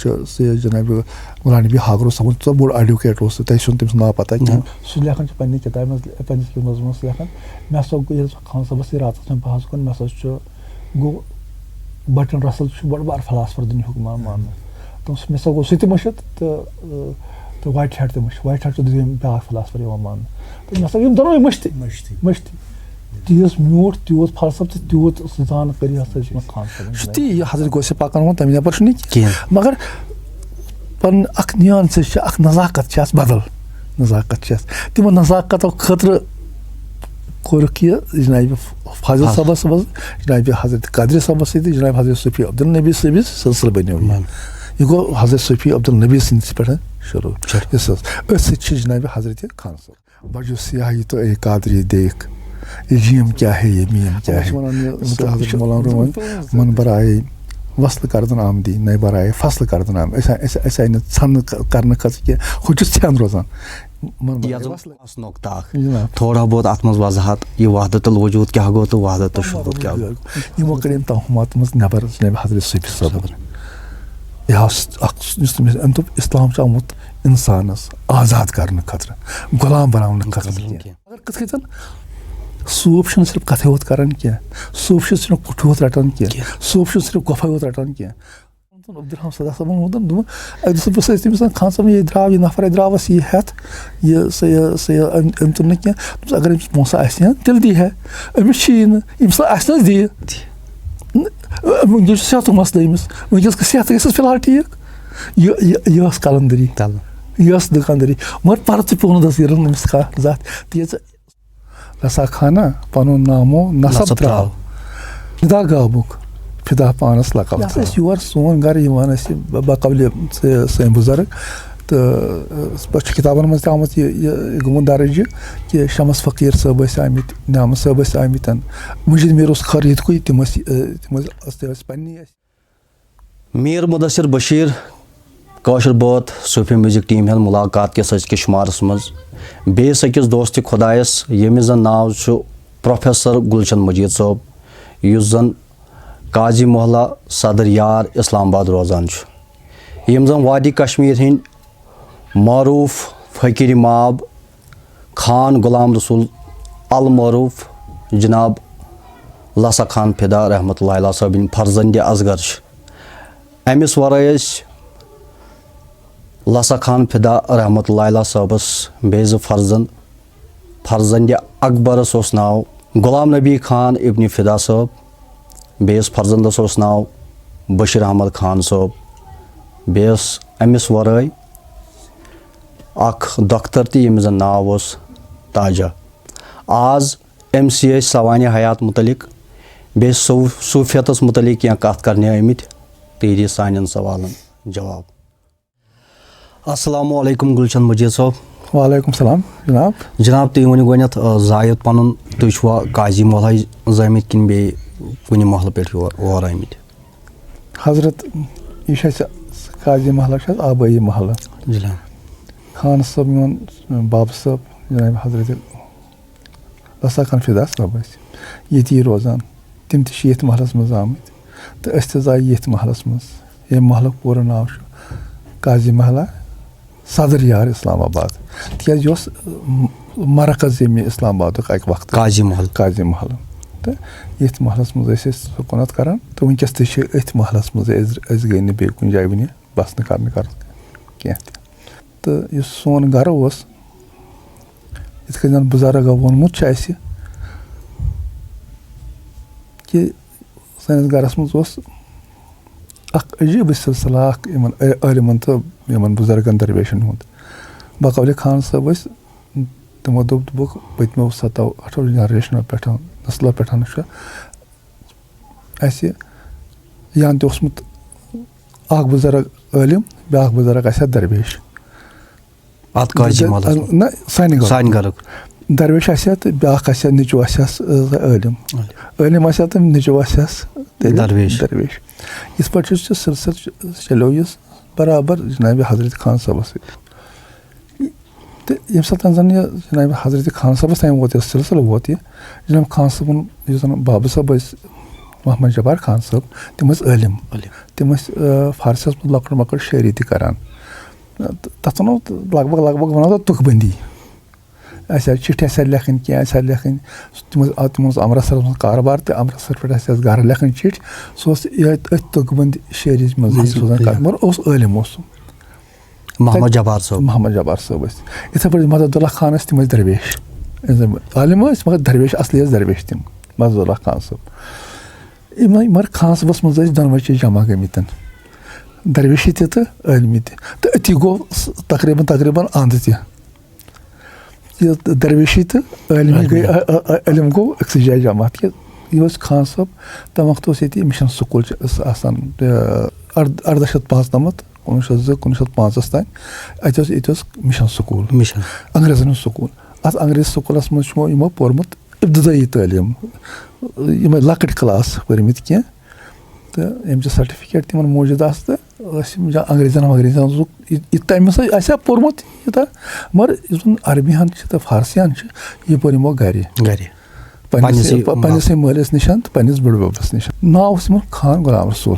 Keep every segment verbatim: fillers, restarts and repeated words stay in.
چھُ سُہ یہِ جناب مولانا نبی ہاگرو صٲبُن، سُہ بوٚڑ ایڈوکیٹ اوس، تۄہہِ چھُو نہٕ تٔمۍ سُنٛد ناو پتہ کینٛہہ۔ سُہ لیکھان چھُ پننہِ کِتابہِ منٛز، پننِس کِتابَس منٛز لیکھان، مےٚ ہسا گوٚو ییٚلہِ سُہ خان صٲبَس سۭتۍ راتَس وۄنۍ پَہَس کُن، مےٚ ہسا چھُ گوٚو بٹن رسل چھُ بوٚڑ بار فلاسفر دُنیاہُک یِوان ماننہٕ۔ تہٕ مےٚ ہسا گوٚو سُہ تہِ مٔشِتھ تہٕ، تہٕ وایٹ ہیڈ تہِ مٔشِتھ۔ وایٹ ہیڈ چھُ دوٚیِم بیٛاکھ فلاسفر یِوان ماننہٕ۔ تہٕ مےٚ ہسا یِم دۄنوَے مٔشتٕے۔ مٔشتٕے۔ مٔشتٕے۔ تیٖژ میوٗٹھ، تیوٗت فلسفہٕ تہٕ تیوٗت سُہ زانکٲری ہسا چھِ مےٚ خان صٲبَن چھُ تہِ یہِ حضرت غوث پاکَن ووٚن، تَمہِ یَپٲرۍ چھُنہٕ یہِ کینٛہہ۔ کینٛہہ۔ مگر پَنُن اَکھ nuance چھِ، اَکھ نزاکت چھِ اَتھ بدل۔ نزاکت چھِ اَتھ۔ تِمو نزاکتو خٲطرٕ کوٚرُکھ یہِ جناب فاضل فاضل۔ صٲبَس منٛز، جناب حضرت قادری صٲبَس سۭتۍ، جناب حضرت صوفی عبدالنبی صٲبِس سلسلہٕ بنیو یہِ۔ بَن۔ یہِ گوٚو حضرت صوفی عبدالنبی سٕنٛدِ پٮ۪ٹھ شروٗع۔ شروٗع۔ یَس حظ۔ أتھۍ سۭتۍ چھِ جناب حضرت خان صٲب۔ بجو سیاہی تو اے قادری دیکھ، یہ جیم کیا ہے، یہ میم کیا ہے؟ یِم تہِ حضرت مولانا روحان، من برائے وصل کردن آمدی، نئے برائے فصل کردن آمدی۔ أسۍ آے، أسۍ، أسۍ آے نہٕ ژھٮ۪نہٕ ک-، کرنہٕ خٲطرٕ کینٛہہ، ہُہ چھُ ژھٮ۪ن روزان۔ من برائے یَتھ زَن وصل۔ اوس نۄقطہٕ اَکھ۔ جِناب۔ تھوڑا بہت اَتھ منٛز وضاحت، یہِ وحدت الوجود کیٛاہ گوٚو تہٕ وحدت الشہود کیٛاہ گوٚو۔ یِمو کٔر یِم توہمات منٛز نٮ۪بر جناب حضرت صوفی صٲبن۔ یہِ اوس اکھ، یُس تٔمِس أمۍ دوٚپ، اسلام چھُ آمُت انسانس آزاد کرنہٕ خٲطرٕ، غلام بناونہٕ خٲطرٕ نہٕ کینٛہہ۔ مگر کِتھ کٔنۍ؟ صوٗف چھُنہٕ صرف کتھے یوت کران کینٛہہ، صوٗف چھُنہٕ صرف کُٹھِ یوت رٹان کینٛہہ، صوٗف چھُنہٕ صرف گۄپھے یوت رٹان کینٛہہ۔ عبدالرحمان صدق صٲبن ووٚن، دوٚپُن، اکہِ دۄہ صُبحس ٲسۍ تٔمِس ونان، خان صٲب، یہِ درٛاو، یہِ نفر درٛاو اَسہِ یہِ ہٮ۪تھ، یہِ سا یہِ سا یہِ أمۍ أمۍ تُل نہٕ کینٛہہ۔ دوٚپُس، اگر أمِس پونٛسہٕ آسہِ ہا، تیٚلہِ دی ہا، أمِس چھُیی نہٕ، ییٚمِس آسہِ نہٕ، دی۔ وٕنکیٚس چھُ صحتُک مسلہٕ أمِس، وٕنکیٚس گژھِ صحت گژھٮ۪س فی الحال ٹھیٖک۔ یہِ یہِ یہِ ٲس قلندری، تَلہٕ۔ یہِ ٲس دُکاندٲری، مگر پرٕ تہِ پیوٚو نہٕ دستگیٖرن أمِس کانٛہہ زانٛہہ تہِ۔ یہِ ژٕ رسا خانہ پنُن نامو نسب نسب ترٛاو۔ ترٛاو۔ فدا گابُک، فدا پانس لقب یہِ ہسا ترٛاو۔ ٲسۍ یور سون گرٕ یِوان ٲسۍ ب-، بقولِ سٲ-، سٲنۍ بُزرگ۔ تہٕ، ٲ، پتہٕ چھُ کِتابن منٛز تہِ آمُت یہِ، یہِ گوٚمُت درٕج یہِ کہِ شمس فقیٖر صٲب ٲسۍ آمٕتۍ، نعمت صٲب ٲسۍ آمٕتۍ، مجید میٖر اوس خٲر ییٚتہِ کُے، تِم ٲسۍ، ٲ، تِم ٲسۍ، تِم ٲسۍ پننی ٲسۍ۔ میٖر مُدثر بشیٖر، کٲشِر بٲتھ صوٗفی میوٗزِک ٹیٖم ہُنٛد مُلاقات کِس أزکِس شُمارَس منٛز۔ بیٚیِس أکِس دوستِ خۄدایَس، ییٚمِس زَن ناو چھُ پروفیسر گُلشن مجیٖد صٲب، یُس زَن قاضی محلہ صدر یار اسلام آباد روزان چھُ۔ یِم زَن وادی کشمیٖر ہٕنٛدۍ معروٗف فقیٖر ماب خان غلام رسول المعروف جناب لسا خان فدا رحمتہ اللہ علیہ صٲبٕنۍ فرزند اصغر چھِ۔ أمِس ورٲے ٲسۍ لسا خان فدا رحمتہ اللہ علیہ صٲبس بیٚیہِ زٕ فرزند۔ فرزند اکبرس اوس ناو غلام نبی خان ابن فدا صٲب، بیٚیِس فرزندس اوس ناو بشیر احمد خان صٲب، بیٚیہِ ٲس أمِس ورٲے اکھ دۄختر تہِ، ییٚمِس زن ناو اوس تاجہ۔ آز أمۍ سٕے أسۍ سوانح حیات متعلق، بیٚیہِ صوٗ-، صوٗفیتس متعلق کینٛہہ کتھ کرنہِ آمٕتۍ، تہٕ یہِ دِیہِ سانٮ۪ن سوالن جواب۔ السلام علیکم گلشن مجید صٲب۔ وعلیکم السلام جناب۔ جناب، تُہۍ ؤنِو گۄڈٕنٮ۪تھ، آ، زایَد پنُن، تُہۍ چھِوا قاضی محلہ زٲمٕتۍ کِنہٕ بیٚیہِ کُنہِ محلہٕ پٮ۪ٹھ یور، اور آمٕتۍ؟ حضرت، یہِ چھُ اَسہِ قاضی محلہ چھُ اَسہِ آبٲیی محلہٕ۔ جناب۔ خان صٲب، میون بابہٕ صٲب، جناب حضرت رسا خان فدا صٲب ٲسۍ ییٚتی روزان۔ تِم تہِ چھِ ییٚتھۍ محلَس منٛز آمٕتۍ تہٕ أسۍ تہِ زاے ییٚتھۍ محلَس منٛز۔ ییٚمہِ محلُک پوٗرٕ ناو چھُ قاضی محلہ صدر یار اسلام آباد، تِکیٛازِ یہِ اوس، م-، مرکز ییٚمہِ اسلام آبادُک اَکہِ وقتہٕ۔ قاضی محل۔ قاضی محل۔ تہٕ ییٚتھۍ محلَس منٛز ٲسۍ أسۍ سکوٗنت کران تہٕ وٕنکیٚس تہِ چھِ أتھۍ محلَس منٛز، أسۍ، أسۍ گٔے نہٕ بیٚیہِ کُنہِ جایہِ وٕنہِ بَسنہٕ کرنہٕ کرُن کینٛہہ تہِ۔ تہٕ یُس سون گرٕ اوس، یِتھ کٔنۍ زَن بُزرگو ووٚنمُت چھُ اَسہِ کہِ سٲنِس گرَس منٛز اوس اکھ عجیٖبٕے سلسلہٕ اکھ یِمن عٲ-، عٲلمَن تہٕ یِمن بُزرگن درویشن ہُنٛد۔ بقولِ خان صٲب ٲسۍ، تِمو دوٚپ، دوٚپُکھ، پٔتمیو ستو ٲٹھو جنریشنو پٮ۪ٹھ، نسلو پٮ۪ٹھ چھُ اَسہِ یَنہٕ تہِ اوسمُت اکھ بُزرگ عٲلِم، بیٛاکھ بُزرگ آسہِ ہا درویش۔ اتھ قاضی محلس منٛز؟ نہ، سانہِ گرُک۔ سانہِ گرُک۔ درویش آسہِ ہا تہٕ بیٛاکھ آسہِ ہا، نیٚچوٗ آسہِ ہس، ٲ، عٲلِم۔ عٲلِم آسہِ ہا تہٕ نیٚچوٗ آسہِ ہس تیٚلہِ درویش۔ درویش۔ یِتھ پٲٹھۍ چھُ سُہ سلسلہٕ چ-، چلیو یہِ برابر جناب حضرت خان صٲبس سۭتۍ۔ تہٕ ییٚمہِ ساتہٕ زن یہِ جناب حضرت خان صٲبس تام ووت، یہِ سلسلہٕ ووت یہِ، جناب خان صٲبُن یُس زن بابہٕ صٲب ٲسۍ، محمد جبار خان صٲب، تِم ٲسۍ عٲلِم۔ عٲلِم۔ تِم ٲسۍ، آ، فارسیَس منٛز لۄکٕٹ مۄکٕٹ شٲعری تہِ کَران۔ تہٕ تَتھ وَنو لگ بگ، لگ بگ وَنو تَتھ تُکھ بٔنٛدی۔ اَسہِ آسہِ چِٹھِ آسہِ ہا لیکھٕنۍ، کینٛہہ آسہِ ہا لیکھٕنۍ۔ تِم ٲسۍ، آ، تِمَن اوس امرتسرَس منٛز کارٕبار تہٕ امرتسر پٮ۪ٹھ آسہِ اَسہِ گَرٕ لیکھٕنۍ چِٹھۍ۔ سُہ اوس یہِ أتھۍ تُکھ بٔنٛدۍ شٲعری منٛزٕے سوزان کَتھ، مگر اوس عٲلِم اوس سُہ۔ محمد جبار صٲب۔ محمد جبار صٲب ٲسۍ۔ یِتھَے پٲٹھۍ مدد اللہ خان ٲسۍ، تِم ٲسۍ درویش۔ عالِم ٲسۍ، مگر درویش، اصلی ٲسۍ درویش تِم، مدد اللہ خان صٲب۔ یِمَے، مگر خان صٲبَس منٛز ٲسۍ دۄنوَے چیٖز جمع گٔمٕتۍ۔ درویشی تہِ تہٕ عٲلمی تہِ۔ تہٕ أتی گوٚو سُہ تقریٖباً، تقریٖباً اَنٛد تہِ۔ یہِ درویشی تہٕ عٲلمی گٔے، عٲلمی۔ ع-، ع-، ع-، علم گوٚو أکسٕے جایہِ جمع۔ تِکیٛازِ یہِ اوس خان صٲب، تَمہِ وقتہٕ اوس ییٚتہِ مِشن سکوٗل چھِ ٲس آسان، آ، اَر-، اَرداہ شیٚتھ پانٛژنَمَتھ، کُنوُہ شیٚتھ زٕ، کُنوُہ شیٚتھ پانٛژَس تام۔ اَتہِ اوس، ییٚتہِ اوس مِشن سکوٗل، مِشن۔ انگریزن ہُنٛد سکوٗل۔ اَتھ انگریز سکوٗلَس منٛز چھُ یِمو، یِمو پوٚرمُت ابتدٲیی تعلیٖم، یِمے لۄکٕٹۍ کلاس پٔرمٕتۍ کینٛہہ، تہٕ یِم چھِ سرٹیفکیٹ تِمن موٗجوٗد آسہٕ، تہٕ ٲسۍ یِم جا-، انگریزن ونگریزن اوسُکھ یہِ، یہِ تٔمِس ٲسۍ، اَسہِ ہا پوٚرمُت یوٗتاہ، مگر یُس زَن عربی ہن چھِ تہٕ فارسی ہن چھِ، یہِ پوٚر یِمو گرِ۔ گرِ۔ پننِسٕے، پننِسٕے پ-، پننِسٕے مٲلِس نِش تہٕ پننِس بٕڈببس نِش۔ ناو اوس یِمن خان غلام رسول۔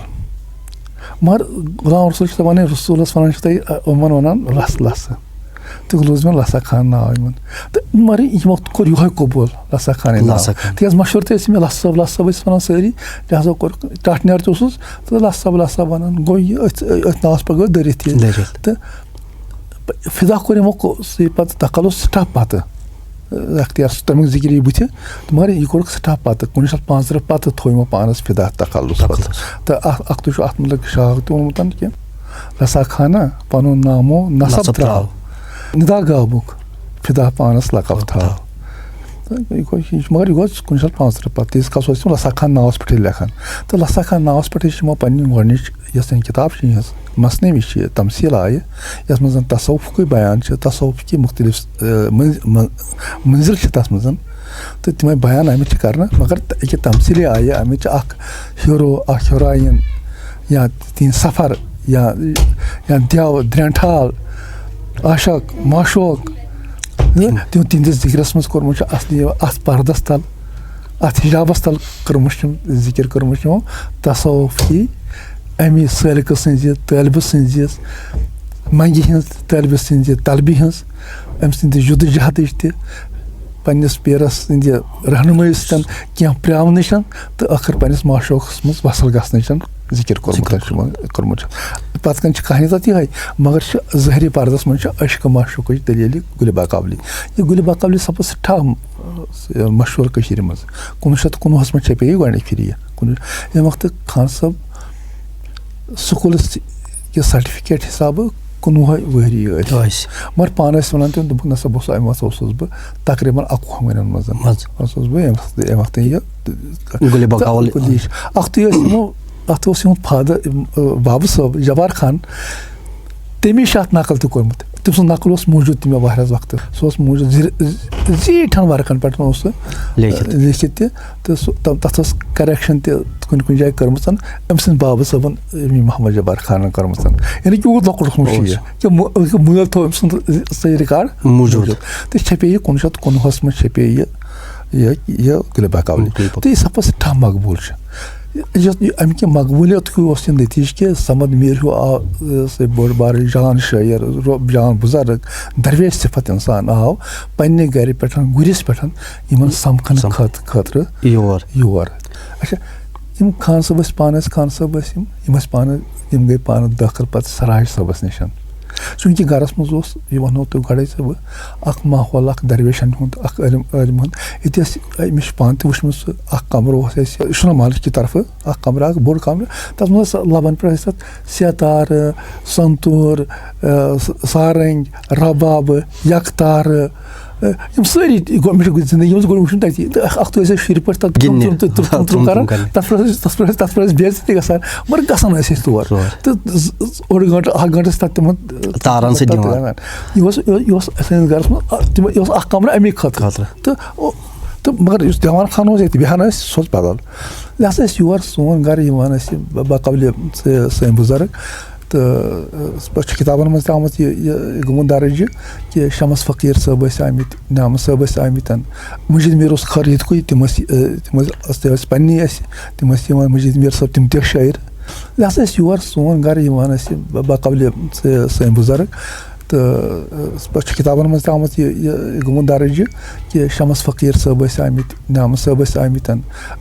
مگر غلام رسول چھِ دَپان، ہے، رسولس وَنان چھِ تُہۍ، اَ، یِمن وَنان لَس-، لَسہٕ۔ تہٕ لوٗز مےٚ لَسا خان ناو یِمن۔ تہٕ مگر یِمو کوٚر یِہوے قبوٗل، لَسا خانٕے ناو۔ لَسا خان۔ تِکیٛازِ مشہوٗر تہِ ٲسۍ مےٚ لَسہٕ صٲب، لَسہٕ صٲب ٲسۍ وَنان سٲری۔ لہذا کوٚر، ٹاٹھۍ نیار تہِ اوسُس، تہٕ لَسہٕ صٲب، لَسہٕ صٲب وَنان۔ گوٚو یہِ أتھۍ، أتھۍ ناوَس پٮ۪ٹھ گوٚو دٔرِتھ یہِ۔ دٔرِتھ۔ تہٕ فدا کوٚر یِمو کو-، سُے پَتہٕ تخلص سٮ۪ٹھاہ پَتہٕ۔ اختیار صٲب، تَمیُک ذِکِر یی بٕتھِ، تہٕ مگر یہِ کوٚرُکھ سٮ۪ٹھاہ پَتہٕ، کُنوُہ شیٚتھ پانٛژترٕٛہ پَتہٕ تھوٚو یِمو پانَس فدا تخلص پَتہٕ۔ تخلص۔ تہٕ اَکھ، اَکھ تُہۍ چھُو اَتھ مُتعلِق شاہ تہِ ووٚنمُت کہِ رسا خانہ پَنُن نامو نسب نسب ترٛاو۔ ترٛاو۔ ندا گامُک فدا پانَس لقب تھاو۔ تہٕ یہِ گوٚو، یہِ چھُ، مگر یہِ گوٚو کُنوُہ شیٚتھ پانٛژترٕٛہ پَتہٕ، تیٖتِس کالَس اوس تِم رسا خان ناوَس پٮ۪ٹھٕے لیکھان۔ تہٕ رسا خان ناوَس پٮ۪ٹھٕے چھِ یِمو پنٕنۍ گۄڈٕنِچ یۄس زَن کِتاب چھِ یِہٕنٛز، مثنوی چھِ، تمثیل آیہِ، یَتھ منٛز زَن تصوفُکُے بیان چھِ، تصوفٕکۍ مُختٔلِف، آ، مٔنز-، مٔ-، مٔنزِل چھِ تَتھ منٛز، تہٕ تِمَے بیان آمٕتۍ چھِ کرنہٕ، مگر تہٕ أکیاہ تمثیٖلی آیہِ آمٕتۍ چھِ اکھ ہیٖرو، اکھ ہیٖرویِن، یا تِہِنٛدۍ سفر، یا، یا دیو، درٛینٛٹھال، عاشق، معشوق، تِم، تِہُنٛد، تِہِنٛدِس ذِکرَس منٛز کوٚرمُت چھُ اَصلی اَتھ پردَس تَل، اَتھ حِجابَس تَل کٔرمٕژ چھِ ذِکِر کٔرمٕژ چھِ یِمو تصوف کی اَمی سٲلِکہٕ سٕنٛزِ، طٲلبہٕ سٕنٛزِ، منٛگہِ ہٕنٛز، طٲلبہٕ سٕنٛزِ، طلبہِ ہٕنٛز، أمۍ سٕنٛدِ جدوجہدٕچ تہِ، پنٛنِس پیٖرَس سٕنٛدِ رہنُمٲیی سۭتۍ کینٛہہ پرٛاونٕچ تہٕ ٲخٕر پنٛنِس معشوقَس منٛز وصل گژھنٕچ ذِکِر کوٚرمُت ذِکِر چھُ یِمو، کوٚرمُت چھُ۔ پَتہٕ کَنۍ چھِ کہانی تَتھ یِہوٚے، مگر چھِ ظٲہری پردَس منٛز چھِ عشق معشوقٕچ دٔلیٖلہِ گُلِ باقاولی۔ یہِ گُلِ باقاولی سپُز سٮ۪ٹھاہ، م-، مشہوٗر کٔشیٖرِ منٛز۔ کُنوُہ شیٚتھ تہٕ کُنوُہَس منٛز چھپے یہِ گۄڈٕنِچ پھِرِ یہِ۔ کُنوُہ، ییٚمہِ وقتہٕ خان صٲب سکوٗلَس کہِ سرٹیفکیٹ حسابہٕ کُنوُہَے ؤہری ٲسۍ۔ ٲسۍ۔ مگر پانہٕ ٲسۍ وَنان تِم، دوٚپُکھ، "نہ سا، بہٕ اوسُس، اَمہِ وقتہٕ اوسُس بہٕ تقریٖباً اَکوُہَن ؤرِین منٛز۔" منٛز۔ اوسُس بہٕ ییٚمہِ وقتہٕ، ییٚمہِ وقتہٕ یہِ گُلِ بکاولی۔ تہٕ اَکھ تُے ٲسۍ یِمو، اَتھ اوس یِہُنٛد فادر، اۭں، بابہٕ صٲب، جبار خان، تٔمی چھُ اَتھ نقل تہِ کوٚرمُت۔ تٔمۍ سُنٛد نقل اوس موٗجوٗد تہِ مےٚ واریاہَس وقتَس۔ سُہ اوس موٗجوٗد زِ-، زیٖٹھٮ۪ن ورقَن پٮ۪ٹھ اوس سُہ لیکھِتھ۔ لیکھِتھ تہِ۔ تہٕ سُہ، تَ-، تَتھ ٲس correction تہِ کُنہِ کُنہِ جایہِ کٔرمٕژ أمۍ سٕنٛدِ بابہٕ صٲبَن، أمی محمد جبار خانَن کٔرمٕژ۔ یعنی کہِ یوٗت لۄکُٹ اوسمُت چھُ یہِ۔ اوس۔ کہِ مٲ-، کہِ مٲلۍ تھوٚو أمۍ سُنٛد سُہ record موٗجوٗد۔ موٗجوٗد۔ تہٕ چھپے یہِ کُنوُہ شیٚتھ کُنوُہَس منٛز چھپے یہِ، یہِ، یہِ گُلِ باقاولی۔ گُلِ باقاولی۔ تہٕ یہِ سپُز سٮ۪ٹھاہ مقبوٗل چھُ۔ یُس یہِ، اَمہِ کہِ مقبوٗلیت ہیوٗ اوس یہِ نتیٖجہٕ کہِ صمد میٖر ہیوٗ آو، ٲ، سُہ بوٚڑ بارٕ جان شٲعر، رو-، جان بُزرگ، درویش صفت اِنسان آو پننہِ گرِ پٮ۪ٹھ، گُرِس پٮ۪ٹھ یِمن سمکھنہٕ سم-، خٲط-، خٲطرٕ یور۔ یور۔ اچھا، یِم خان صٲب ٲسۍ پانہٕ، ٲسۍ خان صٲب ٲسۍ یِم، یِم ٲسۍ پانہٕ، یِم گٔے پانہٕ دٲخل پتہٕ سراج صٲبس نِش۔ چوٗنٛکہِ گرس منٛز اوس، یہِ ونہو تۄہہِ گۄڈے ژےٚ بہٕ، اکھ ماحول، اکھ درویشن ہُنٛد، اکھ عٲلم، عٲلمن ہُنٛد۔ ییٚتہِ ٲسۍ، أمِس چھُ پانہٕ تہِ وٕچھمُت سُہ، اکھ کمرٕ اوس اَسہِ شُنہ مالِس کہِ طرفہٕ، اکھ کمرٕ، اکھ بوٚڑ کمرٕ، تتھ منٛز ٲس لبن پٮ۪ٹھ ٲسۍ تتھ سیتارٕ، سنتوٗر، اَ، س-، سارنٛگۍ، ربابہٕ، یکتارٕ، اَ، یِم سٲری گۄ-، مےٚ چھُ زندگی منٛز گۄڈٕ وٕچھمُت تَتی۔ تہٕ اکھ، اکھ تُہۍ ٲسۍ شُرۍ پٲٹھۍ تتھ ترُم، گِنٛدنہِ۔ ترُم، ترُم، ترُم، ترُم ترُم کران۔ کرنہِ۔ تتھ پٮ۪ٹھ ٲسۍ، تتھ پٮ۪ٹھ ٲسۍ، تتھ پٮ۪ٹھ ٲسۍ بے عزتی گژھان۔ مگر گژھان ٲسۍ أسۍ تور۔ تور۔ تہٕ ز-، ز-، اوٚڑ گٲنٛٹہٕ، اکھ گٲنٛٹہٕ ٲسۍ تتھ تِمن تارن سۭتۍ تتھ دِوان۔ دِوان۔ یہِ اوس، یہِ اوس سٲنِس گرس منٛز، آ، تِم، یہِ اوس اکھ کمرٕ اَمی خٲطرٕ۔ خٲطرٕ۔ تہٕ، او، تہٕ مگر یُس دیوان خان اوس ییٚتہِ بیٚہان ٲسۍ، سُہ اوس بدل۔ یہِ ہسا ٲسۍ یور سون گرٕ یِوان ٲسۍ، ب-، بقولِ سٲ-، سٲنۍ بُزرگ۔ تہٕ پَتہٕ چھُ کِتابَن منٛز تہِ آمُت یہِ یہِ گوٚمُت درٕج یہِ کہِ شمس فقیٖر صٲب ٲسۍ آمٕتۍ، نعمت صٲب ٲسۍ آمٕتۍ۔ مجید میر اوس خٲر ییٚتہِ کُے، تِم ٲسۍ تِم ٲسۍ تِم ٲسۍ پنٛنی اَسہِ، تِم ٲسۍ یِوان، مجید میر صٲب، تِم تہِ ٲسۍ شٲعر۔ یہِ ہسا ٲسۍ یور سون گرٕ یِوان، اَسہِ بقبلِ سٲنۍ بُزرگ۔ تہٕ پَتہٕ چھُ کِتابَن منٛز تہِ آمُت یہِ یہِ گوٚمُت درٕج یہِ کہِ شمس فقیٖر صٲب ٲسۍ آمٕتۍ، نعمت صٲب ٲسۍ آمٕتۍ۔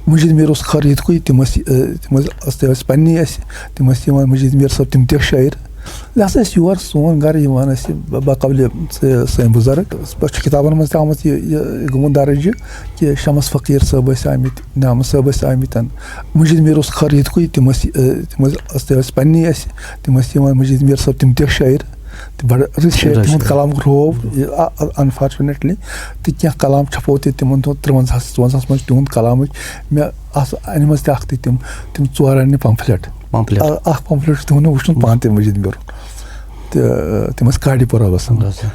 مجید میر اوس خٲر ییٚتہِ کُے، تِم ٲسۍ تِم ٲسۍ تِم ٲسۍ پنٛنی اَسہِ، تِم ٲسۍ یِوان، مجید میر صٲب، تِم تہِ ٲسۍ شٲعر۔ یہِ ہسا ٲسۍ یور سون گرٕ یِوان، اَسہِ بقبلِ سٲنۍ بُزرگ۔ پَتہٕ چھُ کِتابَن منٛز تہِ آمُت یہِ یہِ گوٚمُت درٕج یہِ کہِ شمس فقیٖر صٲب ٲسۍ آمٕتۍ، نعمت صٲب ٲسۍ آمٕتۍ۔ مجید میر اوس خٲر ییٚتہِ کُے، تِم ٲسۍ تِم ٲسۍ تِم ٲسۍ پنٛنی اَسہِ، تِم ٲسۍ یِوان، مجید میر صٲب، تِم تہِ ٲسۍ شٲعر۔ تہٕ بڑٕ رٕتۍ شٲعر، رٕتۍ تِہُنٛد شٲعر۔ کلام روو، یہِ، آ، آ، unfortunately، تہٕ کینٛہہ کلام چھپو تہِ تِمن دۄہن ترٛوَنزاہَس ژُوَنزاہَس منٛز تِہُنٛد کلامٕکۍ۔ مےٚ آسہٕ انِمٕژ تہِ اکھ تہِ تِم، تِم ژور انہِ pamphlet۔ Pamphlet۔ آ، اکھ pamphlet چھُ تِہُنٛد، مےٚ وُچھمُت پانہٕ تہِ مجید میرُن۔ تہٕ، آ، تِم ٲسۍ کاڈی پورہ وسان۔ بس۔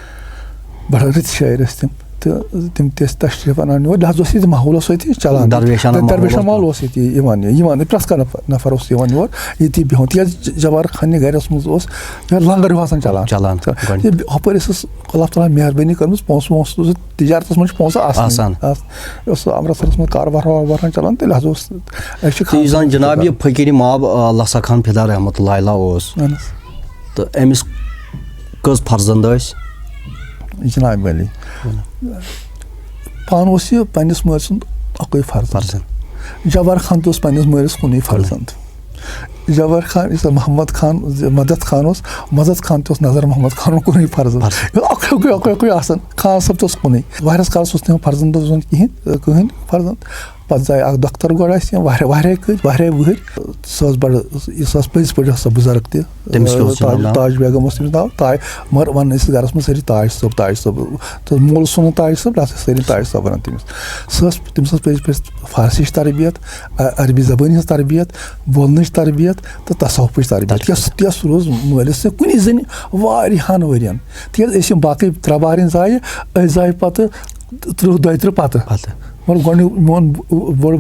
بڑٕ رٕتۍ شٲعر ٲسۍ تِم۔ تہٕ تِم تہِ ٲسۍ تشریٖف انان یور، لہذا اوس ییٚتہِ ماحول اوس اَتہِ چلان۔ درویشانہ درویشانہ ماحول ماحول اوس۔ اوس ییٚتہِ یِوان، یِوان، پرٛٮ۪تھ کانٛہہ نفر، نفر اوس یِوان یور، ییٚتی بِہُن۔ تِکیٛازِ ج-، جبار خان نہِ گرس منٛز اوس یہِ لنگر ہیوٗ آسان چلان۔ چلان، تہٕ گۄڈٕ۔ یہِ ہُپٲرۍ ٲسٕس اللہ تعالیٰ مہربٲنی کٔرمٕژ، پونٛسہٕ وونٛسہٕ اوس تجارتس منٛز چھُ پونٛسہٕ آسان۔ آسان۔ آس-، اوس سُہ امرتسرس منٛز کاربار واربار چلان، تہٕ لہذا اوس، اَسہِ چھُ تہٕ یُس زن خانس جناب یہِ فقیٖر ماب، آ، اللہ سا خان فدا رحمتہ اللہ علیہ اوس۔ اہن حظ۔ تہٕ أمِس کٔژ فرزند ٲسۍ؟ جناب علی۔ پانہٕ اوس یہِ پننِس مٲلۍ سُنٛد اَکُے فرزند۔ فرزند۔ جبار خان تہِ اوس پننِس مٲلِس کُنُے فرزند۔ جبار خان، یُس محمد خان، مدد خان اوس، مدد خان تہِ اوس نظر محمد خانُن کُنُے فرزند۔ فرزند۔ یہِ اوس اَکُے، اَکُے، اَکُے، اَکُے آسان۔ خان صٲب تہِ اوس کُنُے۔ واریاہَس کالَس اوس نہٕ یِمَن فرزندَس زوٚن کِہیٖنۍ، کٕہٕنۍ فرزند۔ پَتہٕ زاے اَکھ دۄختَر گۄڈٕ اَسہِ، واریاہ، واریاہ کٔرۍ، واریاہ وٕہٕرۍ۔ سۄ ٲس بَڑٕ، یہِ سۄ ٲس پٔزۍ پٲٹھۍ ٲس سۄ بُزرگ تہِ۔ تٔمِس کیٛاہ اوس تاج، تِمَن ناو؟ تاج بیگم اوس تٔمِس ناو، تاج، مگر وَنان ٲسِس گَرَس منٛز سٲری تاج صٲب، تاج صٲب۔ تہٕ مول اوس وَنان تاج صٲب، تَتھ ٲسۍ سٲری تاج صٲب وَنان تٔمِس۔ سۄ ٲس، تٔمِس ٲس پٔزۍ پٲٹھۍ فارسی ہِش تربیت، ع-، عربی زبٲنۍ ہٕنٛز تربیت، بولنٕچ تربیت تہٕ تصوفٕچ تربیت۔ تربیت۔ یۄس، یۄس روٗز مٲلِس سۭتۍ کُنی زٔنۍ واریاہَن ؤرِین۔ تِکیٛازِ أسۍ یِم باقٕے ترٛےٚ بارٕنۍ زایہِ، أسۍ زایہِ پَتہٕ تٕرٛہ، دۄیہِ تٕرٛہ پَتہٕ۔ پَتہٕ۔ مگر گۄڈٕنیُک میون بوٚڑ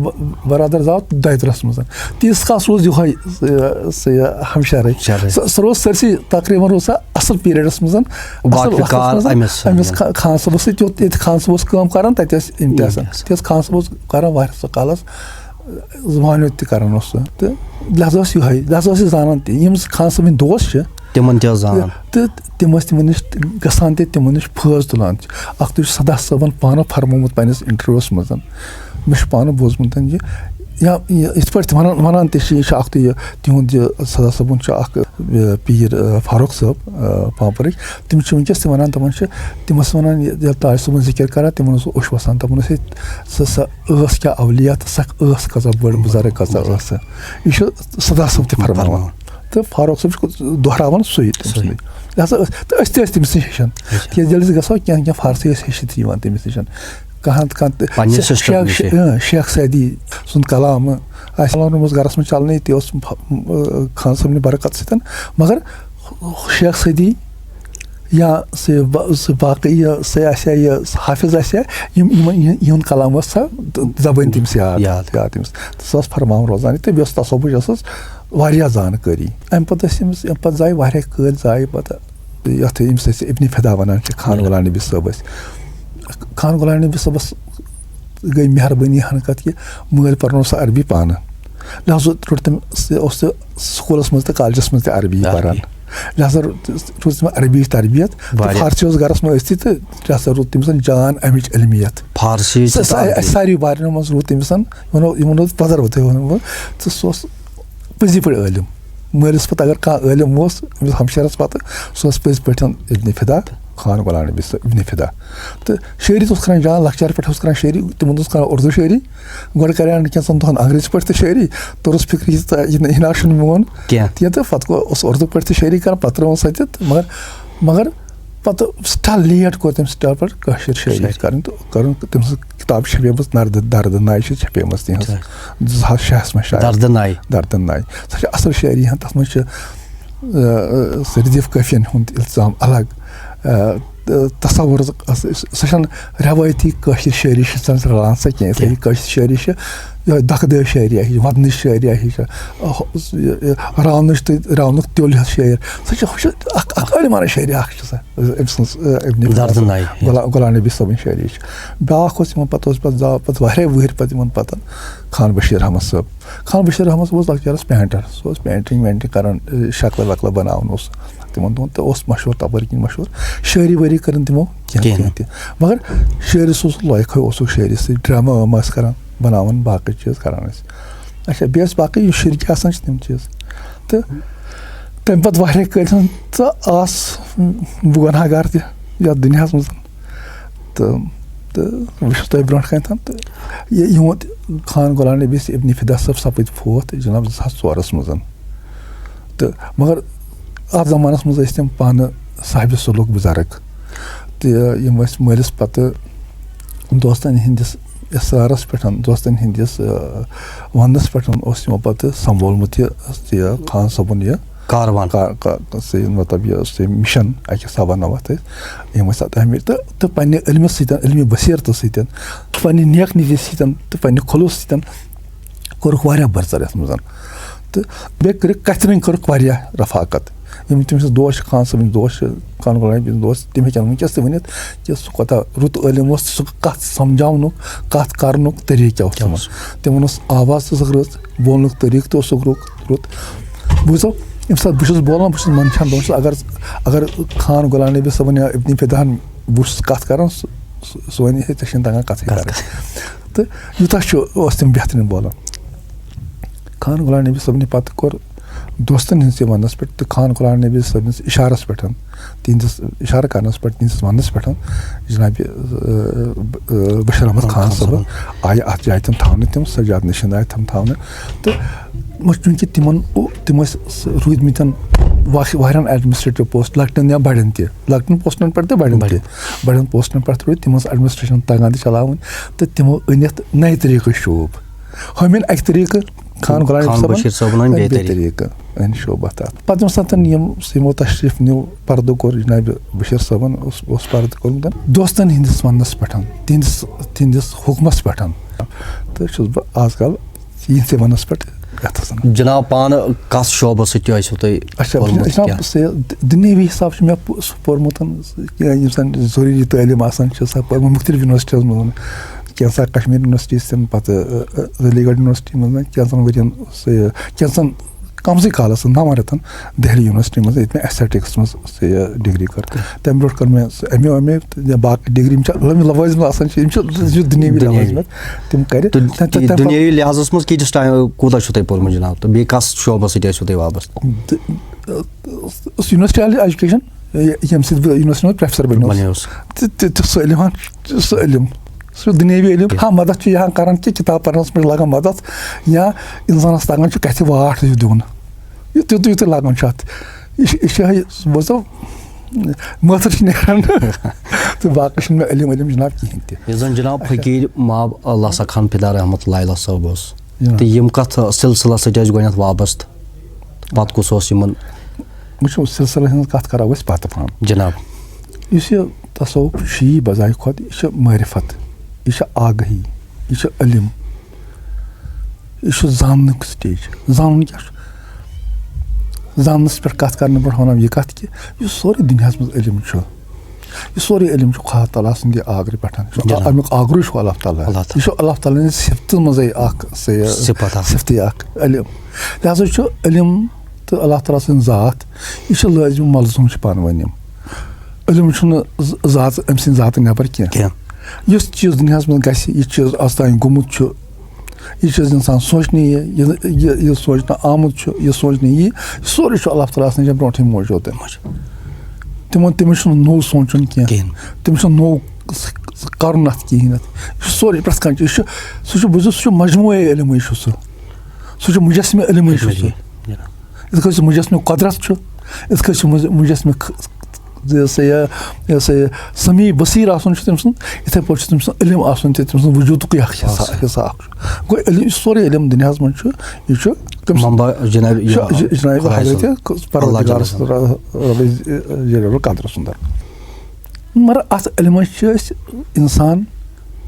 برادر زاو دۄیہِ تٕرٛہَس منٛز۔ تیٖتِس کالَس روٗز یِہوٚے، سُہ، سُہ، یہِ ہمشیرٕے۔ ہمشیرٕے۔ سۄ، سۄ روٗز سٲرسٕے تقریٖباً روٗز سۄ اَصٕل پیٖریڈَس منٛز، اَصٕل باقٕے وقتَس کار منٛز۔ أمِس أمِس خا-، خان صٲبَس سۭتۍ یوٚت ییٚتہِ خان صٲب اوس کٲم کَران، تَتہِ ٲسۍ یِم تہِ یِم آسان۔ تہِ آسان۔ تِکیٛازِ خان صٲب اوس کَران واریاہَس کالَس زُبانہِ یوت تہِ کَران اوس سُہ۔ تہٕ لہذا اوس یِہوٚے، لہذا اوس یہِ زانان تہِ۔ یِم خان صٲبٕنۍ دوس چھِ، تِمَن تہِ ٲس زان۔ تہٕ تِم ٲسۍ تِمَن نِش گژھان تہِ تِمَن نِش فٲض تُلان تہِ۔ اَکھ تُے چھُ سدا صٲبَن پانہٕ فرمومُت پنٛنِس اِنٹروِوَس منٛز۔ مےٚ چھُ پانہٕ بوٗزمُت یہِ، یا یہِ یِتھ پٲٹھۍ تہِ وَنان، وَنان تہِ چھِ، یہِ چھُ اَکھ تُے یہِ تِہُنٛد یہِ سدا صٲبُن چھُ اَکھ، اَ، پیٖر، اَ، فاروق صٲب، اَ، پامپرٕکۍ۔ تِم چھِ وٕنکیٚس تہِ وَنان، دَپان چھِ، تِم ٲسۍ وَنان، یہِ-، ییٚلہِ تاج صٲبُن ذِکِر کَران، تِمَن اوس اوٚش وَسان، دَپان ٲسۍ، ہے، سۄ، سۄ ٲس کیٛاہ اولیا تہٕ سۄ ٲس کۭژاہ بٔڑ بُزرگ کۭژاہ ٲس سۄ۔ یہِ چھُ سدا صٲب تہِ فرماوان۔ فرماوان۔ تہٕ فاروق صٲب چھُ دۄہراوان سُے تٔمۍ سُے۔ سُنٛدُے۔ لہذا ٲسۍ، تہٕ أسۍ تہِ ٲسۍ تٔمۍ سٕے ہیٚچھان۔ ہیٚچھان۔ کیٛازِ ییٚلہِ أسۍ گژھو، کینٛہہ کینٛہہ فارسی ٲسۍ ہیٚچھِتھ یِوان تٔمِس نِش۔ کانٛہہ نتہٕ کانٛہہ تہٕ پننہِ شیخ، system شیخ، نِشے۔ اۭں، شیخ سعدی سُنٛد کلام آسہِ۔ کلام روٗدمُت گرس منٛز چلنٕے، تہِ اوس ف-، اۭں، خان صٲبنہِ برکت سۭتۍ۔ مگر شیخ سعدی یا سُہ با-، سُہ باقٕے یہِ سُہ آسہِ ہا، یہِ حافظ آسہِ ہا، یِم، یِمن، یِہُنٛد کلام اوس سا زبٲنۍ تٔمِس یاد۔ یاد۔ یاد تٔمِس۔ تہٕ سۄ ٲس فرماوان روزان۔ تہٕ بیٚیہِ اوس تصوفٕچ ٲسٕس واریاہ زانکٲری۔ اَمہِ پتہٕ ٲسۍ أمِس، اَمہِ پتہٕ زایہِ واریاہ کٲلۍ، زایہِ پتہٕ یَتھ أمِس ٲسۍ ابن فدا وَنان چھِ، خان غلام نبی صٲب ٲسۍ۔ خان غلام نبی صٲبَس گٔے مہربٲنی ہَن کَتھ کہِ مٲلۍ پَرنوو سُہ عربی پانہٕ۔ لہذا روٚٹ تٔمۍ، سُہ اوس تہٕ سکوٗلَس منٛز تہٕ کالجَس منٛز تہِ عربی عربی۔ پَران۔ لہذا روٚٹ، روٚٹ تٔمۍ عربی تربیت۔ تہٕ واریاہ۔ فارسی اوس گَرَس منٛز ٲسِتھ تہٕ لہذا روٚٹ تٔمِس جان اَمِچ علمیت۔ فارسی سُہ، تہٕ سُہ، عربی۔ اَسہِ ساروی بارنیو منٛز روٗد تٔمِس، یِمَن، یِمَن اوس پَزر ووٚتھُے ووٚنمُت۔ تہٕ سُہ اوس پٔزی پٲٹھۍ عٲلِم۔ مٲلِس پَتہٕ اگر کانٛہہ عٲلِم اوس، أمِس ہمشیرَس پَتہٕ، سُہ اوس پٔزۍ پٲٹھۍ ابن فدا، خان غلام نبی صٲب ابن فدا۔ تہٕ شٲعری تہِ اوس کَران جان، لۄکچارٕ پٮ۪ٹھ اوس کَران شٲعری، تِمَن اوس کَران اُردو شٲعری۔ گۄڈٕ کَریٛاو نہٕ کینٛژَن دۄہَن انگریزی پٲٹھۍ تہِ شٲعری، توٚرُس فِکرِ یہِ ژٕ، یہِ نہ، یہِ نہ چھُنہٕ میون کینٛہہ۔ کینٛہہ، تہٕ پَتہٕ گوٚو، اوس اُردو پٲٹھۍ تہِ شٲعری کَران، پَتہٕ ترٛٲوٕن سۄ تہِ، مگر، مگر پَتہٕ سٮ۪ٹھاہ late کوٚر تٔمۍ start پَتہٕ کٲشِر شٲعری شٲعری۔ کَرٕنۍ تہٕ کٔرٕن تٔمۍ سٕنٛز کِتاب چھپیمٕژ، نَردٕ، دَردٕ ناے چھِ چھپیمٕژ تِہِنٛز۔ اچھا۔ زٕ ساس شےٚ ہَس منٛز شاید۔ دَردٕ ناے۔ دَردٕ ناے۔ سۄ چھِ اَصٕل شٲعری ہن، تَتھ منٛز چھِ، آ، آ، سُہ ردیف قٲفیَن ہُنٛد التزام الگ۔ آ، تہٕ تصور، سۄ چھَنہٕ رٮ۪وٲیتی کٲشِر شٲعری چھِ سۄ رَلان سۄ کینٛہہ۔ یِتھَے کینٛہہ۔ کٔنۍ کٲشِر شٲعری چھِ یِہوٚے دَکہٕ دٲج شٲعری ہِش، وَدنٕچ شٲعری ہِش، یہِ، یہِ، راونٕچ تہٕ راونُک تیوٚل ہٮ۪تھ شٲعر۔ سۄ چھِ، ہُہ چھِ اَکھ، اَکھ عٲلمانہ شٲعری اَکھ چھِ سۄ، أمۍ سٕنٛز، أ، ابن فدا صٲب، غلام نبی صٲبٕنۍ شٲعری چھِ۔ بیٛاکھ اوس یِمَن پَتہٕ، اوس پَتہٕ زا-، پَتہٕ واریاہ وٕہٕرۍ پَتہٕ یِمَن پَتہٕ خان بشیٖر احمد صٲب۔ خان بشیٖر احمد صٲب اوس لۄکچارَس پینٹر، سُہ اوس پینٹنگ وینٹنگ کران، اے، شکلہٕ وکلہٕ بناوان اوس تِمن دۄہن، تہٕ اوس مشہوٗر، تپٲرۍ کِنۍ مشہوٗر۔ شٲعری وٲعری کٔرٕن تِمو کینٛہہ، کِہیٖنۍ۔ کینٛہہ تہِ۔ مگر شٲعری سُہ اوس لایق اوسُکھ شٲعری سۭتۍ، ڈرامہ ٲم ٲسۍ کران، بناوان، باقٕے چیٖز کران ٲسۍ۔ اچھا، بیٚیہِ ٲسۍ باقٕے یُس شرکہِ آسان چھِ تِم چیٖز۔ تہٕ تَمہِ پتہٕ واریاہ کٲلۍ تہٕ آس بہٕ گۄناہ گار تہِ یَتھ دُنیاہَس منٛز۔ تہٕ، تہٕ بہٕ چھُس تۄہہِ برونٛٹھ کَنہِ تھَن۔ تہٕ یہِ یِہُنٛد خان غلام نبی ابن فدا صٲب سپٕدۍ فوت جناب زٕ ساس ژورَس منٛز۔ تہٕ مگر اَتھ زمانَس منٛز ٲسۍ تِم پانہٕ صاحبِ سلوٗک بُزرگ۔ تہٕ یِم ٲسۍ مٲلِس پَتہٕ دوستَن ہِنٛدِس اِصرارَس پٮ۪ٹھ، دوستَن ہِنٛدِس، آ، وَننَس پٮ۪ٹھ اوس یِمو پَتہٕ سنٛبھولمُت یہِ، یہِ خان صٲبُن یہِ کاروان۔ کا-، کا-، سُہ، مطلب، یہِ اوس یہِ مِشن اَکہِ حسابہٕ نَوَتھ ٲسۍ۔ یِم ٲسۍ اَتھ اہمیت تہٕ، تہٕ پنٛنہِ علمہٕ سۭتۍ، علمِ بصیرتہٕ سۭتۍ، پنٛنہِ نیک نیتی سۭتۍ تہٕ پنٛنہِ خلوص سۭتۍ کوٚرُکھ واریاہ برژر یَتھ منٛز۔ تہٕ بیٚیہِ کٔرٕکھ کَتھِ رٔنٛگۍ کٔرٕکھ واریاہ رفاقت۔ یِم تٔمۍ سٕنٛز دوس چھِ، خان صٲبٕنۍ دوس چھِ، خان غلام نبی سٕنٛدۍ دوس، تِم ہیٚکن وٕنکیٚس تہِ ؤنِتھ کہِ سُہ کوٗتاہ رُت عٲلِم اوس، سُہ کَتھ سمجھاونُک، کَتھ کرنُک طریٖقہٕ کیٛاہ اوس کیٛاہ تِمن۔ اوس؟ تِمن ٲس آواز تہِ ٲسٕکھ رٕژ، بولنُک طریٖقہٕ تہِ اوسُکھ رُت، رُت۔ بوٗزتو، ییٚمہِ ساتہٕ بہٕ چھُس بولان، بہٕ چھُس منٛدچھان، دَپان چھُس، اگر، اگر خان غلام نبی صٲبُن یا ابن فداہن بہٕ چھُس کَتھ کران، سُہ، سُہ، سُہ وَنہِ ہے، ژےٚ چھِنہٕ تَگان کَتھٕے کَتھ کَرٕنۍ۔ تہٕ یوٗتاہ چھُ، اوس تِم بہتریٖن بولان۔ خان غلام نبی صٲبنہِ پَتہٕ کوٚر دوستَن ہِنٛدِس یہِ وَننَس پٮ۪ٹھ تہٕ خان غلام نبی صٲبنِس اِشارَس پٮ۪ٹھ، تِہِنٛدِس اِشارٕ کَرنَس پٮ۪ٹھ، تِہِنٛدِس وَننَس پٮ۪ٹھ جنابِ، اَ، اَ، بشیٖر احمد خان خان صٲبہٕ صٲبَن۔ آیہِ اَتھ جایہِ تِم تھاونہٕ، تِم سجاد نِشٲنۍ آیہِ تِم تھاونہٕ۔ تہٕ وۄنۍ چوٗنٛکہِ تِمَن، تِم ٲسۍ روٗدۍمٕتٮ۪ن واش-، واریاہَن administrative post، لۄکٹٮ۪ن یا بَڑٮ۪ن تہِ، لۄکٹٮ۪ن پوسٹَن پٮ۪ٹھ تہٕ بَڑٮ۪ن تہِ، بَڑٮ۪ن۔ بَڑٮ۪ن پوسٹَن پٮ۪ٹھ روٗدۍ، تِم ٲسۍ administration تَگان تہِ چلاوٕنۍ، تہٕ تِمو أنۍ اَتھ نَیہِ طریٖقہٕ شوٗب۔ ہُمۍ أنۍ اَکہِ طریٖقہٕ، خان غلام خان صٲبَن بشیٖر صٲبَن أنۍ أنۍ بیٚیہِ بیٚیہِ طریٖقہٕ۔ طریٖقہٕ، أنۍ شوٗب اَتھ۔ پَتہٕ ییٚمہِ ساتہٕ یِم، یِمو تشریٖف نیوٗ، پَردٕ کوٚر جنابِ بشیٖر صٲبَن، اوس، اوس پَردٕ کوٚرمُت دوستَن ہِنٛدِس وَننَس پٮ۪ٹھ، تِہِنٛدِس، تِہِنٛدِس حُکمَس پٮ۪ٹھ۔ تہٕ چھُس بہٕ آز کَل یِہِنٛدسٕے وَننَس پٮ۪ٹھ یَتھ آسان۔ جناب پانہٕ کَتھ شعبَس سۭتۍ تہِ ٲسِو تُہۍ اچھا، کوٚرمُت جناب، کینٛہہ؟ سُہ دُنیٲوی حساب چھُ مےٚ پو-، سُہ پوٚرمُت، یُس زَن ضروٗری تعلیٖم آسان چھِ، سۄ پٔر مےٚ مُختلف یونیورسٹیَن منٛز، کینٛژھا کشمیٖر یونیورسٹی، تَمہِ پَتہٕ، ٲ، ٲ، علی گڑھ یونیورسٹی منٛز، کینٛژھن ؤرِین، سُہ، کینٛژھن کمسٕے کالَس، نَوَن رٮ۪تَن دہلی یونیورسٹی منٛز، ییٚتہِ مےٚ aesthetics منٛز سُہ یہِ degree کٔر۔ تَمہِ برونٛٹھ کٔر مےٚ سُہ ایم اے ویم اے تہٕ یا باقٕے degree، یِم چھِ لوٲزِم آسان چھِ، یِم چھِ، یہِ چھُ دُنیٲوی دُنیٲوی۔ لوٲزمَت، تِم کَرِ۔ تہٕ تَمہِ، تَمہِ، تَمہِ دُنیٲوی لحاظَس منٛز کۭتِس ٹایم، کوٗتاہ چھُو تۄہہِ پوٚرمُت جناب؟ تہٕ بیٚیہِ کَس شعبَس سۭتۍ ٲسِو تُہۍ وابستہٕ؟ تہٕ، یونیورسٹی ایجوکیشن، ییٚمہِ سۭتۍ بہٕ یونیورسٹی منٛز پروفیسر بَنیوس۔ بَنیوس۔ تہٕ، تہٕ، تہٕ سُہ علم ہن، سُہ علم، سُہ دُنیٲوی علم۔ ہاں، مدد چھُ یہِ ہن کران کہِ کِتاب پرنَس منٛز چھُ لگان مدد، یا اِنسانَس تَگان چھُ کَتھِ واٹھ ہیوٗ دیُن۔ یہِ تیُتُے، یُتُے لگان چھُ اَتھ۔ یہِ چھُ، یہِ چھُ، بوزو، مٲتھٕر چھِ نیران۔ تہٕ باقٕے چھُنہٕ مےٚ علم، علم جناب کِہیٖنۍ تہِ۔ یُس زَن جناب فقیٖر ماب اللہ سا خان فدا رحمت اللہ علیہ صٲب اوس، جناب۔ تہٕ یِم کَتھ سلسلس سۭتۍ ٲسۍ گۄڈٕنٮ۪تھ وابستہٕ؟ پتہٕ کُس اوس یِمن؟ وٕچھِو، سلسلہٕ ہٕنٛز کتھ کرو أسۍ پتہٕ پہم۔ جناب۔ یُس یہِ تصوف چھُ، یہِ بجایہِ کھۄتہٕ، یہِ چھُ معرفت، یہِ چھُ آگہی، یہِ چھُ علم، یہِ چھُ زاننُک stage۔ زانُن کیٛاہ چھُ؟ زاننس پٮ۪ٹھ کتھ کرنہٕ برونٛہہ ونو یہِ کتھ کہِ یُس سورُے دُنیاہس منٛز علم چھُ، یہِ سورُے علم چھُ خۄدا تعالیٰ سٕنٛدِ آگرٕ پٮ۪ٹھ۔ یہِ چھُ جناب۔ امیُک آگرٕ چھُ اللہ تعالیٰ۔ اللہ تعالیٰ۔ یہِ چھُ اللہ تعالیٰ سٕنٛدِ صفتہٕ منٛزٕے اکھ سُہ یہِ صفت اکھ۔ صفتٕے اکھ، علم۔ لہذا چھُ علم تہٕ اللہ تعالیٰ سٕنٛز ذات، یہِ چھُ لٲزِم ملزوٗم چھِ پانہٕ ؤنۍ یِم۔ علم چھُنہٕ ز-، ذات، أمۍ سٕنٛدِ ذاتہٕ نٮ۪بر کینٛہہ۔ کینٛہہ۔ یُس چیٖز دُنیاہَس منٛز گژھِ، یہِ چیٖز آز تام گوٚمُت چھُ، یہِ چیٖز اِنسان سونٛچنہٕ یہِ، یہِ، یہِ، یہِ سونٛچنہٕ آمُت چھُ، یہِ سونٛچنہٕ یی، یہِ سورُے چھُ اللہ تعالیٰ سٕنٛدِ برونٛٹھٕے موٗجوٗد۔ تِمن، تِمن چھُنہٕ نوٚو سونٛچُن کینٛہہ۔ کِہیٖنۍ۔ تٔمِس چھُنہٕ نوٚو س-، س-، کَرُن اَتھ کِہیٖنۍ اَتھ۔ یہِ چھُ سورُے پرٛٮ۪تھ کانٛہہ چیٖز، یہِ چھُ، سُہ چھُ، بوٗزِو، سُہ چھُ مجموعے علمٕے چھُ سُہ۔ سُہ چھُ مجسمہِ علمٕے چھُ سُہ۔ جناب۔ یِتھ کٔنۍ سُہ مجسمہِ قۄدرت چھُ، یِتھ کٔنۍ سُہ مج-، مجسمہِ خ-، یہِ ہسا یہِ، یہِ ہسا یہِ سمیع بصیٖر آسُن چھُ تٔمۍ سُنٛد، یِتھَے پٲٹھۍ چھُ تٔمۍ سُنٛد علم آسُن تہِ تٔمۍ سُنٛد وجوٗدُکُے اَکھ حصہٕ، آسان۔ حصہٕ اَکھ چھُ۔ گوٚو علم، یُس سورُے علم دُنیاہَس منٛز چھُ، یہِ چھُ کٔمۍ سُنٛد؟ منبع جناب، یہِ چھُ، یہِ چھُ جناب خۄداے حضرت سُنٛد۔ پروردگار اللہ تعالیٰ سُنٛد۔ سُنٛد، رب، رب جلیل القدر سُنٛد۔ مگر اَتھ علمَس چھِ أسۍ اِنسان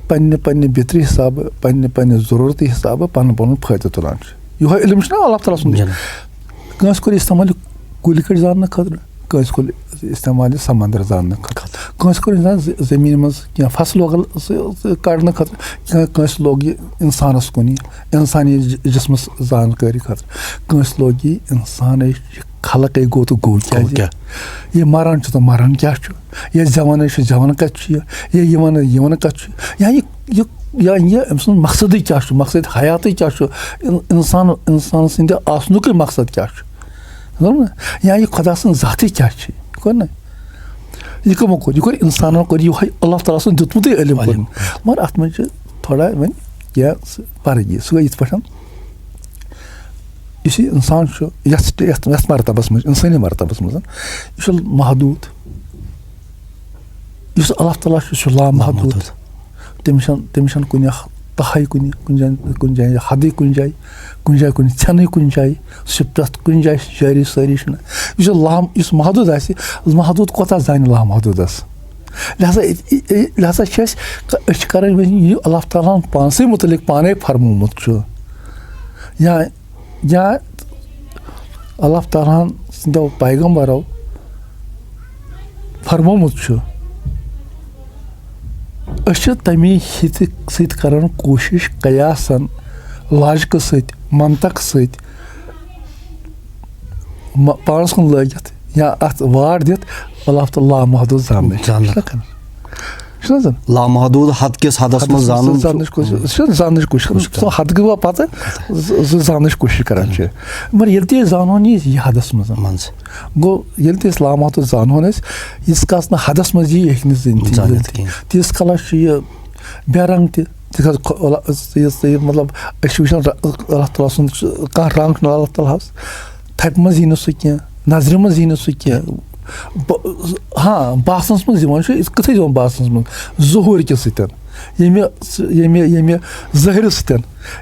پنٛنہِ پنٛنہِ بِترِ حِسابہٕ، پنٛنہِ پنٛنہِ ضروٗرتہٕ حِسابہٕ پَنُن پَنُن فٲیدٕ تُلان چھُ۔ یِہوٚے علم چھُنہ اللہ تعالیٰ سُنٛد؟ جِناب۔ کٲنٛسہِ کوٚر استعمال یہِ کُلۍ کٔٹۍ زاننہٕ خٲطرٕ، کٲنٛسہِ کوٚر استعمال یہِ سمندر زاننہٕ خٲطرٕ، کٲنٛسہِ کوٚر اِنسان زِ-، زٔمیٖنہِ منٛز کینٛہہ فصل وۄگل سُہ، سُہ کڑنہٕ خٲطرٕ، کٲ-، کٲنٛسہِ لوگ یہِ اِنسانَس کُن، یہِ اِنسٲنی ج-، جسمَس زانکٲری خٲطرٕ، کٲنٛسہِ لوگ یہِ اِنسانٕچ یہِ خلقے گوٚو تہٕ گوٚو گوٚو کیٛازِ؟ کیٛاہ؟ یہِ مران چھُ تہٕ مران کیٛاہ چھُ؟ یہِ زٮ۪وان چھُ، زٮ۪وان کَتہِ چھُ یہِ؟ یہِ یِوان، یِوان کَتہِ چھُ؟ یا یہِ، یہِ، یا یہِ أمۍ سُنٛد مقصدٕے کیٛاہ چھُ؟ مقصد حیاتٕے کیٛاہ چھُ؟ اِن-، اِنسان، اِنسان سٕنٛدِ آسنُکٕے مقصد کیٛاہ چھُ؟ زانو نا؟ یا یہِ خۄدا سٕنٛز ذاتٕے کیٛاہ چھِ؟ یہِ کوٚر نا؟ یہِ کٕمو کوٚر؟ یہِ کوٚر اِنسانو کوٚر، یِہوٚے اللہ تعالیٰ سُنٛد دیُتمُتٕے علم کوٚر۔ علم۔ مگر اَتھ منٛز چھِ تھوڑا وۄنۍ کینٛہہ سُہ فرق یہِ۔ سُہ گوٚو یِتھ پٲٹھۍ، یُس یہِ اِنسان چھُ، یَتھ سٹے-، یَتھ، یَتھ مرتبس منٛز، اِنسٲنی مرتبس منٛز، یہِ چھُ محدوٗد۔ یُس اللہ تعالیٰ چھُ، سُہ چھُ لامحدوٗد۔ لامحدوٗد۔ تٔمِس چھَنہٕ، تٔمِس چھَنہٕ کُنہِ اَکھ تَہَے کُنہِ، کُنہِ جایہِ، کُنہِ جایہِ حدٕے کُنہِ جایہِ، کُنہِ جایہِ کُنہِ ژھٮ۪نٕے کُنہِ جایہِ۔ سُہ چھُ پرٛٮ۪تھ کُنہِ جایہِ جٲری سٲری چھُنہٕ۔ یُس یہِ لام-، یُس محدوٗد آسہِ، محدوٗد کوتاہ زانہِ لامحدوٗدَس؟ لہذا، لہذا چھِ أسۍ، أسۍ چھِ کَران وۄنۍ یہِ اللہ تعالیٰ ہَن پانسٕے مُتعلِق پانَے فرمومُت چھُ۔ یا، یا اللہ تعالیٰ ہَن سٕنٛدیو پیغمبرو فرمومُت چھُ، أسۍ چھِ تَمی ہِتہِ سۭتۍ کَران کوٗشِش قیاسَن، لاجکہٕ سۭتۍ، منطق سۭتۍ، م-، پانَس کُن لٲگِتھ یا اَتھ وار دِتھ اللہ تعالیٰ لامحدوٗد زاننٕچ۔ زاننہٕ۔ چھُنہ کران؟ چھُنہ زن؟ لامحدوٗد حد کِس حدس منٛز زانُن چھُ۔ زاننٕچ کوٗشِش، أسۍ چھِ زاننٕچ کوٗشِش کران۔ کوٗشِش کران۔ سُہ حد گوٚوا پتہٕ ز-، ز-، زاننٕچ کوٗشِش کران چھِ۔ مگر ییٚلہِ تہِ أسۍ زانہون یہِ، یہِ حدس منٛز۔ منٛز۔ گوٚو، ییٚلہِ تہِ أسۍ لامحدوٗد زانہون أسۍ، ییٖتِس کالس نہٕ حدس منٛز یی، یہِ ہیٚکہِ نہٕ زٲنِتھ۔ زٲنِتھ کِہیٖنۍ۔ تیٖتِس کالس چھُ یہِ بے رنگ تہِ، تِکیٛازِ خۄ-، اللہ، یہِ، یہِ، مطلب، أسۍ چھِ وٕچھان ر-، اللہ تعالیٰ سُنٛد چھُ، کانٛہہ رنگ چھُنہٕ اللہ تعالیٰ ہس۔ تھپہِ منٛز یی نہٕ سُہ کینٛہہ، نظرِ منٛز یی نہٕ سُہ کینٛہہ۔ ب-، ہاں، باسنس منٛز یِوان چھُ، یہِ کِتھٕے یِوان باسنس منٛز؟ ظہوٗر کہِ سۭتۍ، ییٚمہِ، ییٚمہِ، ییٚمہِ ظٲہرٕ سۭتۍ،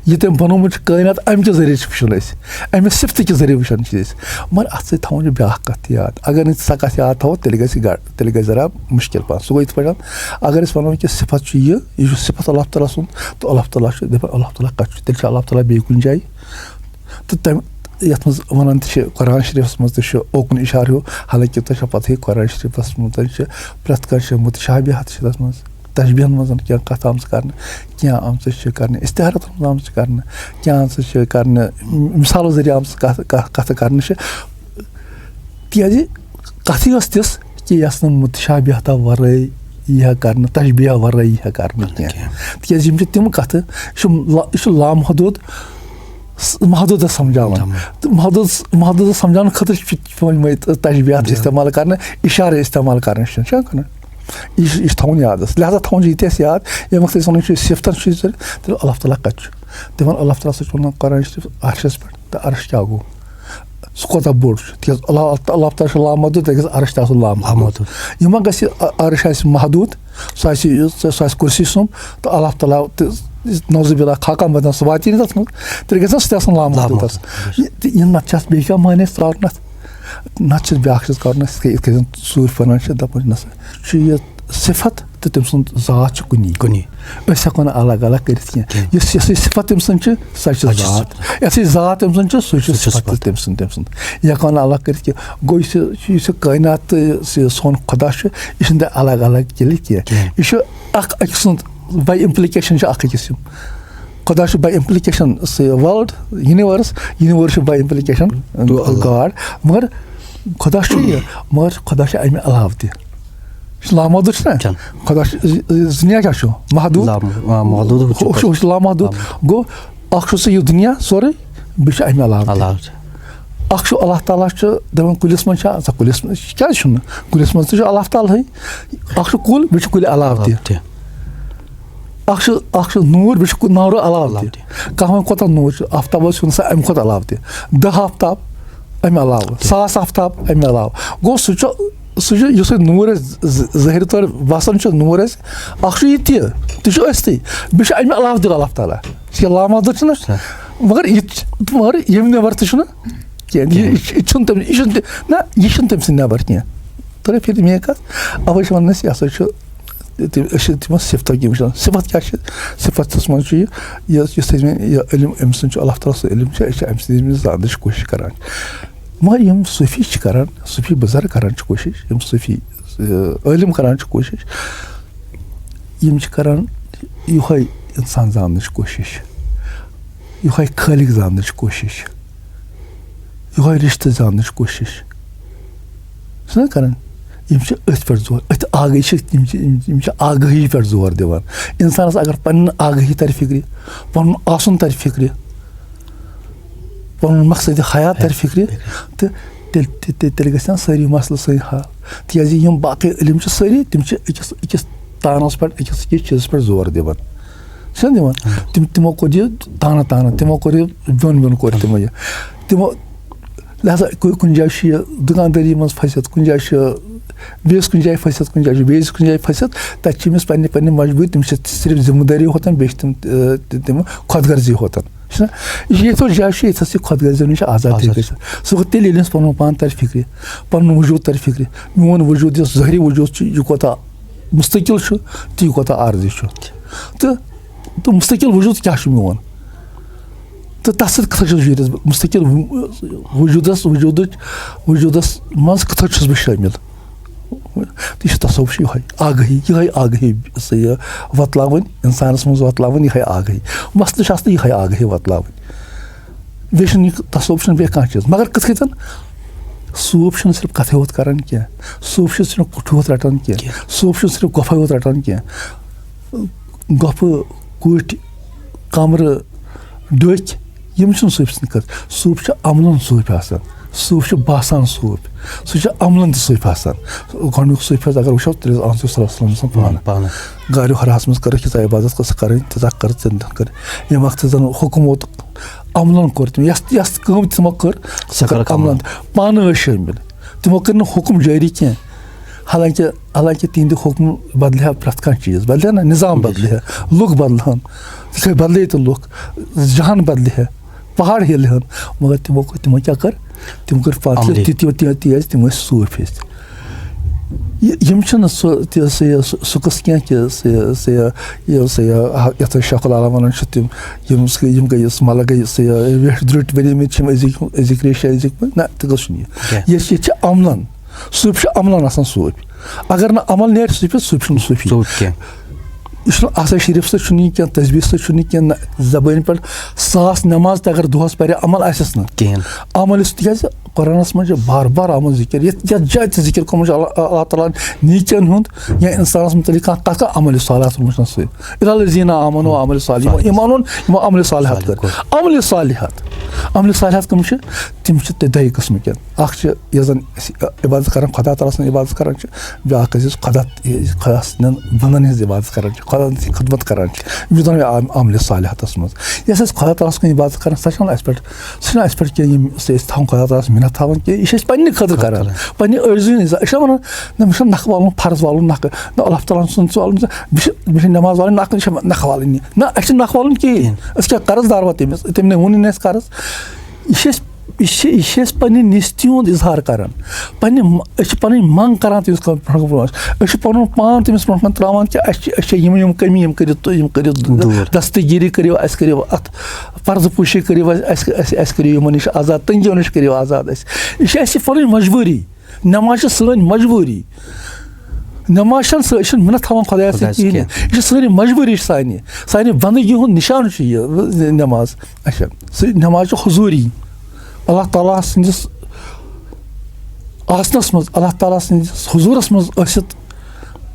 یہِ تٔمۍ بنوومُت چھُ کٲینات، امہِ کہِ ذٔریعہٕ چھِ وٕچھان أسۍ، امہِ صفتہٕ کہِ ذٔریعہٕ وٕچھان چھِ أسۍ۔ مگر اتھ سۭتۍ تھاوان چھِ بیٛاکھ کتھ تہِ یاد، اگر نہٕ سۄ کتھ یاد تھاوو، تیٚلہِ گژھِ گا-، تیٚلہِ گژھِ ذرا مُشکل پہن۔ سُہ گوٚو یِتھ پٲٹھۍ، اگر أسۍ ونو کہِ صفت چھُ یہِ، یہِ چھُ صفت اللہ تعالیٰ سُنٛد، تہٕ اللہ تعالیٰ چھُ دپان، اللہ تعالیٰ کتہِ چھُ؟ تیٚلہِ چھُ اللہ تعالیٰ بیٚیہِ کُنہِ جایہِ؟ تہٕ تَمہِ، یَتھ منٛز وَنان تہِ چھِ، قرآن شریٖفَس منٛز تہِ چھُ اوکُن اِشارٕ ہیوٗ، حالانکہِ تۄہہِ چھو پَتہٕے، قرآن شریٖفَس منٛز تہِ چھِ پرٛٮ۪تھ کانٛہہ چھِ مُتشابِہات چھِ تَتھ منٛز، تشبیٖہَن منٛز کینٛہہ کَتھ آمژٕ کَرنہٕ، کینٛہہ آمژٕ چھِ کَرنہٕ، استعارَتَن منٛز آمژٕ چھِ کَرنہٕ، کینٛہہ آمژٕ چھِ کَرنہٕ، مِثالو ذٔریعہٕ آمژٕ کَتھ، کَتھ، کَتھٕ کَرنہٕ چھِ۔ تِکیٛازِ کَتھٕے ٲس تِژھ کہِ یَس نہٕ مُتشابِہتا وَرٲے یی ہا کَرنہٕ، تشبیٖہہ وَرٲے یی ہا کَرنہٕ کینٛہہ۔ کینٛہہ۔ تِکیٛازِ یِم چھِ تِم کَتھٕ، یہِ چھُ لا-، یہِ چھُ لامحدوٗد س-، محدوٗدَس سَمجھاوان۔ تَمام۔ تہٕ محدوٗد، محدوٗدَس سَمجھاونہٕ خٲطرٕ چھِ پٮ۪وان یِمَے تشبیٖہات جِناب۔ استعمال کَرنہٕ، اِشارٕ استعمال کَرنہٕ، چھُنہ، چھُنہ کَران؟ یہِ چھُ، یہِ چھُ تھاوُن یادَس۔ لہذا تھاوُن چھُ یہِ تہِ اَسہِ یاد، ییٚمہِ وقتہٕ أسۍ وَنان چھِ صِفتَن چھُ یہِ ضروٗرت، تیٚلہِ اللہ تعالیٰ کَتہِ چھُ؟ تِمَن اللہ تعالیٰ سۭتۍ چھُ وَنان قرآن شریٖف عرشَس پٮ۪ٹھ، تہٕ عرش کیٛاہ گوٚو؟ سُہ کوٗتاہ بوٚڑ چھُ؟ تِکیٛازِ اللہ، اللہ تعالیٰ چھُ لامحدوٗد، تیٚلہِ گژھِ عرش تہِ آسُن لامحدوٗد۔ لامحدوٗد۔ یہِ ما گژھِ، ا-، عرش آسہِ محدوٗد، سُہ آسہِ، سُہ آسہِ کُرسی سُنٛمب، تہٕ اللہ تعالیٰ تہٕ نعوذ باللہ خاقہ بدن سُہ واتی نہٕ تَتھ منٛز، تیٚلہِ گژھِ نہ سُہ تہِ آسُن لامحدوٗد۔ لامحدوٗد۔ یہِ، یہِ نَتہٕ چھِ اَتھ بیٚیہِ کانٛہہ معنی ترٛاوُن اَتھ؟ نَتہٕ چھِ بیٛاکھ چیٖز کَرُن اَسہِ، یِتھ کٔنۍ، یِتھ کٔنۍ زَن ژوٗرِ پَران چھِ، دَپان چھِ نہ سا، چھُ یہِ صِفت تہٕ تٔمۍ سُنٛد ذات چھُ کُنی۔ کُنی۔ أسۍ ہٮ۪کو نہٕ الگ الگ کٔرِتھ کینٛہہ۔ کینٛہہ۔ یُس، یۄس یہِ صِفت تٔمۍ سٕنٛز چھِ، سۄ چھِ سۄ چھِ ذات۔ صِفت۔ یۄس یہِ ذات تٔمۍ سٕنٛز چھِ، سۄ چھِ سۄ چھِ صِفت صِفت۔ تٔمۍ سٕنٛز، تٔمۍ سٕنٛز۔ یہِ ہٮ۪کو نہٕ الگ کٔرِتھ کینٛہہ۔ گوٚو یُس یہِ، یُس یہِ کٲینات تہٕ یُس یہِ سون خۄدا چھُ، یہِ چھُنہٕ تۄہہِ الگ الگ تیٚلہِ کینٛہہ۔ کینٛہہ۔ یہِ چھُ اکھ أکۍ سُنٛد، by implication چھُ اکھ أکِس یِم۔ خۄدا چھُ by implication سُہ world، universe، universe چھُ by implication God۔ مگر خۄدا چھُ یہِ، مگر خۄدا چھُ اَمہِ علاوٕ تہِ۔ یُس لامحدوٗد چھُنہ؟ چھُنہٕ۔ خۄدا چھُ، یہِ، یہِ دُنیا کیٛاہ چھُ؟ محدوٗد۔ لام-، آ، محدوٗد ہُہ چھُ، ہُہ چھُ لامحدوٗد۔ لام-۔ گوٚو، اَکھ چھُ سُہ یہِ دُنیا سورُے، بیٚیہِ چھُ اَمہِ علاوٕ تہِ۔ علاوٕ چھُ۔ اَکھ چھُ اللہ تعالیٰ چھُ دَپان کُلِس منٛز چھا، ژےٚ کُلِس منٛز کیٛازِ چھُنہٕ؟ کُلِس منٛز تہِ چھُ اللہ تعالیٰ ہٕے۔ اَکھ چھُ کُل، بیٚیہِ چھُ کُلہِ علاوٕ تہِ۔ علاوٕ تہِ۔ اَکھ چھُ، اَکھ چھُ نوٗر، بیٚیہِ چھُ کُ-، نارٕ علاوٕ علاوٕ تہِ۔ تہِ۔ کانٛہہ وَنہِ کوٗتاہ نوٗر چھُ؟ آفتابَس چھُنہٕ سا اَمہِ کھۄتہٕ علاوٕ تہِ۔ دَہ آفتاب اَمہِ علاوٕ، ساس آفتاب اَمہِ علاوٕ۔ گوٚو سُہ چھُ، سُہ چھُ یُس یہِ نوٗر اَسہِ ز-، ظٲہِر طور وَسان چھُ نوٗر اَسہِ، اَکھ چھُ یہِ تہِ، تہِ چھُ أسۍ تہِ۔ بیٚیہِ چھُ اَمہِ علاوٕ تہِ اللہ تعالیٰ۔ یہِ لامحدوٗد چھُنہ؟ مگر یہِ تہِ چھُ، مگر ییٚمہِ نٮ۪بر تہِ چھُنہ کینٛہہ۔ یہِ، یہِ چھُ، یہِ چھُنہٕ تٔمۍ، یہِ چھُنہٕ تہِ-، نہ، یہِ چھُنہٕ تٔمۍ سٕنٛدِ نٮ۪بر کینٛہہ۔ ترٲے فِکرِ میٛٲنۍ کَتھ؟ اَوَے چھِ وَنان أسۍ، یہِ ہسا چھُ تِم، أسۍ چھِ تِمن صفتن یِم وٕچھان۔ صفت کیٛاہ چھِ؟ صفت چھِ تِمن چھُ یہِ، یہِ، یُس أسۍ وۄنۍ یہِ علم أمۍ سُنٛد چھُ، اللہ تعالیٰ سُنٛد علم چھُ، أسۍ چھِ اَمہِ سۭتۍ أمِس زاننٕچ کوٗشِش کران۔ مگر یِم صوٗفی چھِ کران، صوٗفی بُزرگ کران چھِ کوٗشِش، یِم صوٗفی، ٲ، عٲلِم کران چھِ کوٗشِش، یِم چھِ کران یِہوٚے اِنسان زاننٕچ کوٗشِش، یِہوٚے خٲلِق زاننٕچ کوٗشِش، یِہوٚے رِشتہٕ زاننٕچ کوٗشِش۔ چھِنہ کران؟ یِم چھِ أتھۍ پٮ۪ٹھ زور، أتھۍ آگٲہی چھِ، یِم چھِ، یِم چھِ آگٲہی پٮ۪ٹھ زور دِوان۔ اِنسانَس اگر پَنٕنۍ آگٲہی تَرِ فِکرِ، پَنُن آسُن تَرِ فِکرِ، پَنُن مقصد حیات تَرِ فِکرِ، تہٕ تیٚلہِ، تہِ-، تہِ-، تیٚلہِ گژھن سٲری مسلہٕ سٲنۍ حل۔ تِکیٛازِ یِم باقٕے علم چھِ سٲری، تِم چھِ أکِس، أکِس تانَس پٮ۪ٹھ، أکِس، أکِس چیٖزَس پٮ۪ٹھ زور دِوان۔ چھِنہ دِوان؟ تِم، تِمو کوٚر یہِ تانہٕ تانہٕ، تِمو کوٚر یہِ بیوٚن بیوٚن کوٚر تِمو یہِ۔ تِمو، لہذا کُ-، کُنہِ جایہِ چھُ یہِ دُکاندٲری منٛز پھٔسِتھ، کُنہِ جایہِ چھُ بیٚیِس کُنہِ جایہِ پھٔسِتھ، کُنہِ جایہِ چھُ بیٚیِس کُنہِ جایہِ پھٔسِتھ، تَتہِ چھِ أمِس پنٛنہِ، پنٛنہِ مجبوٗری، تٔمِس چھِ صرف ذِمہٕ دٲری ہوتَن، بیٚیہِ چھِ تِم، تہٕ، تِم خۄد غرضی ہوتَن۔ چھِنہ؟ یہِ چھِ ییٚتھَس جایہِ چھُ، ییٚتھَس یہِ خۄد غرضی نِش آزاد ہیٚکہِ گٔژھِتھ۔ سُہ گوٚو تیٚلہِ، ییٚلہِ أمِس پَنُن پان تَرِ فِکرِ، پَنُن وجوٗد تَرِ فِکرِ، میون وجوٗد، یُس ظٲہری وجوٗد چھُ، یہِ کوٗتاہ مُستقل چھُ تہٕ یہِ کوٗتاہ عارضی چھُ۔ تہٕ، تہٕ مُستقل وجوٗد کیٛاہ چھُ میون؟ تہٕ تَتھ سۭتۍ کِتھ پٲٹھۍ چھُس بہٕ ییٚتٮ۪س مُستقل وجوٗدَس، وجوٗدٕچ، وجوٗدَس منٛز کِتھ پٲٹھۍ چھُس بہٕ شٲمِل؟ تہٕ یہِ چھُ تصوف، چھُ یِہوٚے آگٲہی، یِہوٚے آگٲہی سا یہِ وۄتلاوٕنۍ، اِنسانَس منٛز وۄتلاوٕنۍ یِہوٚے آگٲہی۔ مسلہٕ چھُ آسان یِہوٚے آگٲہی وۄتلاوٕنۍ۔ بیٚیہِ چھُنہٕ یہِ تصوف چھُنہٕ بیٚیہِ کانٛہہ چیٖز۔ مگر کِتھ کٔنۍ؟ صوٗف چھُنہٕ صرف کَتھٕے یوت کَران کینٛہہ، صوٗف چھُنہٕ صرف کُٹھِ یوت رَٹان کینٛہہ، کینٛہہ۔ صوٗف چھُنہٕ صرف گۄپھَے یوت رَٹان کینٛہہ۔ گۄپھٕ، کُٹھۍ، کَمرٕ، ڈٔکھۍ، یِم چھِنہٕ صوٗفۍ سٕنٛدۍ خٲطرٕ۔ صوٗفۍ چھُ عملن صوٗفۍ آسان۔ صوٗفۍ چھُ باسان صوٗفۍ۔ سُہ چھُ عملن تہِ صوٗفۍ آسان۔ گۄڈٕنیُک صوٗفۍ حظ اگر وٕچھو، تیٚلہِ اوس آمُت صلی اللہ علیہ وسلم سُنٛد پانہٕ۔ پانہٕ۔ غارِ حِراہَس منٛز کٔرٕکھ یہِ عبادت، کۭژاہ کٔرٕکھ، تیٖژاہ کٔر، تٔمۍ تٔمۍ کٔر۔ ییٚمہِ وقتہٕ زَن حُکُم ووت، عملن کوٚر تٔمۍ۔ یۄس، یۄس کٲم تِمو کٔر، سۄ سۄ کٔر کٔرٕکھ عملن۔ عملن۔ پانہٕ ٲسۍ شٲمِل۔ تِمو کٔر نہٕ حُکُم جٲری کینٛہہ۔ حالانکہ، حالانکہ تِہنٛدِ حُکمہٕ بدلہِ ہا پرٛٮ۪تھ کانٛہہ چیٖز، بدلہِ ہا نہ، نظام بدلہِ ہا، لُکھ بدلہٕ ہن، تِتھے بدلے تہٕ لُکھ، جہان بدلہِ ہا، پہاڑ ہِلہِ ہن، مگر تِمو کوٚر، تِمو کیٛاہ کٔر؟ تِم کٔر پتہٕ عملی۔ تہِ-، تہِ-، تہِ-، تِکیٛازِ تِم ٲسۍ صوٗفۍ ٲسۍ۔ یہِ-، یِم چھِنہٕ سُہ، تہِ، سُہ، یہِ، سُہ، سُہ قٕصہٕ کینٛہہ کہِ سُہ، یہِ، سُہ، یہِ، یہِ، سُہ، یہِ، یَتھ أسۍ شیخ العالم وَنان چھِ، تِم، یِم سُہ، یِم گٔے یُس مطلب گٔے سُہ، یہِ، ویٹھۍ درٛوٹۍ بَنیمٕتۍ چھِ یِم أزِکۍ، أزِکۍ ریشہِ، أزِکۍ پٲٹھۍ۔ نہ، تہِ گوٚژھ نہٕ یہِ۔ کینٛہہ۔ یہِ، یہِ چھِ عملن۔ صوٗفۍ چھُ عملن آسان صوٗفۍ۔ اگر نہٕ عمل نیرِ صوٗفِس، صوٗفۍ چھُنہٕ صوٗفی۔ صوٗفۍ کینٛہہ۔ یہِ چھُنہٕ آسان شریٖف سۭتۍ چھُنہٕ یہِ کینٛہہ، تسبیح سۭتۍ چھُنہٕ یہِ کینٛہہ، نہ زبٲنۍ پٮ۪ٹھ ساس نٮ۪ماز تہِ اگر دۄہس پرِ، عمل آسٮ۪س نہٕ۔ کِہیٖنۍ۔ عمل یُس، تِکیٛازِ قرآنس منٛز چھِ بار بار آمُت ذِکِر، یَتھ، یَتھ جایہِ تہِ ذِکِر کوٚرمُت چھُ اللہ، اللہ تعالیٰ ہن نیٖکیَن ہُنٛد یا اِنسانس مُتعلق کانٛہہ کَتھ، کانٛہہ عمل صالحات ووٚنمُت چھُنہٕ سۭتۍ۔ الا الذین آمنوا وعملوا الصالحات، یِمو، صالحات۔ یِمو عمل صالحات کٔر۔ صالحات کٔر۔ عمل صالحات کٕم چھِ؟ تِم چھِ تہِ دۄیہِ قٕسمہٕ کٮ۪ن۔ اکھ چھِ یۄس زن أسۍ عبادت کران، خدا تعالیٰ سٕنٛز عبادت کران چھِ، بیٛاکھ ٲسۍ یُس خدا، خدا سٕنٛدٮ۪ن بنٛدن ہٕنٛز عبادت کران چھِ، خدا سٕنٛز خدمت کران چھِ، یِم چھِ دۄنوَے عام-، عاملہِ صالحاتس منٛز۔ یۄس أسۍ خدا تعالیٰ سٕنٛز عبادت کران، سۄ چھَنہٕ اَسہِ پٮ۪ٹھ، سۄ چھَنہٕ اَسہِ پٮ۪ٹھ کینٛہہ، یِم سُہ أسۍ تھاوان خدا تعالیٰ ہَس مِنت تھاوان کینٛہہ، یہِ چھِ أسۍ پنٛنہِ خٲطرٕ کران، خٲطرٕ۔ پنٛنہِ عٲجزی ہٕنٛز۔ أسۍ چھِ وَنان، نہ، مےٚ چھُنہٕ نَکھٕ والُن، فرض والُن نَکھٕ، نہ، اللہ تعالیٰ ہَن سُنٛد ژٕ والُن، مےٚ چھِ، مےٚ چھِ نٮ۪ماز والٕنۍ نَکھٕ، مےٚ چھِ نَکھٕ والٕنۍ۔ نہ، اَسہِ چھِ نَکھٕ والٕنۍ کِہیٖنۍ، أسۍ کیٛاہ قرض دار وَ تٔمِس، تٔمۍ نے ووٚنُے نہٕ اَسہِ قرض۔ یہِ چھِ أسۍ، یہِ چھِ، یہِ چھِ أسۍ پنٛنہِ نیستی ہُنٛد اظہار کران۔ پنٛنہِ م-، أسۍ چھِ پنٕنۍ منٛگ کران تٔمِس خٲطرٕ برونٛہہ کُن۔ أسۍ چھِ پنُن پان تٔمِس برونٛہہ کُن ترٛاوان کہِ اَسہِ چھِ، اَسہِ چھِ یِم، یِم کٔمی، یِم کٔرِو تُہۍ، یِم کٔرِو دوٗر۔ دستگیٖری کٔرِو اَسہِ، کٔرِو اَتھ پردٕ پوشی کٔرِو اَسہِ، اَسہِ، اَسہِ، اَسہِ کٔرِو یِمن نِش آزاد، تٔنٛگیو نِش کٔرِو آزاد اَسہِ۔ یہِ چھِ اَسہِ پنٕنۍ مجبوٗری۔ نٮ۪ماز چھِ سٲنۍ مجبوٗری۔ نٮ۪ماز چھَنہٕ سٲ-، أسۍ چھِنہٕ مِنت تھاوان خۄدایَس سۭتۍ خۄدایَس کِہیٖنۍ۔ کینٛہہ۔ یہِ چھِ سٲنۍ مجبوٗری چھِ سانہِ۔ سانہِ بندگی ہُنٛد نِشان چھُ یہِ، یہِ نٮ۪ماز۔ اچھا، سُہ نٮ۪ماز چھِ حضوٗری۔ اللہ تعالیٰ سٕنٛدِس آسنَس منٛز، اللہ تعالیٰ سٕنٛدِس حضوٗرَس منٛز ٲسِتھ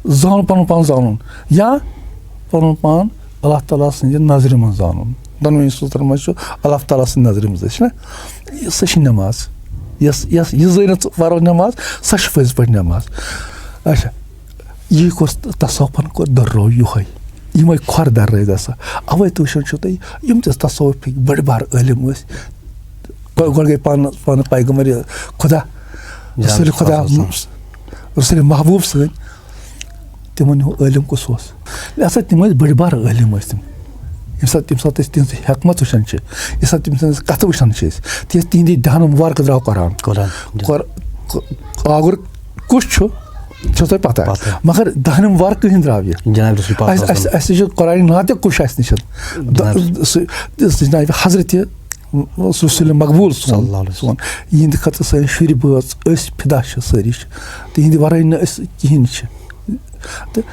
زانُن، پَنُن پان زانُن یا پَنُن پان اللہ تعالیٰ سٕنٛدِ نظرِ منٛز زانُن۔ دۄنوٕنی صوٗرتَن منٛز چھُ اللہ تعالیٰ سٕنٛدِ نظرِ منٛز أسۍ چھِنہ، یہِ، سۄ چھِ نٮ۪ماز۔ یۄس، یۄس، یہِ زٲنِتھ ژٕ پَرو نٮ۪ماز، سۄ چھِ پٔزۍ پٲٹھۍ نٮ۪ماز۔ اچھا، یہِ کوٚر تصوفن کوٚر درو یِہوٚے، یِمَے کھۄر درٲے گژھان۔ اَوَے تُہۍ وٕچھان چھِو تُہۍ، یِم تہِ تصوفٕکۍ بٔڑۍ بار عٲلِم ٲسۍ، گۄ-، گۄڈٕ گٔے پانہٕ، پانہٕ پیغمبر خدا، جان رسول خدا، صلی اللہ علیہ وسلم۔ رسول محبوب سٲنۍ، تِمن ہُنٛد عٲلِم کُس اوس؟ یہِ ہسا تِم ٲسۍ بٔڑۍ بار عٲلِم ٲسۍ تِم۔ ییٚمہِ ساتہٕ، ییٚمہِ ساتہٕ أسۍ تِہنٛز حکمت وٕچھان چھِ، ییٚمہِ ساتہٕ تِم تِہنٛز کتھٕ وٕچھان چھِ أسۍ، تِکیٛازِ تِہنٛدِ دہنُک مُبارک درٛاو قرآن۔ قرآن۔ قر-، ق-، آگُر کُس چھُ، چھُ تۄہہِ پتہ۔ پتہ۔ مگر دہنم ورقہٕ ہٕنٛدۍ درٛاو یہِ۔ جناب رسول پاک اَسہِ، صلی اللہ علیہ اَسہِ، اَسہِ چھِ قرآن ناتِق کُس چھُ اَسہِ نِش؟ جناب۔ سُہ، سُہ جناب حضرت رسول مقبول صلی اللہ علیہ وسلم۔ سون۔ یِہِنٛدِ خٲطرٕ سٲنۍ شُرۍ بٲژ، أسۍ فدا چھِ سٲری چھِ۔ تِہِنٛدِ ورٲے نہٕ أسۍ کِہیٖنۍ چھِ۔ تہٕ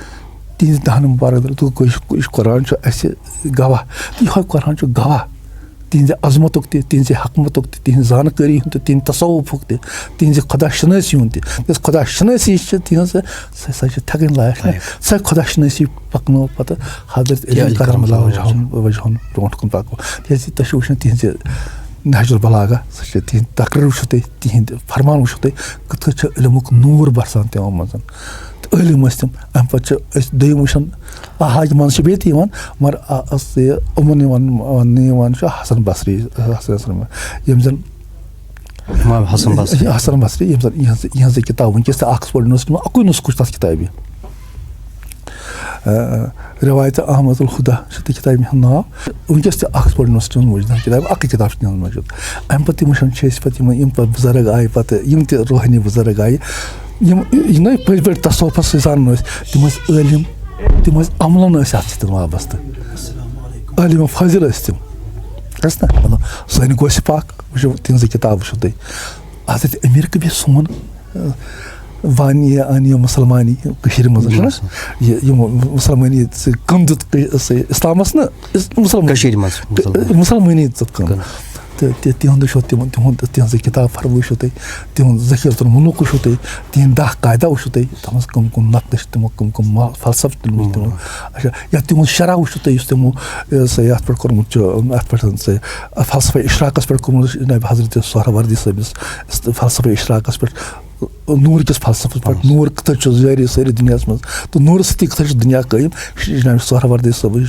تِہِنٛدِ دہنم ورٲے دوٚپُکھ، یہِ چھُ قرآن چھُ اَسہِ گواہ۔ تہٕ یِہوٚے قرآن چھُ گواہ تِہِنٛزِ عظمتُک تہِ، تِہِنٛزِ حکمتُک تہِ، تِہِنٛزِ زانکٲری ہُنٛد تہِ، تِہِنٛدِ تصوفُک تہِ، تِہِنٛزِ خۄدا شِنٲسی ہُنٛد تہِ۔ یۄس خۄدا شِنٲسی چھِ تِہِنٛز، سۄ، سۄ چھِ تھَکٕنۍ لایق نہ۔ لایق۔ سۄ خۄدا شِنٲسی پَکنٲو پَتہٕ حضرت علی علی کرم کرم اللہ اللہ وجہہ۔ وجہن برونٛٹھ کُن پَکو۔ کیٛازِ تۄہہِ چھُو وٕچھان تِہِنٛزِ نہج البلاغہ، سۄ چھِ تِہِنٛدِ تقریر وٕچھِو تُہۍ، تِہِنٛدِ فرمان وٕچھِو تُہۍ، کِتھ کٔنۍ چھِ علمُک نوٗر بَرسان تِمَن منٛز۔ تہٕ عٲلِم ٲسۍ تِم۔ اَمہِ پَتہٕ چھِ أسۍ دوٚیِم وٕچھان، آ، حاکِم منٛز چھِ بیٚیہِ تہِ یِوان، مگر آ، اَصلی یِمَن یِوان، وَننہٕ یِوان چھُ حسن بصری، حسن بصری، یِم زَن امام حسن بصری۔ حسن بصری، یِم زَن یِہٕنٛز، یِہٕنٛزٕے کِتاب وٕنکیٚس تہِ آکسفورڈ یونیورسٹی منٛز اَکُے نُسخہٕ چھُ تَتھ کِتابہِ۔ آ، روایت احمد الہدیٰ چھِ تَتھ کِتابہِ ہُنٛد ناو۔ وٕنکیٚس تہِ آکسفورڈ یونیورسٹی منٛز موٗجوٗد، تَتھ کِتابہِ اَکٕے کِتاب چھِ تِمَن موٗجوٗد۔ اَمہِ پَتہٕ تِم وٕچھان چھِ أسۍ پَتہٕ یِمَن، یِم پَتہٕ بُزرگ آیہِ پَتہٕ، یِم تہِ روحٲنی بُزرگ آیہِ، یِم، یِم نٔے پٔزۍ پٲٹھۍ تصوفَس سۭتۍ زانان ٲسۍ، تِم ٲسۍ عٲلِم، تِم ٲسۍ عملن ٲسۍ اَتھ سۭتۍ وابستہٕ۔ عٲلِم فٲضِل ٲسۍ تِم۔ ٲسۍ نہ؟ مطلب، سٲنۍ غوث پاک وٕچھِو، تِہنٛزٕ کِتاب وٕچھِو تُہۍ۔ حضرت امیر کبیر سون، آ، وانی آنی مسلمانی کٔشیٖرِ منٛز چھُنہ؟ یہِ، یِم مسلمٲنی سۭتۍ کٕم دیُت کٔ-، سۭتۍ اِسلامَس نہ، اِس-، مسلمان۔ کٔشیٖرِ منٛز مسلمان۔ مسلمٲنی دیُت کٕم۔ کٕم۔ تہٕ تہِ-، تِہُنٛد وٕچھو تِمَن، تِہُنٛد، تِہٕنٛزٕ کِتاب فرمٲے وٕچھو تُہۍ، تِہُنٛد ذخیرۃ الملوک وٕچھو تُہۍ، تِہِنٛدۍ دَہ قاعدہ وٕچھو تُہۍ، تَتھ منٛز کٕم کٕم نۄقطہٕ چھِ تِمو، کٕم کٕم ما-، فلسفہٕ تُلمٕتۍ تِمو۔ اچھا، یا تِہُنٛد شرح وٕچھو تُہۍ، یُس تِمو، یہِ ہسا یہِ اَتھ پٮ۪ٹھ کوٚرمُت چھُ، اَتھ پٮ۪ٹھ ہسا یہِ فلسفہ اشراقَس پٮ۪ٹھ کوٚرمُت جناب حضرت سہروردی صٲبِس، فلسفہ اشراقَس پٮ۪ٹھ، نوٗر کِس فلسفس پٮ۪ٹھ، نوٗر کِتھ پٲٹھۍ چھُ جٲری سٲری دُنیاہَس منٛز، تہٕ نوٗرٕ سۭتی کِتھ پٲٹھۍ چھُ دُنیا قٲیِم۔ جناب سہروردی صٲبٕچ،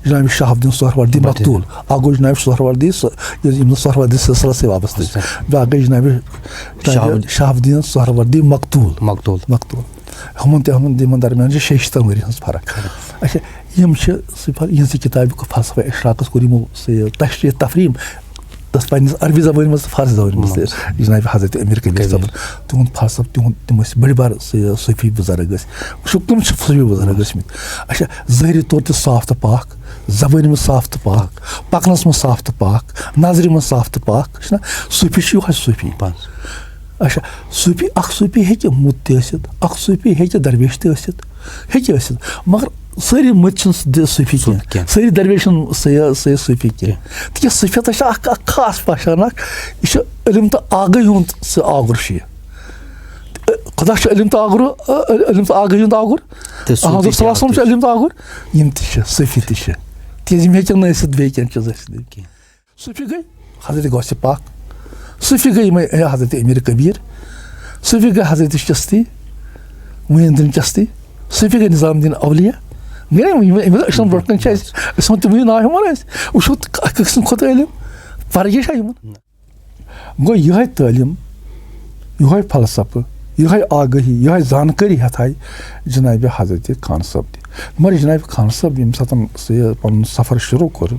جناب شہاب الدین سہروردی مقتول۔ اَکھ گوٚو جناب سہروردی سُہ، یُس یِم نہٕ سہروردی سلسلس سۭتۍ وابستہٕ چھِ۔ بیٛاکھ گٔے جناب، جناب شہاب الدین۔ شہاب الدین سہروردی مقتول۔ مقتول۔ مقتول۔ ہُمن تہِ، ہُمن، یِمن درمیان چھِ شیٚیہِ شیٖتن ؤرۍ ہٕنٛز فرق۔ اچھا، یِم چھِ سُہ فل-، یِہٕنٛزِ کِتابہِ فلسفہ اشراقس کوٚر یِمو سُہ یہِ تشریح تفریٖم، تَتھ پننِس عربی زبٲنۍ منٛز تہٕ فارسی زبٲنۍ منٛز تہِ۔ منٛز۔ جناب حضرت امیر کبیر کبیر۔ صٲبن، تِہُنٛد فلسفہٕ، تِہُنٛد، تِم ٲسۍ بٔڑۍ بار سُہ یہِ صوفی بُزرگ ٲسۍ۔ وٕچھِو، کٕم چھِ صوفی بُزرگ ٲسۍ مٕتۍ۔ اچھا، ظٲہری طور تہِ صاف تہٕ پاک، زبٲنۍ منٛز صاف تہٕ پاک، پکنس منٛز صاف تہٕ پاک، نظرِ منٛز صاف تہٕ پاک، چھُنہ؟ صوفی چھُ یِہوٚے صوفی۔ بس۔ اچھا، صوفی، اکھ صوفی ہیٚکہِ مُت تہِ ٲسِتھ، اکھ صوفی ہیٚکہِ درویش تہِ ٲسِتھ، ہیٚکہِ ٲسِتھ، مگر سٲری مٔتۍ چھِنہٕ ص-، صوفی صوفی کینٛہہ، کینٛہہ۔ سٲری درویش چھِنہٕ سُہ یہِ، سُہ یہِ صوفی کینٛہہ۔ کینٛہہ۔ تِکیٛازِ صوفیتس چھِ اکھ، اکھ خاص پہچان اکھ، یہِ چھُ علم تہٕ آگٲہی ہُنٛد سُہ آگُر چھُ یہِ۔ خۄدا چھُ علم تہٕ آگُر، علم تہٕ آگٲہی ہُنٛد آگُر۔ تہٕ صوفی احمد صلی اللہ علیہ وسلم تہِ چھُ چھُ۔ علم تہٕ آگُر، یِم تہِ چھِ، صوفی تہِ چھِ۔ تِکیٛازِ یِم ہیٚکن نہٕ ٲسِتھ بیٚیہِ کینٛہہ چیٖز ٲسِتھ۔ کینٛہہ۔ صوفی گٔے حضرت غوث پاک، صوفی گٔے یِمے حضرت امیر کبیر، صوفی گٔے حضرت چشتی، معین الدین چشتی، صوفی گٔے نظام الدین اولیاء۔ گٔے یِم، یِم، یِم أسۍ وَنو برونٛٹھ کَنہِ چھِ اَسہِ، أسۍ وَنو تِمنٕے ناو ہٮ۪مو نہٕ أسۍ۔ وٕچھو تہٕ اَکھ أکۍ سٕنٛدِ کھۄتہٕ علم، فرق چھا یِمَن؟ گوٚو یِہوٚے تعلیٖم، یِہوٚے فلسفہٕ، یِہوٚے آگٲہی، یِہوٚے زانکٲری ہٮ۪تھ آے جناب حضرت خان صٲب تہِ۔ مگر جناب خان صٲب ییٚمہِ ساتہٕ سُہ یہِ پَنُن سفر شروع کوٚر،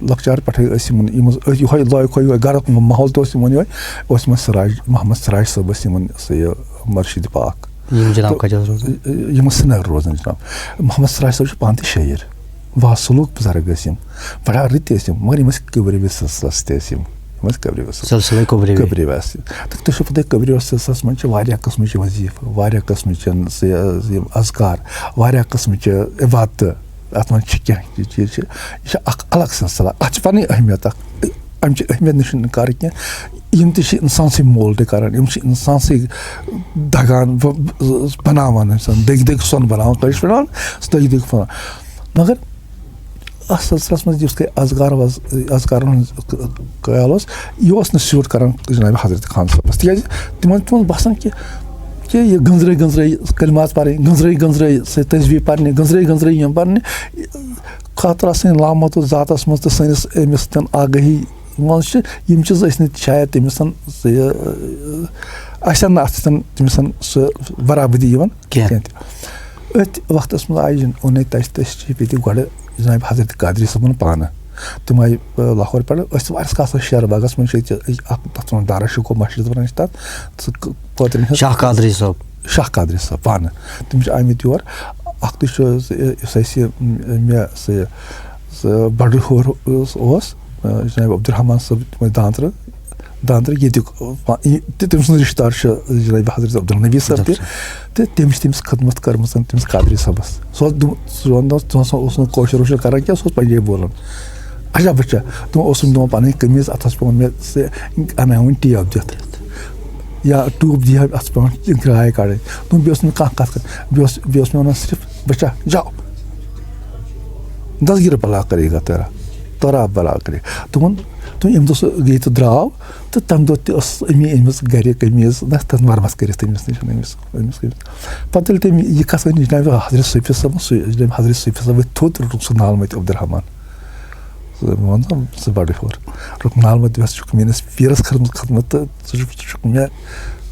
لۄکچار پٮ۪ٹھَے ٲسۍ یِمَن، یِم ٲسۍ أتھۍ یِہوٚے لایق، یِہوٚے گَرُک ماحول تہِ اوس یِمَن یِہوٚے، اوس یِمَن سراج، محمد سراج صٲب ٲسۍ یِمَن سُہ یہِ مرشد پاک۔ یِم جناب تہٕ کَتہِ حظ روزان؟ یِمَن سرینگر روزان جناب۔ محمد سراج صٲب چھُ پانہٕ تہِ شٲعر، واسلوٗک بُزرگ ٲسۍ یِم، بڑا رٕتۍ ٲسۍ یِم، مگر یِم ٲسۍ قبرِ سلسلس تہِ ٲسۍ یِم، یِم ٲسۍ قبرِ سلسلس۔ سلسلے قبرِ۔ قبرِ واسطہٕ۔ تہٕ تُہۍ چھِو پتہ قبرِ سلسلس منٛز چھِ واریاہ قٕسمٕچ وظیفہٕ، واریاہ قٕسمٕچ یِم اذکار، واریاہ قٕسمٕچ عبادتہٕ۔ اَتھ منٛز چھِ کینٛہہ چیٖز چھِ، یہِ چھِ اکھ الگ سلسلہ، اَتھ چھِ پنٕنۍ اہمیت اکھ۔ اَمہِ چہِ اہمیت نِش چھُنہٕ اِنکار کینٛہہ۔ یِم تہِ چھِ اِنسان سٕے mould کران، یِم چھِ اِنسان سٕے دَگان، ب-، ب-، بَناوان اِنسان، دٔگۍ دٔگۍ سۄن بَناوان، کٲشِر پٲٹھۍ وَنان، سُہ دٔگۍ دٔگۍ سۄن۔ مگر اَتھ سلسلس منٛز یُس تۄہہِ اذکار وز-، اذکارن ہُنٛد خیال اوس، یہِ اوس نہٕ suit کران جناب حضرت خان صٲبس، تِکیٛازِ تِمن، تِمن باسان کہِ، کہِ یہِ گٔنٛزرٲے گٔنٛزرٲے کلمات پَرٕنۍ، گٔنٛزرٲے گٔنٛزرٲے سۄ تسبیح پَرنہِ، گٔنٛزرٲے گٔنٛزرٲے یِم پَرنہِ، خاطرٕ سٕنٛدِ لامتُر ذاتس منٛز تہٕ سٲنِس أمِس تِم آگٲہی منٛز چھِ یِم چیٖز ٲسۍ نہٕ شاید تٔمِس سُہ یہِ، اَسہِ نہٕ اَتھ سۭتۍ تٔمِس سُہ برابٔدی یِوان کینٛہہ۔ کینٛہہ تہِ۔ أتھۍ وقتس منٛز آیہِ جن-، اوٚن اَسہِ تَس-، تشریٖف ییٚتہِ گۄڈٕ جناب حضرت قادری صٲبُن پانہٕ۔ تِم آیہِ، آ، لاہور پٮ۪ٹھ۔ أسۍ تہِ واریاہس کالس ٲسۍ شیر باغس منٛز چھِ ییٚتہِ اَکھ تَتھ وَنان دارا شکوہ مسجد وَنان چھِ تَتھ۔ سُہ ک-، کوترِ ہِنٛز شاہ قادری صٲب۔ شاہ قادری صٲب پانہٕ۔ تِم چھِ آمٕتۍ یور۔ اَکھتُے چھُ یُس اَسہِ مےٚ سُہ سُہ بَڑٕ ہیوٚر اوس، اوس، آ، جناب عبدالرحمان صٲب، تِمَے داندرٕ، داندرٕ ییٚتیُک، آ، یہِ تہِ تٔمۍ سُنٛد رِشتہٕ دار چھُ جناب حضرت عبدالنبی صٲب تہِ۔ تہٕ تٔمِس چھِ تٔمِس خدمت کٔرمٕژ تٔمِس قادری صٲبَس۔ سُہ اوس دُ-، سُہ وَنان اوس، سُہ اوس نہٕ کٲشُر وٲشُر کَران کینٛہہ، سُہ اوس پنجٲبۍ بولان۔ اچھا بچا، تِمو اوسُم دِوان پَنٕنۍ قمیٖض، اَتھَس پٮ۪وان مےٚ سُہ اَنہٕ ہاوُن ٹیپ دِتھ۔ یا ٹیوٗب دِہا اَتھ پٮ۪وان گرٛاے کَڑٕنۍ۔ دوٚپُن، بیٚیہِ اوس نہٕ کانٛہہ کَتھ کَران۔ بیٚیہِ اوس، بیٚیہِ اوس مےٚ وَنان صرف، بچا، جاو۔ دستگیر بلا کرے گا تیرا، تیرا بلا کرے۔ دوٚپُن، دوٚپُن، ییٚمہِ دۄہ سُہ ییٚتہِ درٛاو، تہٕ تَمہِ دۄہ تہِ ٲس أمی أمِس گرِ قمیٖض نہ تَتھ مرمت کٔرِتھ أمِس نِش، أمِس، أمِس قمیٖض۔ پَتہٕ ییٚلہِ تٔمۍ یہِ کَتھ ؤنۍ جناب حضرت صوفی صٲبَس، سُہ جناب حضرت صوفی صٲب ؤتھۍ تھوٚد، روٚٹُکھ سُہ نالہٕ مٔتۍ عبدالرحمان۔ ژٕ وَن سا، ژٕ بَڑٕ ہیوٚر۔ رُکُن نالہٕ مٔتۍ، ژٕ چھُکھ میٛٲنِس پیٖرَس کٔرمٕژ خدمت تہٕ ژٕ چھُکھ، ژٕ چھُکھ مےٚ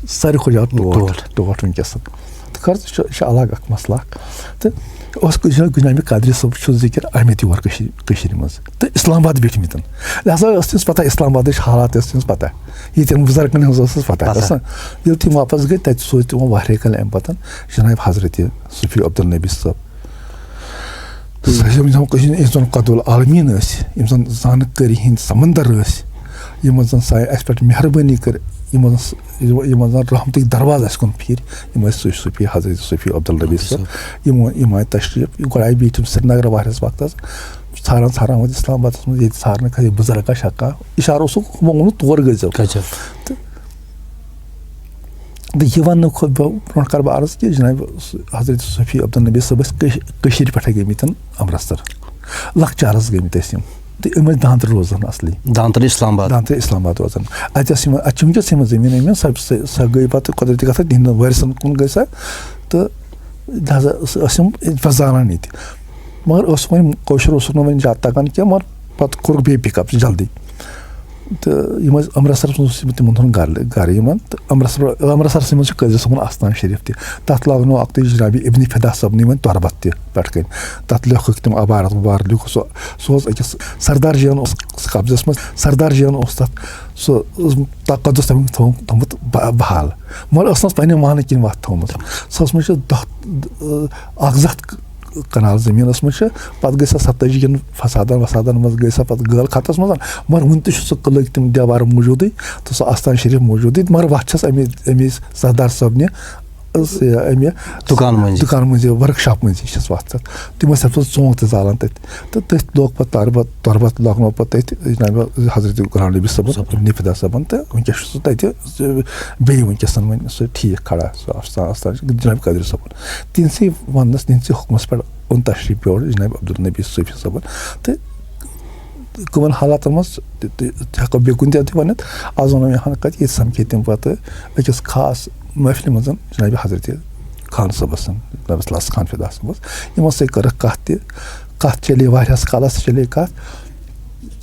ساروی کھۄتہٕ زیادٕ ٹوٹھ، ٹوٹھ۔ ٹوٹھ وٕنکیٚس۔ تہٕ خٲر، یہِ چھُ، یہِ چھُ الگ اَکھ مسلہٕ اَکھ۔ تہٕ اوس کُنہِ جایہِ، کُنہِ جایہِ مےٚ قادری صٲب چھُ ذِکِر آمٕتۍ یور کٔشیٖرِ، کٔشیٖرِ منٛز۔ تہٕ اِسلام آباد بیٖٹھمٕتۍ۔ لہذا ٲس تٔمِس پَتہ اِسلام آبادٕچ حالات، ٲس تٔمِس پَتہ۔ ییٚتٮ۪ن بُزرگَن ہٕنٛز ٲسٕس پَتہ۔ پَتہ۔ ٲس نہ؟ ییٚلہِ تِم واپَس گٔے، تَتہِ سوٗز تِمو واریاہ کالہِ اَمہِ پَتہٕ جناب حضرت صوفی عبدالنبی صٲب۔ تہٕ یِم زَن کٔشیٖرِ ہِنٛدۍ، یِم زَن قطب العالمیٖن ٲسۍ، یِم زَن زانکٲری ہِنٛدۍ سمندر ٲسۍ، یِمَن زَن سانہِ، اَسہِ پٮ۪ٹھ مہربٲنی کٔر، یِمَن ز-، یِمَن زَن رحمتٕکۍ دروازٕ اَسہِ کُن پھیٖرۍ، یِم ٲسۍ صوفی، صوفی حضرت صوفی عبدالنبی صٲب۔ یِم، یِم آے تشریٖف، گۄڈٕ آے بیٖٹھۍ یِم سرینگرٕ واریاہَس وقتَس، ژھاران ژھاران وٲتۍ اِسلام آبادَس منٛز، ییٚتہِ ژھارنہٕ خٲطرٕ بُزرگ آسہِ ہٮ۪کان، اِشارٕ اوسُکھ ووٚنمُت، تور گٔژھۍزیو۔ گٔژھۍزیو۔ تہٕ تہٕ یہِ وَننہٕ کھۄتہٕ بہٕ برونٛٹھ کَرٕ بہٕ عرض کہِ جناب حضرت صوفی عبدالنبی صٲب ٲسۍ کٔش-، کٔشیٖرِ پٮ۪ٹھَے گٔمٕتۍ امرتسر۔ لۄکچارَس گٔمٕتۍ ٲسۍ یِم۔ تہٕ یِم ٲسۍ داندرٕ روزان اَصلی۔ داندرٕ اِسلام آباد۔ داندرٕ اِسلام آباد روزان۔ اَتہِ ٲس یِمَن، اَتہِ چھِ وٕنکیٚس یِمَن زٔمیٖن أمِس، سۄ، سۄ، سۄ گٔے پَتہٕ قۄدرٔتی کَتھ، تِہِنٛدٮ۪ن وٲرِثَن کُن گٔے سۄ۔ تہٕ لہذا ٲس، ٲسۍ یِم پَتہٕ زالان ییٚتہِ۔ مگر اوس وۄنۍ کٲشُر اوسُکھ نہٕ وۄنۍ زیادٕ تَگان کینٛہہ، مگر پَتہٕ کوٚرُکھ بیٚیہِ پِک اَپ جلدی۔ تہٕ یِم ٲسۍ امرتسرَس منٛز اوس یِمَن، تِمَن ہُنٛد گَرٕ، گَرٕ یِمَن۔ تہٕ امرتسر، امرتسرَسٕے منٛز چھُ قٲضی صٲبُن آستان شریٖف تہِ۔ تَتھ لٲگنو اَکھتُے جنابِ ابن فدا صٲبنٕے وۄنۍ تربت تہِ پٮ۪ٹھ کَنۍ۔ تَتھ لیوٚکھُکھ تِم عبارت مُبارک، لیوٚکھُکھ سُہ، سُہ اوس أکِس سردار جِیَن اوس قبضَس منٛز، سردار جِیَن اوس تَتھ سُہ تقدس تَمیُک تھوٚو-، تھوٚمُت بہ-، بحال۔ مگر ٲس نہٕ پنٛنہِ مانہٕ کِنۍ وَتھ تھٲومٕژ۔ سۄ ٲس منٛز چھِ دَہ، اَکھ زٕ ہَتھ کنال زٔمیٖنَس منٛز چھِ۔ پَتہٕ گٔے سۄ ستٲجی کٮ۪ن فسادَن وسادَن منٛز گٔے سۄ پَتہٕ گٲل خطس منٛز، مگر وٕنہِ تہِ چھُ سُہ قلعہٕ، تِم دیوار موٗجوٗدٕے تہٕ سُہ آستان شریٖف موٗجوٗدٕے، مگر وَتھ چھَس اَمے، اَمے سردار صٲبنہِ، ٲس یہِ، اَمہِ دُکان مٔنٛزۍ۔ دُکان مٔنٛزۍ، ؤرٕک شاپ مٔنٛزۍ چھَس وَتھ تَتھ۔ تِم ٲسۍ تَتھ منٛز ژوٗنٛٹھ تہِ زالان تَتہِ۔ تہٕ تٔتھۍ لوگ پَتہٕ تربت، تربت لوگنو پَتہٕ تٔتھۍ جناب حضرت غلام نبی صٲبَن، صٲبَن۔ ابن فدا صٲبَن، تہٕ وٕنکیٚس چھُ سُہ تَتہِ، بیٚیہِ وٕنکیٚس وۄنۍ سُہ ٹھیٖک کھڑا، سُہ آستان، آستان چھُ جناب قادری صٲبُن۔ تِہنٛدسٕے وننس، تِہنٛدسٕے حُکمس پٮ۪ٹھ اوٚن تشریٖف یور جناب عبدالنبی صوفی صٲبُن۔ تہٕ کٕمن حالاتن منٛز تہِ، تہِ، تہِ ہٮ۪کو بیٚیہِ کُنہِ تہِ تہِ ؤنِتھ۔ از ونو مےٚ ہن کتہِ، ییٚتہِ سمکھے تِم پتہٕ أکِس خاص محفلہِ منٛز جناب حضرت خان صٲبس، جناب لس خان فدا صٲبس۔ یِمو سۭتۍ کٔرٕکھ کتھ تہِ، کتھ چلے واریاہس کالس چلے کتھ۔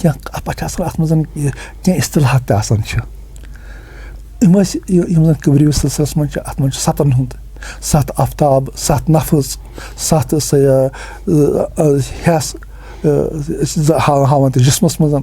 کینٛہہ اتھ پٮ۪ٹھ چھِ آسان، اتھ منٛز یہِ کینٛہہ اصطلاحات تہِ آسان چھِ۔ یِم ٲسۍ، یہِ، یِم زَن قبرِ سلسلس منٛز چھِ، اَتھ منٛز چھُ سَتَن ہُنٛد، سَتھ آفتاب، سَتھ نفس، سَتھ سہ-، ٲ، ٲ، حِصہٕ، ٲ، زٕ ہا-، ہاوان تہِ جسمس منٛز،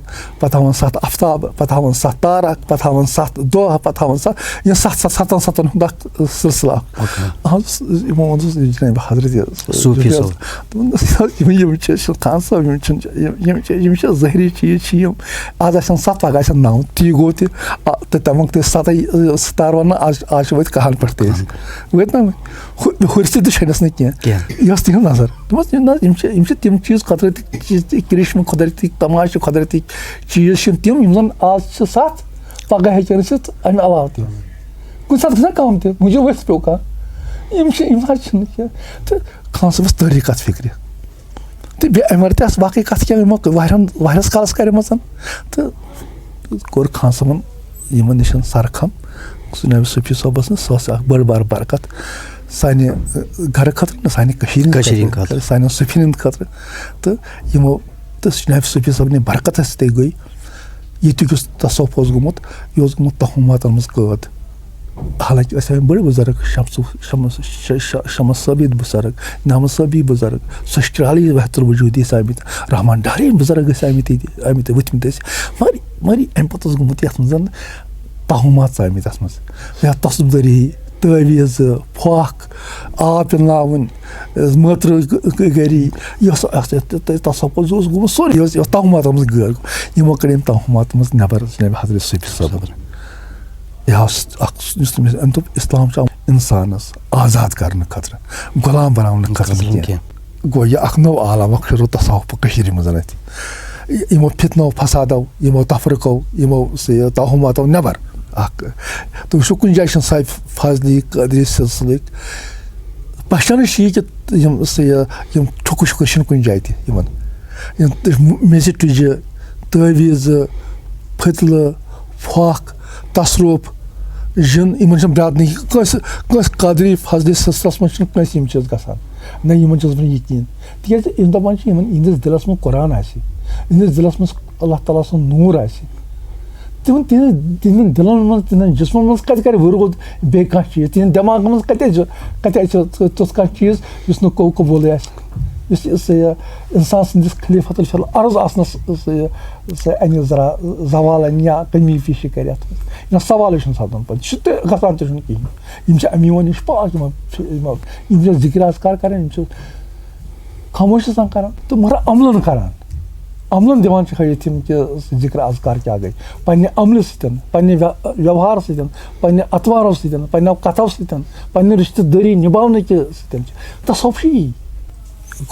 پَتہٕ ہاوان سَتھ آفتاب، پَتہٕ ہاوان سَتھ تارک، پَتہٕ ہاوان سَتھ دۄہ، پَتہٕ ہاوان سَتھ، یا سَتھ، سَتھ، سَتَن، سَتَن ہُنٛد اَکھ سلسلہٕ اَکھ۔ اَہَن حظ، یِمو ووٚن حظ جناب حضرت صوفی صٲب۔ تِمَن دوٚپ، یِم، یِم چھِ خان صٲب، یِم چھِنہٕ، یِم، یِم چھِ، یِم چھِ ظٲہری چیٖز چھِ یِم۔ آز آسن ستھ، پگاہ آسن نو، تی گوٚو تہِ۔ آ، تہٕ تِمن تہِ ستھ، آ، ستار ونان، آز، آز چھِ وٲتۍ کہن پٮ۪ٹھ تہِ أسۍ۔ وٲتۍ نا وۄنۍ؟ ہُہ-، ہُرِ سۭتۍ تہِ چھٔنِس نہٕ کینٛہہ۔ کینٛہہ۔ یہِ ٲس تِہنٛز نظر۔ دوٚپمس، یہِ نہ، یِم چھِ، یِم چھِ تِم چیٖز قۄدرتی چیٖز، تہِ کرشمہٕ قۄدرتی تماشہٕ، قۄدرتی چیٖز چھِ تِم، یِم زن آز چھِ ستھ، پگاہ ہیٚکن ٲسِتھ امہِ علاوٕ تہِ۔ کُنہِ ساتہٕ گژھِ نا کم تہِ، وٕنہِ چھُ ؤسۍ پیوٚو کانٛہہ۔ یِم چھِ، یِم حظ چھِنہٕ کینٛہہ۔ تہٕ خان صٲبس تٔر یہِ کتھ فکرِ۔ تہٕ بیٚیہِ أمۍ ؤر تہِ آسہٕ باقٕے کَتھٕ کینٛہہ، یِمو واریاہَن، واریاہَس کالَس کَرِ مَژَن۔ تہٕ کوٚر خان صٲبَن یِمَن نِش سَرٕ کھَم، سُہ جناب صوفی صٲبَس نِش، سُہ اوس اَکھ بٔڑ بار برکت سانہِ، ٲ، گَرٕ خٲطرٕ، نہ سانہِ کٔشیٖرِ ہِنٛدِ کٔشیٖرِ ہِنٛدِ خٲطرٕ، خٲطرٕ۔ سانٮ۪ن صوفیٖن ہِنٛدِ خٲطرٕ۔ تہٕ یِمو، تہٕ جناب صوفی صٲبنہِ برکت سۭتۍ گٔے ییٚتیُک یُس تصوف اوس گوٚمُت، یہِ اوس گوٚمُت توہماتَن منٛز قٲد۔ حالانکہ ٲسۍ اَمہِ بٔڑۍ بُزرگ، شمس، شمس، ش-، ش-، شمس صٲب ییٚتہِ بُزرگ، نعمت صٲب یی بُزرگ، سُہ چھُ کرٛالٕے وحدت الوجوٗدی ٲسۍ آمٕتۍ، رحمان ڈارٕنۍ بُزرگ ٲسۍ آمٕتۍ ییٚتہِ، آمٕتۍ ؤتھمٕتۍ ٲسۍ۔ مگر، مگر اَمہِ پَتہٕ اوس گوٚمُت یَتھ منٛز زَن توہمات ژامٕتۍ اَتھ منٛز، یا تصوف دٲری۔ تعویذہٕ، پھۄکھ، آب پِلناوٕنۍ، مٲترٕ گ-، گ-، گری، یۄس اَتھ، یَتھ، یَتھ تصوفس اوس گوٚمُت سورُے، یہِ اوس، یہِ اوس توہماتن منٛز غٲر۔ یِمو کٔڑۍ یِم توہماتن منٛز نٮ۪بر جناب حضرت صوفی صٲبن۔ یہِ اوس اکھ، یُس تٔمِس أمۍ دوٚپ، اسلام چھُ آمُت انسانس آزاد کرنہٕ خٲطرٕ، غلام بناونہٕ خٲطرٕ نہٕ کینٛہہ۔ گوٚو یہِ اکھ نوٚو عالم، اکھ شروع تصوف کٔشیٖرِ منٛز اَتہِ۔ یِمو فتنو، فسادو، یِمو تفرقو، یِمو سُہ یہِ توہماتو نٮ۪بر اکھ۔ تُہۍ وٕچھِو کُنہِ جایہِ چھِنہٕ صاحب فاضلی قٲدری سلسلٕکۍ پہچانٕے چھِ یہِ کہِ یِم سُہ یہِ، یِم ٹھُکہٕ شُکہٕ چھِنہٕ کُنہِ جایہِ تہِ یِمن۔ یِم میٚژِ ٹُجہِ، تعویذہٕ، پھٔتلہٕ، پھۄکھ، تصرف، جِن، یِمن چھِنہٕ برادری کٲنٛسہِ، کٲنٛسہِ قادری فضلہِ سلسلس منٛز چھِنہٕ کٲنٛسہِ یِم چیٖز گژھان۔ نہ یِمن چھُس بہٕ یقیٖن۔ تِکیٛازِ یِم دَپان چھِ یِمن، یِہنٛدِس دِلس منٛز قرآن آسہِ، یِہنٛدِس دِلس منٛز اللہ تعالیٰ سُنٛد نوٗر آسہِ، تِمن، تِہنٛدِ، تِہنٛدٮ۪ن دِلن منٛز، تِہنٛدٮ۪ن جسمن منٛز کتہِ کرِ وُرود بیٚیہِ کانٛہہ چیٖز؟ تِہنٛدِ دٮ۪ماغہٕ منٛز کتہِ آسہِ، کتہِ آسہِ تیُتھ کانٛہہ چیٖز یُس نہٕ قو-، قبوٗلٕے آسہِ؟ یُس یہِ، سُہ یہِ انسان سٕنٛدِس خلیفۃ الفی الارض آسنس، سُہ یہِ، سُہ انہِ ذرا زوال انہِ یا کمی پیشی کرِ اتھ منٛز۔ یہِ نہ سوالٕے چھُنہٕ سپدان پتہٕ۔ یہِ چھُ تہِ گژھان تہِ چھُنہٕ کِہیٖنۍ۔ یِم چھِ امیٖن، یِم چھِ پاک، یِمن، یِمن، یِم چھِ ذِکرِ اذکار کران، یِم چھِ خاموش آسان کران تہٕ مگر عملن کران۔ عملن دِوان چھِ ہٲوِتھ یِم کہِ ذِکرِ اذکار کیٛاہ گٔے۔ پننہِ عملہِ سۭتۍ، پننہِ ویہ-، ویوہار سۭتۍ، پننہِ اطوارو سۭتۍ، پننٮ۪و کتھو سۭتۍ، پننہِ رشتہٕ دٲری نباونہٕ کہِ سۭتۍ چھِ تصوف چھُ یی۔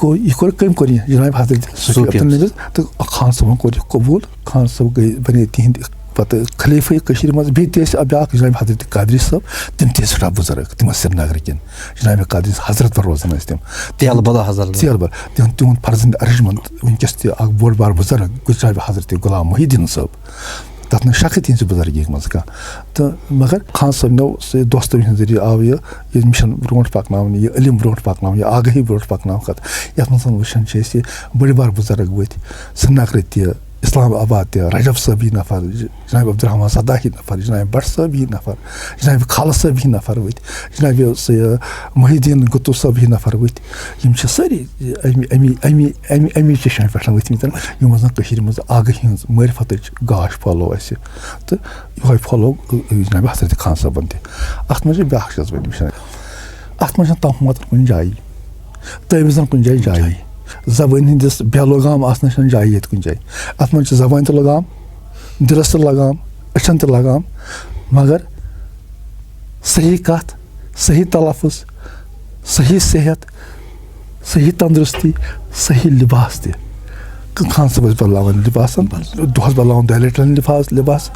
گوٚو، یہِ کوٚر، کٔمۍ کوٚر یہِ؟ جناب حضرت صوفی صوفی عبدالنبی۔ تہٕ خان صٲبن کوٚر یہِ قبوٗل۔ خان صٲب گٔے، بنے تِہنٛدۍ پتہٕ خلیفہ کٔشیٖرِ منٛز۔ بیٚیہِ تہِ ٲسۍ بیٛاکھ جناب حضرت قادری صٲب، تِم تہِ ٲسۍ سٮ۪ٹھاہ بُزرگ، تِم ٲسۍ سرینگرٕ کِنۍ۔ جناب قادری حضرت پر روزان ٲسۍ تِم۔ تیل بلا حضرت۔ تیل بلا۔ تِہُنٛد، تِہُنٛد فرزند ارجمند وٕنکیٚس تہِ اکھ بوٚڑ بار بُزرگ گوٚو جناب حضرت غلام محی الدین صٲب۔ تَتھ نہٕ شکھٕ تِہنٛزِ بُزرگی منٛز کانٛہہ۔ تہٕ مگر خان صٲبنیو سۭتۍ دوستو ہِنٛدِ ذٔریعہٕ آو یہِ، یہِ مِشن برونٛٹھ پکناونہٕ، یہِ علم برونٛٹھ پکناونہٕ، یہِ آگٲہی برونٛٹھ پکناونہٕ خٲطرٕ۔ یَتھ منٛز زَن وٕچھان چھِ أسۍ یہِ بٔڑۍ بار بُزرگ وٲتۍ سرینگرٕ تہِ، اسلام آباد تہِ، رجب صٲب ہی نفر، ج-، جناب عبدالرحمان صداحی نفر، جناب بٹ صٲب ہی نفر، جناب خالد صٲب ہی نفر وٲتۍ، جناب یہِ سا یہِ محی الدین گُتو صٲب ہی نفر وٲتۍ۔ یِم چھِ سٲری اَمی، اَمی، اَمی، اَمی، اَمی چشمہِ پٮ۪ٹھ ؤتھۍ مٕتۍ، یِمو زَن کٔشیٖرِ منٛز آگٲہی ہٕنٛز مٲرِفتٕچ گاش پھۄلو اَسہِ۔ تہٕ یِہوٚے پھۄلو، ٲ، جناب حضرت خان صٲبن تہِ۔ اَتھ منٛز چھِ بیٛاکھ چیٖز وۄنۍ وٕچھان۔ اَتھ منٛز چھَنہٕ توہماتَن کُنہِ جایہِ، تعویٖذَن کُنہِ جایہِ جایہِ۔ زبٲنۍ ہٕنٛدِس بے لُگام آسنَس چھَنہٕ جایہِ ییٚتہِ کُنہِ جایہِ۔ اَتھ منٛز چھِ زبٲنۍ تہِ لُگام، دِلَس تہِ لُگام، أچھَن تہِ لُگام، مگر صحیح کَتھ، صحیح تلفظ، صحیح صحت، صحیح تندرستی، صحیح لباس تہِ۔ خان صٲب ٲسۍ بدلاوان لباسن، دۄہس بدلاوان دۄیہِ لٹہِ لباس، لباس۔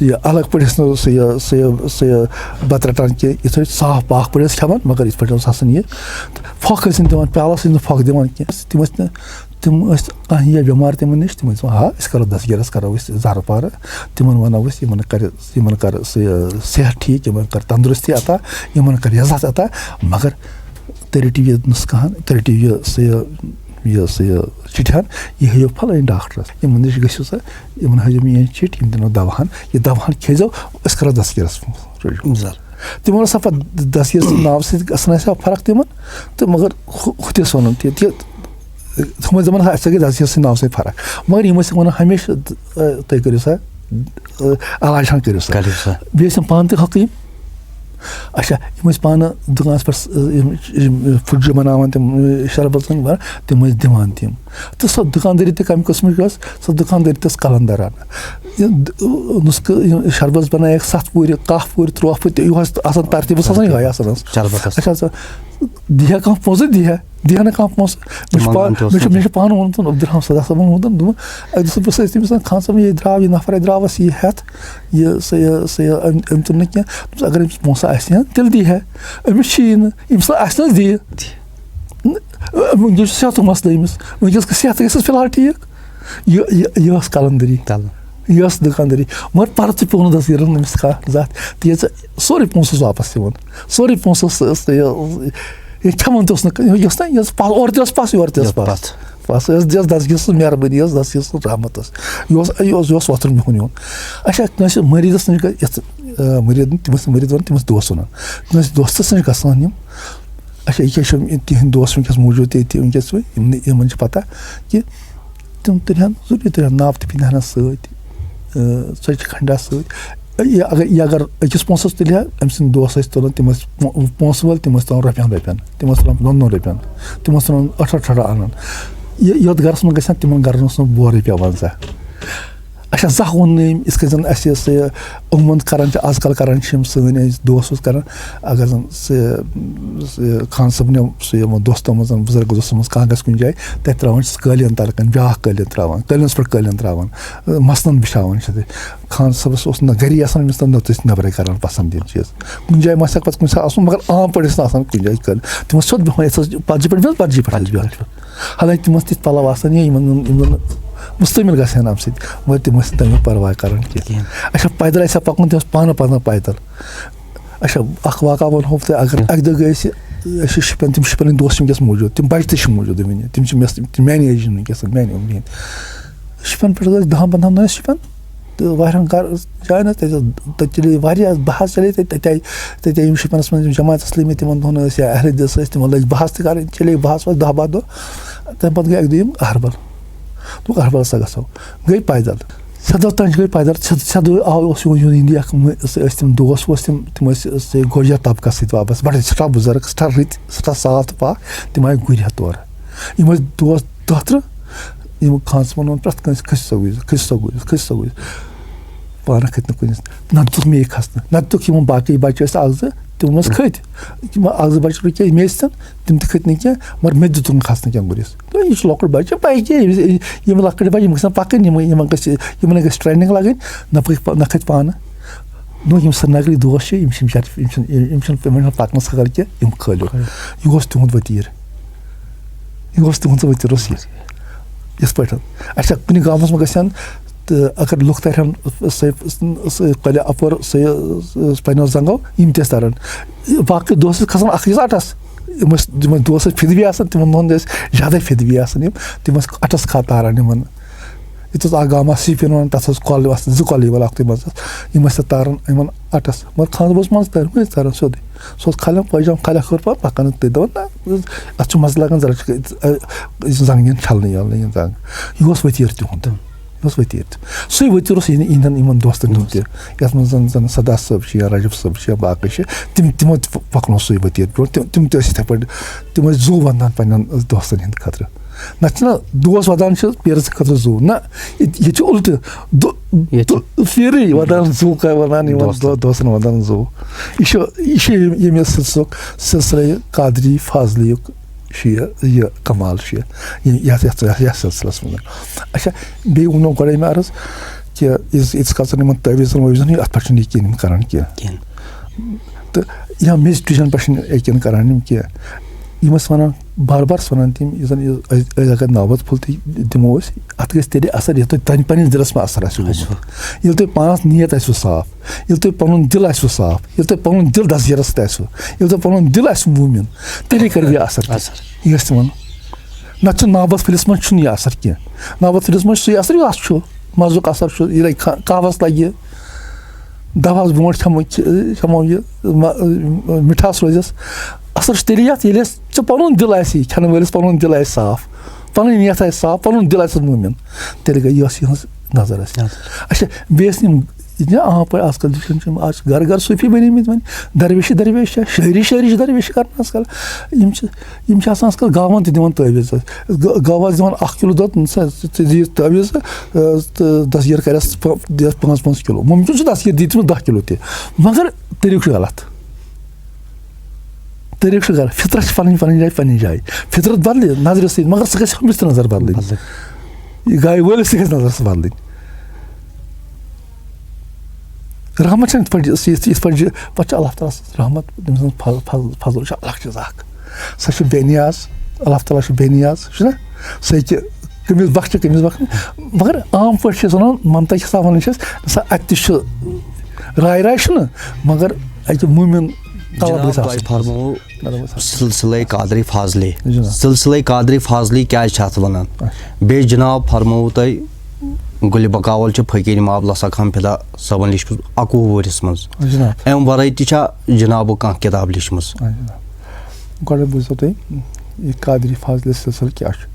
یہِ الگ پٲٹھۍ ٲسۍ نہٕ سُہ یہِ، سُہ یہِ، سُہ یہِ بتہٕ رٹان کینٛہہ، یِتھ پٲٹھۍ صاف پاک پٲٹھۍ ٲسۍ کھٮ۪وان، مگر یِتھ پٲٹھۍ اوس آسان یہِ۔ پھۄکھ ٲسۍ نہٕ دِوان، پیالس ٲسۍ نہٕ پھۄکھ دِوان کینٛہہ۔ تِم ٲسۍ نہٕ، تِم ٲسۍ کانٛہہ یہِ بٮ۪مار تِمن نِش، تِم ٲسۍ دَپان، ہا، أسۍ کرو دستگیٖرس، کرو أسۍ زارٕ پارٕ، تِمن ونو أسۍ، یِمن کرِ، یِمن کر سُہ یہِ صحت ٹھیٖک، یِمن کر تندرستی عطا، یِمن کر عزت عطا، مگر تُہۍ رٔٹِو یہِ نُسخہٕ ہن، تُہۍ رٔٹِو یہِ سُہ یہِ، یہِ سُہ یہِ چِٹھِ ہن، یہِ ہٲیِو فلٲنۍ ڈاکٹرس، یِمن نِش گٔژھِو سا، یِمن ہٲیِو مےٚ یہِ چِٹھۍ، یِم دِنو دوا ہن، یہِ دوا ہن کھیزیو، أسۍ کرو دستگیٖرس منٛز رجوع۔ تِمن اوس آسان پتہٕ دستگیٖر سٕنٛدِ ناوٕ سۭتۍ گژھان آسہِ ہا فرق تِمن، تہٕ مگر ہُہ، ہُہ تہِ اوس ونان تہِ، تہِ، ہُم ٲسۍ دپان، ہا، اَسہِ گٔے دستگیٖر سٕنٛدِ ناوٕ سۭتۍ فرق۔ مگر یِم ٲسۍ ونان ہمیشہِ، تہٕ، تُہۍ کٔرِو سا، علاج ہن کٔرِو سا۔ کٔرِو سا۔ بیٚیہِ ٲسۍ یِم پانہٕ تہِ حکیٖم۔ اچھا، یِم ٲسۍ پانہٕ دُکانس پٮ۪ٹھ، یِم، یِم پھُٹجہِ بناوان، تِم شربت بناوان، تِم ٲسۍ دِوان تِم۔ تہٕ سۄ دُکاندٲری تہِ کمہِ قٕسمٕچ ٲس؟ سۄ دُکاندٲری تہِ ٲس قلندرانہٕ۔ یہِ نُسخہٕ، یہِ شربت بنایکھ ستھ پوٗرِ، کاہ پوٗرِ، ترٛواہ پوٗرِ، تہِ یِہوٚس آسان ترتیٖبس آسان یِہوٚے آسان حظ۔ شربتس۔ اچھا، سا دِیا کانٛہہ پونٛسہٕ؟ دِیا، دِیا نہٕ کانٛہہ پونٛسہٕ؟ مےٚ چھُ پانہٕ، منٛگان تہِ اوس مےٚ چھُ، نہٕ۔ مےٚ چھُ پانہٕ ووٚنمُت، عبدالرحمان صٲبَس ووٚنمُت، دوٚپُن، اَکہِ دۄہ صُبحَس ٲسۍ تٔمِس وَنان، خان صٲب، یہِ درٛاو، یہِ نفر درٛاو اَسہِ یہِ ہٮ۪تھ، یہِ سا، یہِ سا، یہِ أمۍ، أمۍ تُل نہٕ کینٛہہ۔ دوٚپُس، اگر أمِس پونٛسہٕ آسہِ ہا، تیٚلہِ دی ہا۔ أمِس چھِی نہٕ، أمِس آسہِ نہٕ حظ دِیہِ۔ وٕنکیٚس چھُ صحتُک مسلہٕ أمِس۔ وٕنکیٚس گژھِ صحت گژھٮ۪س فی الحال ٹھیٖک۔ یہِ، یہِ، یہِ ٲس قلندری۔ قلم۔ یہِ ٲس دُکاندٲری۔ مگر پَرٕ تہِ پیوٚو نہٕ دستگیٖرَن أمِس کانٛہہ زَتھ۔ تِکیٛازِ سورُے پونٛسہٕ اوس واپَس یِوان۔ سورُے پونٛسہٕ اوس، اوس یہِ، یہِ کھٮ۪وان تہِ اوس نہٕ کانٛہہ، یہِ اوس نہ، یہِ ٲس پَس، اورٕ تہِ ٲس پَس، یورٕ تہِ ٲس یہِ پَس۔ پَس۔ پَس ٲس، دِژ دستگیٖر سٕنٛز مہربٲنی ٲس، دستگیٖر سٕنٛز رحمت ٲس۔ یہِ اوس، یہِ اوس، یہِ اوس وۄتھُن بِہُن یِوان۔ اچھا، کٲنٛسہِ مٔریٖدَس نِش گژھِ، یَتھ، آ، مٔریٖدَن، تِم ٲسۍ مٔریٖد وَنان، تِم ٲسۍ دوس وَنان۔ کٲنٛسہِ دوستَس نِش گژھان یِم، اچھا، یہِ کیٛاہ چھِ یِم تِہِنٛدۍ دوس وٕنکیٚس موٗجوٗد ییٚتہِ، وٕنکیٚس وۄنۍ یِم نہٕ، یِمَن چھِ پَتہ کہِ تِم تُلہٕ ہن، ضروٗری تُلہٕ ہن ناو تہِ پِنہِ ہن سۭتۍ، اۭں، ژۄچہِ کھنٛڈا سۭتۍ۔ یہِ اگر یہِ اگر أکِس پونٛسَس تُلہِ ہا، أمۍ سٕنٛدۍ دوس ٲسۍ تُلان، تِم ٲسۍ پو- پونٛسہٕ وٲلۍ، تِم ٲسۍ تُلان رۄپیَن رۄپیَن، تِم ٲسۍ تُلان دۄن دۄن رۄپیَن، تِم ٲسۍ تُلان ٲٹھ ٲٹھ ٲٹھ اَنان۔ یہِ یَتھ گَرَس منٛز گژھِ ہا، تِمَن گَرَن اوس نہٕ بورٕے پٮ۪وان زانٛہہ۔ اچھا، زانٛہہ ووٚن نہٕ أمۍ، یِتھ کٔنۍ زَن اَسہِ یہِ سُہ یہِ یِمَن کَران چھِ، آز کَل کَران چھِ یِم سٲنۍ أسۍ دوس ووس کَران، اگر زَن سُہ یہِ خان صٲبنہِ سُہ یِمَن دوستو منٛز، بُزرگ دوستو منٛز کانٛہہ گژھِ کُنہِ جایہِ، تَتہِ ترٛاوان چھِس قٲلیٖن تَلہٕ کَنۍ، بیٛاکھ قٲلیٖن ترٛاوان، قٲلیٖنَس پٮ۪ٹھ قٲلیٖن ترٛاوان، مَسلَن بِچھاوان چھِ تَتہِ۔ خان صٲبَس اوس نہ گَری آسان، أمِس نہ تٔتھۍ نٮ۪برَے کَران پَسنٛد یِم چیٖز۔ کُنہِ جایہِ ما آسہِ ہا پَتہٕ کُنہِ ساتہٕ آسُن، مگر عام پٲٹھۍ ٲسۍ نہٕ آسان کُنہِ جایہِ قٲلیٖن۔ تِم ٲسۍ سیوٚد بیٚہوان، یَتھ ٲس پَتجہِ پٮ۪ٹھ بیٚہوان، پَتجہِ پٮ۪ٹھ ٲسۍ بیٚہوان۔ حالانکہِ تِم ٲسۍ تِتھۍ پَلَو آسان، یا یِمَن نہٕ، یِمَن نہٕ مُستعمل گژھِ ہا نہٕ اَمہِ سۭتۍ، مگر تِم ٲسۍ نہٕ تَمیُک پَرواے کَران کینٛہہ۔ کِہیٖنۍ۔ اچھا، پیدَل آسہِ ہا پَکُن، تِم ٲسۍ پانہٕ پَکان پیدَل۔ اچھا، اَکھ واقعہ وَنہو بہٕ تۄہہِ، اگر اَکہِ دۄہ گٔے أسۍ، أسۍ چھِ شُپین، تِم شُپینٕکۍ دوس چھِ وٕنکیٚس موٗجوٗد، تِم بَچہِ تہِ چھِ موٗجوٗد وٕنہِ، تِم چھِ مےٚ سۭتۍ، تِم میٛانہِ ایجہِ ہِنٛدۍ وٕنکیٚس، میٛانہِ عُمرِ ہِنٛدۍ۔ شُپین پٮ۪ٹھ ٲسۍ دَہَن پَنٛدہَن دۄہَن ٲسۍ شُپین، تہٕ واریاہَن گَرٕ جایَن ٲسۍ، تَتہِ ٲس، تَتہِ چَلے واریاہ بحث چَلے تَتہِ، تَتہِ آیہِ، تَتہِ آیہِ یِم شُپینَس منٛز یِم جماعت اسلٲمی تِمَن دۄہَن ٲسۍ یا اہل حدیث ٲسۍ، تِمَن لٔج بحث تہِ کَرٕنۍ، چَلے بحث وحث دَہ باہ دۄہ۔ تَمہِ پَتہٕ گٔے اَکہِ دۄہ یِم اَہربَل، دوٚپُکھ اَہربَل ہسا گژھو، گٔے پیدل۔ سیٚدو تام گٔے پیدل، سیٚد-، سیٚدو آو، اوس یِوان یُن اِنڈیا، ٲسۍ تِم دوس ووس تِم، تِم ٲسۍ، ٲسۍ گوجر طبقس سۭتۍ وابستہٕ، بَڑٕ سٮ۪ٹھاہ بُزرگ، سٮ۪ٹھاہ رٕتۍ، سٮ۪ٹھاہ صاف تہٕ پاک، تِم آیہِ گُرِ ہٮ۪تھ تورٕ۔ یِم ٲسۍ دوس دَہ تٕرٛہ، یِم خان صٲبَن ووٚن پرٛٮ۪تھ کٲنٛسہِ، "کھٔسِو سا گُرِس، کھٔسِو سا گُرِس، کھٔسِو سا گُرِس۔" پانہٕ کھٔتۍ نہٕ کُنہِ، نَتہٕ دیُتُکھ مے کھَسنہٕ، نَتہٕ دیُتُکھ یِمَن باقٕے بَچہِ ٲسۍ اَکھ زٕ، تِم ٲسۍ کھٔتۍ، یِم اَکھ زٕ بَچہِ رُکے مےٚ سۭتۍ، تِم تہِ کھٔتۍ نہٕ کینٛہہ، مگر مےٚ دیُتُکھ نہٕ کھَسنہٕ کینٛہہ گُرِس۔ تہٕ یہِ چھُ لۄکُٹ بَچہِ، پَے کیٛاہ، ییٚمِس، یِم لۄکٕٹۍ بَچہِ، یِم گژھن پَکٕنۍ، یِم، یِمَن گژھِ، یِمَن گژھِ ٹرٛینِنٛگ لَگٕنۍ، نہ پٔکۍ پَ-، نہ کھٔتۍ پانہٕ۔ دوٚپُکھ، یِم سرینگرٕکۍ دوس چھِ، یِم چھِ بِچارِ، یِم چھِنہٕ، یِم چھِنہٕ، یِمَن چھِنہٕ پَکنَس خبر کینٛہہ، یِم کھٲلِو۔ یہِ اوس تِہُنٛد ؤتیٖر۔ یہِ اوس تِہُنٛد ؤتیٖر اوس یہِ۔ یِتھ پٲٹھۍ۔ اچھا، کُنہِ گامَس منٛز گژھن، تہٕ اگر لُکھ تَرِہَن سُہ، سُہ، سُہ، کۄلہِ اَپور سُہ، سُہ، پنٛنیو زنٛگو، یِم تہِ ٲسۍ تَران۔ باقٕے دوس ٲسۍ کھَسان اَکھ أکِس اَٹَس۔ یِم ٲسۍ، یِمَن دوس ٲسۍ فِدوی آسان، تِمَن دۄہَن ٲسۍ زیادَے فِدوی آسان یِم۔ تِم ٲسۍ اَٹَس کھا تاران یِمَن۔ ییٚتہِ اوس اَکھ گام اَکھ سِپِن وَنان، تَتھ ٲس کۄلہٕ آسان، زٕ کۄلہٕ یِوان اَکھتُے منٛز۔ یِم ٲسۍ تَتھ تاران یِمَن اَٹَس۔ مگر خانٛدرَس منٛز تَرِ، مےٚ ٲسۍ تَران سیوٚدُے۔ سُہ اوس کھَلان پٲجام کھَلہِ کھٔر پَتہٕ پَکان تہٕ دَپان، "نہ، اَتھ چھُ مَزٕ لَگان، ذرا چھُ زَنٛگَن چھَلنہٕ یَلنہٕ یِم زَنٛگ۔" یہِ اوس ؤتیٖر تِہُنٛد۔ یہِ اوس ؤتیٖر تہِ۔ سُے ؤتیٖر اوس یِہِنٛدٮ۪ن، یِہِنٛدٮ۪ن یِمَن دوستَن ہُنٛد تہِ۔ یَتھ منٛز زَن، زَن سدا صٲب چھِ یا رجب صٲب چھِ یا باقٕے چھِ، تِم، تِمو تہِ پَکنو سُے ؤتیٖر برٛونٛٹھ۔ تِم، تِم تہِ ٲسۍ یِتھَے پٲٹھۍ، تِم ٲسۍ زُو وَنٛدان پنٛنٮ۪ن دوستَن ہِنٛدِ خٲطرٕ۔ نَتہٕ چھِنہ دوس وَدان چھِ پیرَس خٲطرٕ زُو۔ نہ، ییٚتہِ، ییٚتہِ چھُ اُلٹہٕ۔ دُ-، ییٚتہِ دُ-، پھیرٕے وَدان زُو، کَرِ وَدان یِمَن دوستَن۔ دو-، دوستَن وَدان زُو۔ یہِ چھُ، یہِ چھُ ییٚمہِ، ییٚمہِ سٕلسُک، سِلسِلَے قادری فاضلیُک چھُ یہِ، یہِ کمال چھُ یہِ، یہِ، یَتھ، یَتھ، یَتھ، یَتھ سِلسِلَس منٛز۔ اچھا، بیٚیہِ ووٚنمو گۄڈَے مےٚ عرض کہِ ییٖتِس، ییٖتِس کالَس نہٕ یِمَن تعویٖذَن وٲویٖذَن، اَتھ پٮ۪ٹھ چھُنہٕ یقیٖن یِم کَران کینٛہہ۔ کِہیٖنۍ۔ تہٕ یا میڈِٹیشن پٮ۪ٹھ چھِنہٕ یقیٖن کران یِم کینٛہہ۔ یِم ٲسۍ وَنان، بار بار ٲسۍ وَنان تِم، یُس زَن یہِ أسۍ، أسۍ اگر ناوبت پھوٚل تہِ دِمو أسۍ، اَتھ گژھِ تیٚلہِ اثر، ییٚلہِ تۄہہِ پنٛنہِ، پنٛنِس دِلَس منٛز اثر آسِوٕ گوٚمُت۔ آسِوٕ۔ ییٚلہِ تۄہہِ پانَس نیت آسِوٕ صاف، ییٚلہِ تۄہہِ پَنُن دِل آسِوٕ صاف، ییٚلہِ تۄہہِ پَنُن دِل دستگیٖرَس سۭتۍ آسِوٕ، ییٚلہِ تۄہہِ پَنُن دِل آسِوٕ موٗمِن، تیٚلے کَرِ یہِ اثر۔ اثر۔ یہِ ٲسۍ تِمَن۔ نَتہٕ چھُ ناوبت پھٔلِس منٛز چھُنہٕ یہِ اثر کینٛہہ۔ ناوبت پھٔلِس منٛز چھُ سُے اثر، یُس اَتھ چھُ۔ مَزُک اثر چھُ، یہِ لَگہِ کھا-، قہوَس لَگہِ۔ دَوہَس برونٛٹھ کھٮ۪مو، کھٮ۪مو یہِ، مَ-، مِٹھاس روزٮ۪س۔ اَصٕل چھُ تیٚلہِ یَتھ، ییٚلہِ اَسہِ ژےٚ پَنُن دِل آسہِ، کھٮ۪نہٕ وٲلِس پَنُن دِل آسہِ صاف، پَنٕنۍ نیت آسہِ صاف، پَنُن دِل آسہِ موٗمِن، تیٚلہِ گٔے یۄس یِہٕنٛز نظر آسہِ۔ نظر۔ اچھا، بیٚیہِ ٲسۍ یِم، یہِ چھِنہ عام پٲٹھۍ آز کَل چھِ، یِم آز چھِ گَرٕ گَرٕ صوٗفی بٔنیمٕتۍ وۄنۍ، درویشی درویش چھےٚ، شٲعری شٲعری چھِ درویشی کَران آز کَل۔ یِم چھِ، یِم چھِ آسان آز کَل گاوَن تہِ دِوان تعویٖذ۔ گٲ-، گٲو آسہِ دِوان اَکھ کِلوٗ دۄد، نہ سا، ژٕ، ژٕ دِیِو تعویٖذ، آ، تہٕ دستگیٖر کَرٮ۪س پہ-، دِیَس پانٛژھ پانٛژھ کِلوٗ۔ مُمکِن چھُ دستگیٖر دی تٔمِس دَہ کِلوٗ تہِ، مگر طریٖقہٕ چھُ غلط۔ طریٖقہٕ چھُ غلط۔ فطرت چھِ پَنٕنۍ، پَنٕنۍ جایہِ، پَنٕنۍ جایہِ۔ فطرت بدلہِ نظرِ سۭتۍ، مگر سۄ گژھِ ہُمِس تہِ نظر بدلٕنۍ۔ بدلٕنۍ۔ یہِ گایہِ وٲلِس تہِ گژھِ نظر سۭتۍ بدلٕنۍ۔ رحمت چھَنہٕ یِتھ پٲٹھۍ، یِتھ، یِتھ پٲٹھۍ چھِ، پَتہٕ چھُ اللہ تعالیٰ سٕنٛز رحمت، تٔمۍ سٕنٛز فض-، فضل، فضل چھُ الگ چیٖز اَکھ۔ سۄ چھِ بے نیاز، اللہ تعالیٰ چھُ بے نیاز، چھُنہ؟ سُہ ہیٚکہِ کٔمِس بخشہِ، کٔمِس بخشہِ۔ مگر عام پٲٹھۍ چھِ أسۍ وَنان، منطق حساب وَنان چھِ أسۍ، سۄ اَتہِ تہِ چھُ راے راے چھُنہٕ، مگر اَتہِ موٗمِن طلب جناب، گژھِ تۄہہِ آسُن۔ فرمووُ طلب گژھِ آسُن۔ سلسلے قادری فاضلی۔ جناب۔ سلسلے قادری فاضلی کیٛازِ چھِ اَتھ وَنان؟ اچھا۔ بیٚیہِ جناب فرمووُ تۄہہِ، گُلِ بقاول چھِ فقیٖر امام عبداللہ سخا خان فدا صٲبَن لیٖچھمٕژ اَکوُہ ؤرِس منٛز۔ جناب۔ اَمہِ وَرٲے تہِ چھا جنابُک کانٛہہ کِتاب لیٖچھمٕژ؟ آ، جناب۔ گۄڈٕ بوٗزِو تُہۍ، یہِ قادری فاضلہِ سلسلہٕ کیٛاہ چھُ؟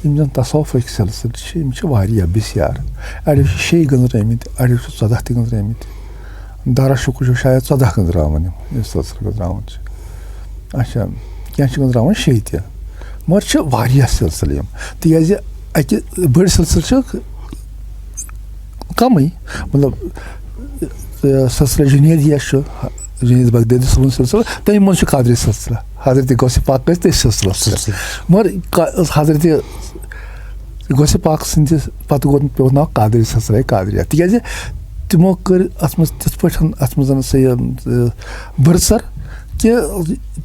یِم زَن تصوفٕکۍ سلسلہٕ چھِ، یِم چھِ واریاہ بِسیار۔ اَڑیو چھِ شیٚیہِ گٔنٛزرٲومٕتۍ، اَڑیو چھِ ژۄداہ تہِ گٔنٛزرٲومٕتۍ۔ دارا شکوہ چھُ شاید ژۄداہ گٔنٛزراوان یِم، یُس سلسلہٕ گٔنٛزراوان چھِ۔ اچھا، کینٛہہ چھِ گٔنٛزراوان شیٚیہِ تہِ، مگر چھِ واریاہ سلسلہٕ یِم، تِکیٛازِ اَکہِ بٔڑۍ سلسلہٕ چھِ کَمٕے، مطلب، تہٕ سلسلہٕ جُنید یَس چھُ، جُنید بغدادی صٲبُن سلسلہٕ، تَمہِ منٛز چھُ قادری سلسلہٕ، حضرت غوث پاک ٲسۍ تٔتھۍ سلسلَس سۭتۍ۔ سلسلہٕ۔ مگر کا-، حضرت غوث پاک سٕنٛدِ پتہٕ گوٚو، پیوٚو ناو قادری سلسلہ قادریہ، تِکیٛازِ تِمو کٔر اَتھ منٛز تِتھ پٲٹھۍ، اَتھ منٛز سا یہِ، ٲ، بٔرژر کہِ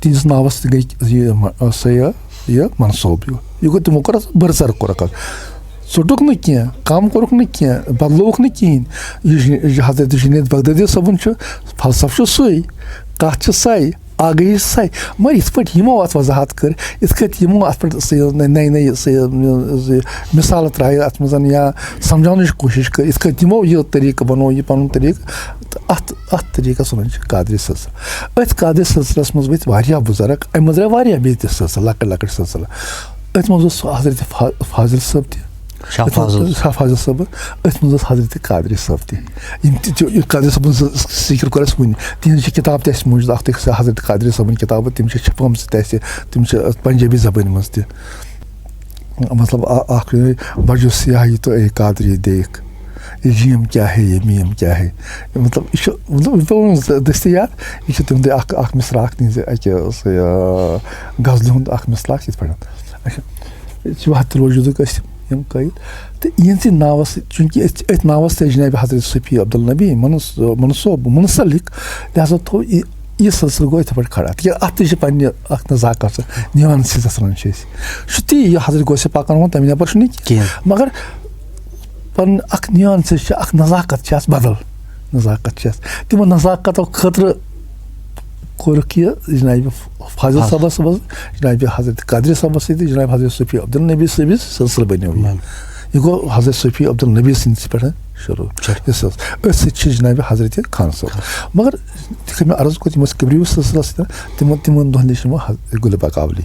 تِہنٛدِس ناوَس تہِ گٔے یہِ م-، سا یہِ، یہِ منسوب۔ یہِ، یہِ گوٚو تِمو کوٚر اَتھ بٔرژر کوٚرُکھ اَتھ۔ ژوٚٹُکھ نہٕ کینٛہہ، کَم کوٚرُکھ نہٕ کینٛہہ، بدلووُکھ نہٕ کِہیٖنۍ۔ یہِ جُ-، یہِ حضرت جُنید بغدادی صٲبُن چھُ، فلسفہٕ چھُ سُے، کَتھ چھِ سَے، اَکھ گٔیے سَے۔ مگر یِتھ پٲٹھۍ یِمو اَتھ وضاحت کٔر، یِتھ کٔنۍ یِمو اَتھ پٮ۪ٹھ سُہ یہِ نَے نَے سُہ یہِ، یہِ مِثالہٕ ترٛایہِ اَتھ منٛز یا سَمجھاونٕچ کوٗشِش کٔر، یِتھ کٔنۍ یِمو یہِ طریٖقہٕ بَنوو، یہِ پَنُن طریٖقہٕ، تہٕ اَتھ، اَتھ طریٖقَس وَنان چھِ قادری سلسلہٕ۔ أتھۍ قادری سلسلَس منٛز ؤتھۍ واریاہ بُزرگ، اَمہِ منٛز درٛاے واریاہ بیٚیہِ تہِ سلسلہٕ، لۄکٕٹۍ لۄکٕٹۍ سلسلہٕ۔ أتھۍ منٛز اوس سُہ حضرت فا-، فاضل صٲب تہِ، شاہ أتھۍ منٛز فاضل۔ شاہ فاضل صٲبُن، أتھۍ منٛز اوس حضرت قادری صٲب تہِ۔ یِم تہِ چھِ، یہِ قادری صٲبُن ز-، ذِکِر کوٚر اَسہِ وُنہِ۔ تِہِنٛز چھِ کِتاب تہِ اَسہِ موٗجوٗد، اَکھ تہِ حضرت قادری صٲبُن کِتابہٕ، تِم چھِ چھَپٲمژٕ تہِ اَسہِ، تِم چھِ پنجٲبی زبٲنۍ منٛز تہِ۔ مطلب، اَ-، اَکھ، بجو سیاہی تو اے قادری دیکھ، یہ جیم کیا ہے، یہ میم کیا ہے۔ مطلب، یہِ چھُ، مطلب، یہِ پیوٚو مےٚ دٔستِیاب۔ یہِ چھُ تِمن دۄہن اَکھ، اَکھ مِصرا اَکھ تِہنٛزِ اَکہِ، سُہ، یہِ، غزلہِ ہُنٛد اَکھ مِصرا اَکھ یِتھ پٲٹھۍ۔ اچھا، یہِ چھُ وحدت الوجودُک ٲسۍ یِم قٲیِد۔ تہٕ یِہِنٛدسٕے ناوَس سۭتۍ، چوٗنٛکہِ أتھۍ، أتھۍ ناوَس سۭتۍ جناب حضرت صوفی عبدالنبی منص-، منصوب، منسلک، لہذا تھوٚو یہِ، یہِ سلسلہٕ گوٚو یِتھَے پٲٹھۍ کھڑا۔ تِکیٛازِ اَتھ تہِ چھِ پنٛنہِ اَکھ نزاکت، سۄ nuances یَتھ وَنان چھِ أسۍ۔ چھُ تی، یہِ حضرت غوث پاکَن ووٚن، تَمہِ نٮ۪بر چھُنہٕ یہِ کینٛہہ۔ کینٛہہ۔ مگر پَنُن اَکھ nuances چھِ، اَکھ نزاکت چھِ اَتھ بدل۔ نزاکت چھِ اَتھ۔ تِمو نزاکتو خٲطرٕ کوٚرُکھ یہِ جناب فاضل فاضل۔ صٲبَس منٛز، جناب حضرت قادری صٲبَس سۭتۍ، جناب حضرت صوفی عبدالنبی صٲبِس سلسلہٕ بنیو یہِ۔ بَن۔ یہِ گوٚو حضرت صوفی عبدالنبی سٕنٛدِس پٮ۪ٹھ شروٗع۔ شروٗع۔ یُس حظ أتھۍ سۭتۍ چھِ جناب حضرت خان صٲب۔ مگر یِتھ کٔنۍ مےٚ عرض کوٚر، تِم ٲسۍ قبرِیو سلسلَس سۭتۍ، تِمَن، تِمَن دۄہَن نِش چھِ یِوان حض-، گُلِ بقاولی۔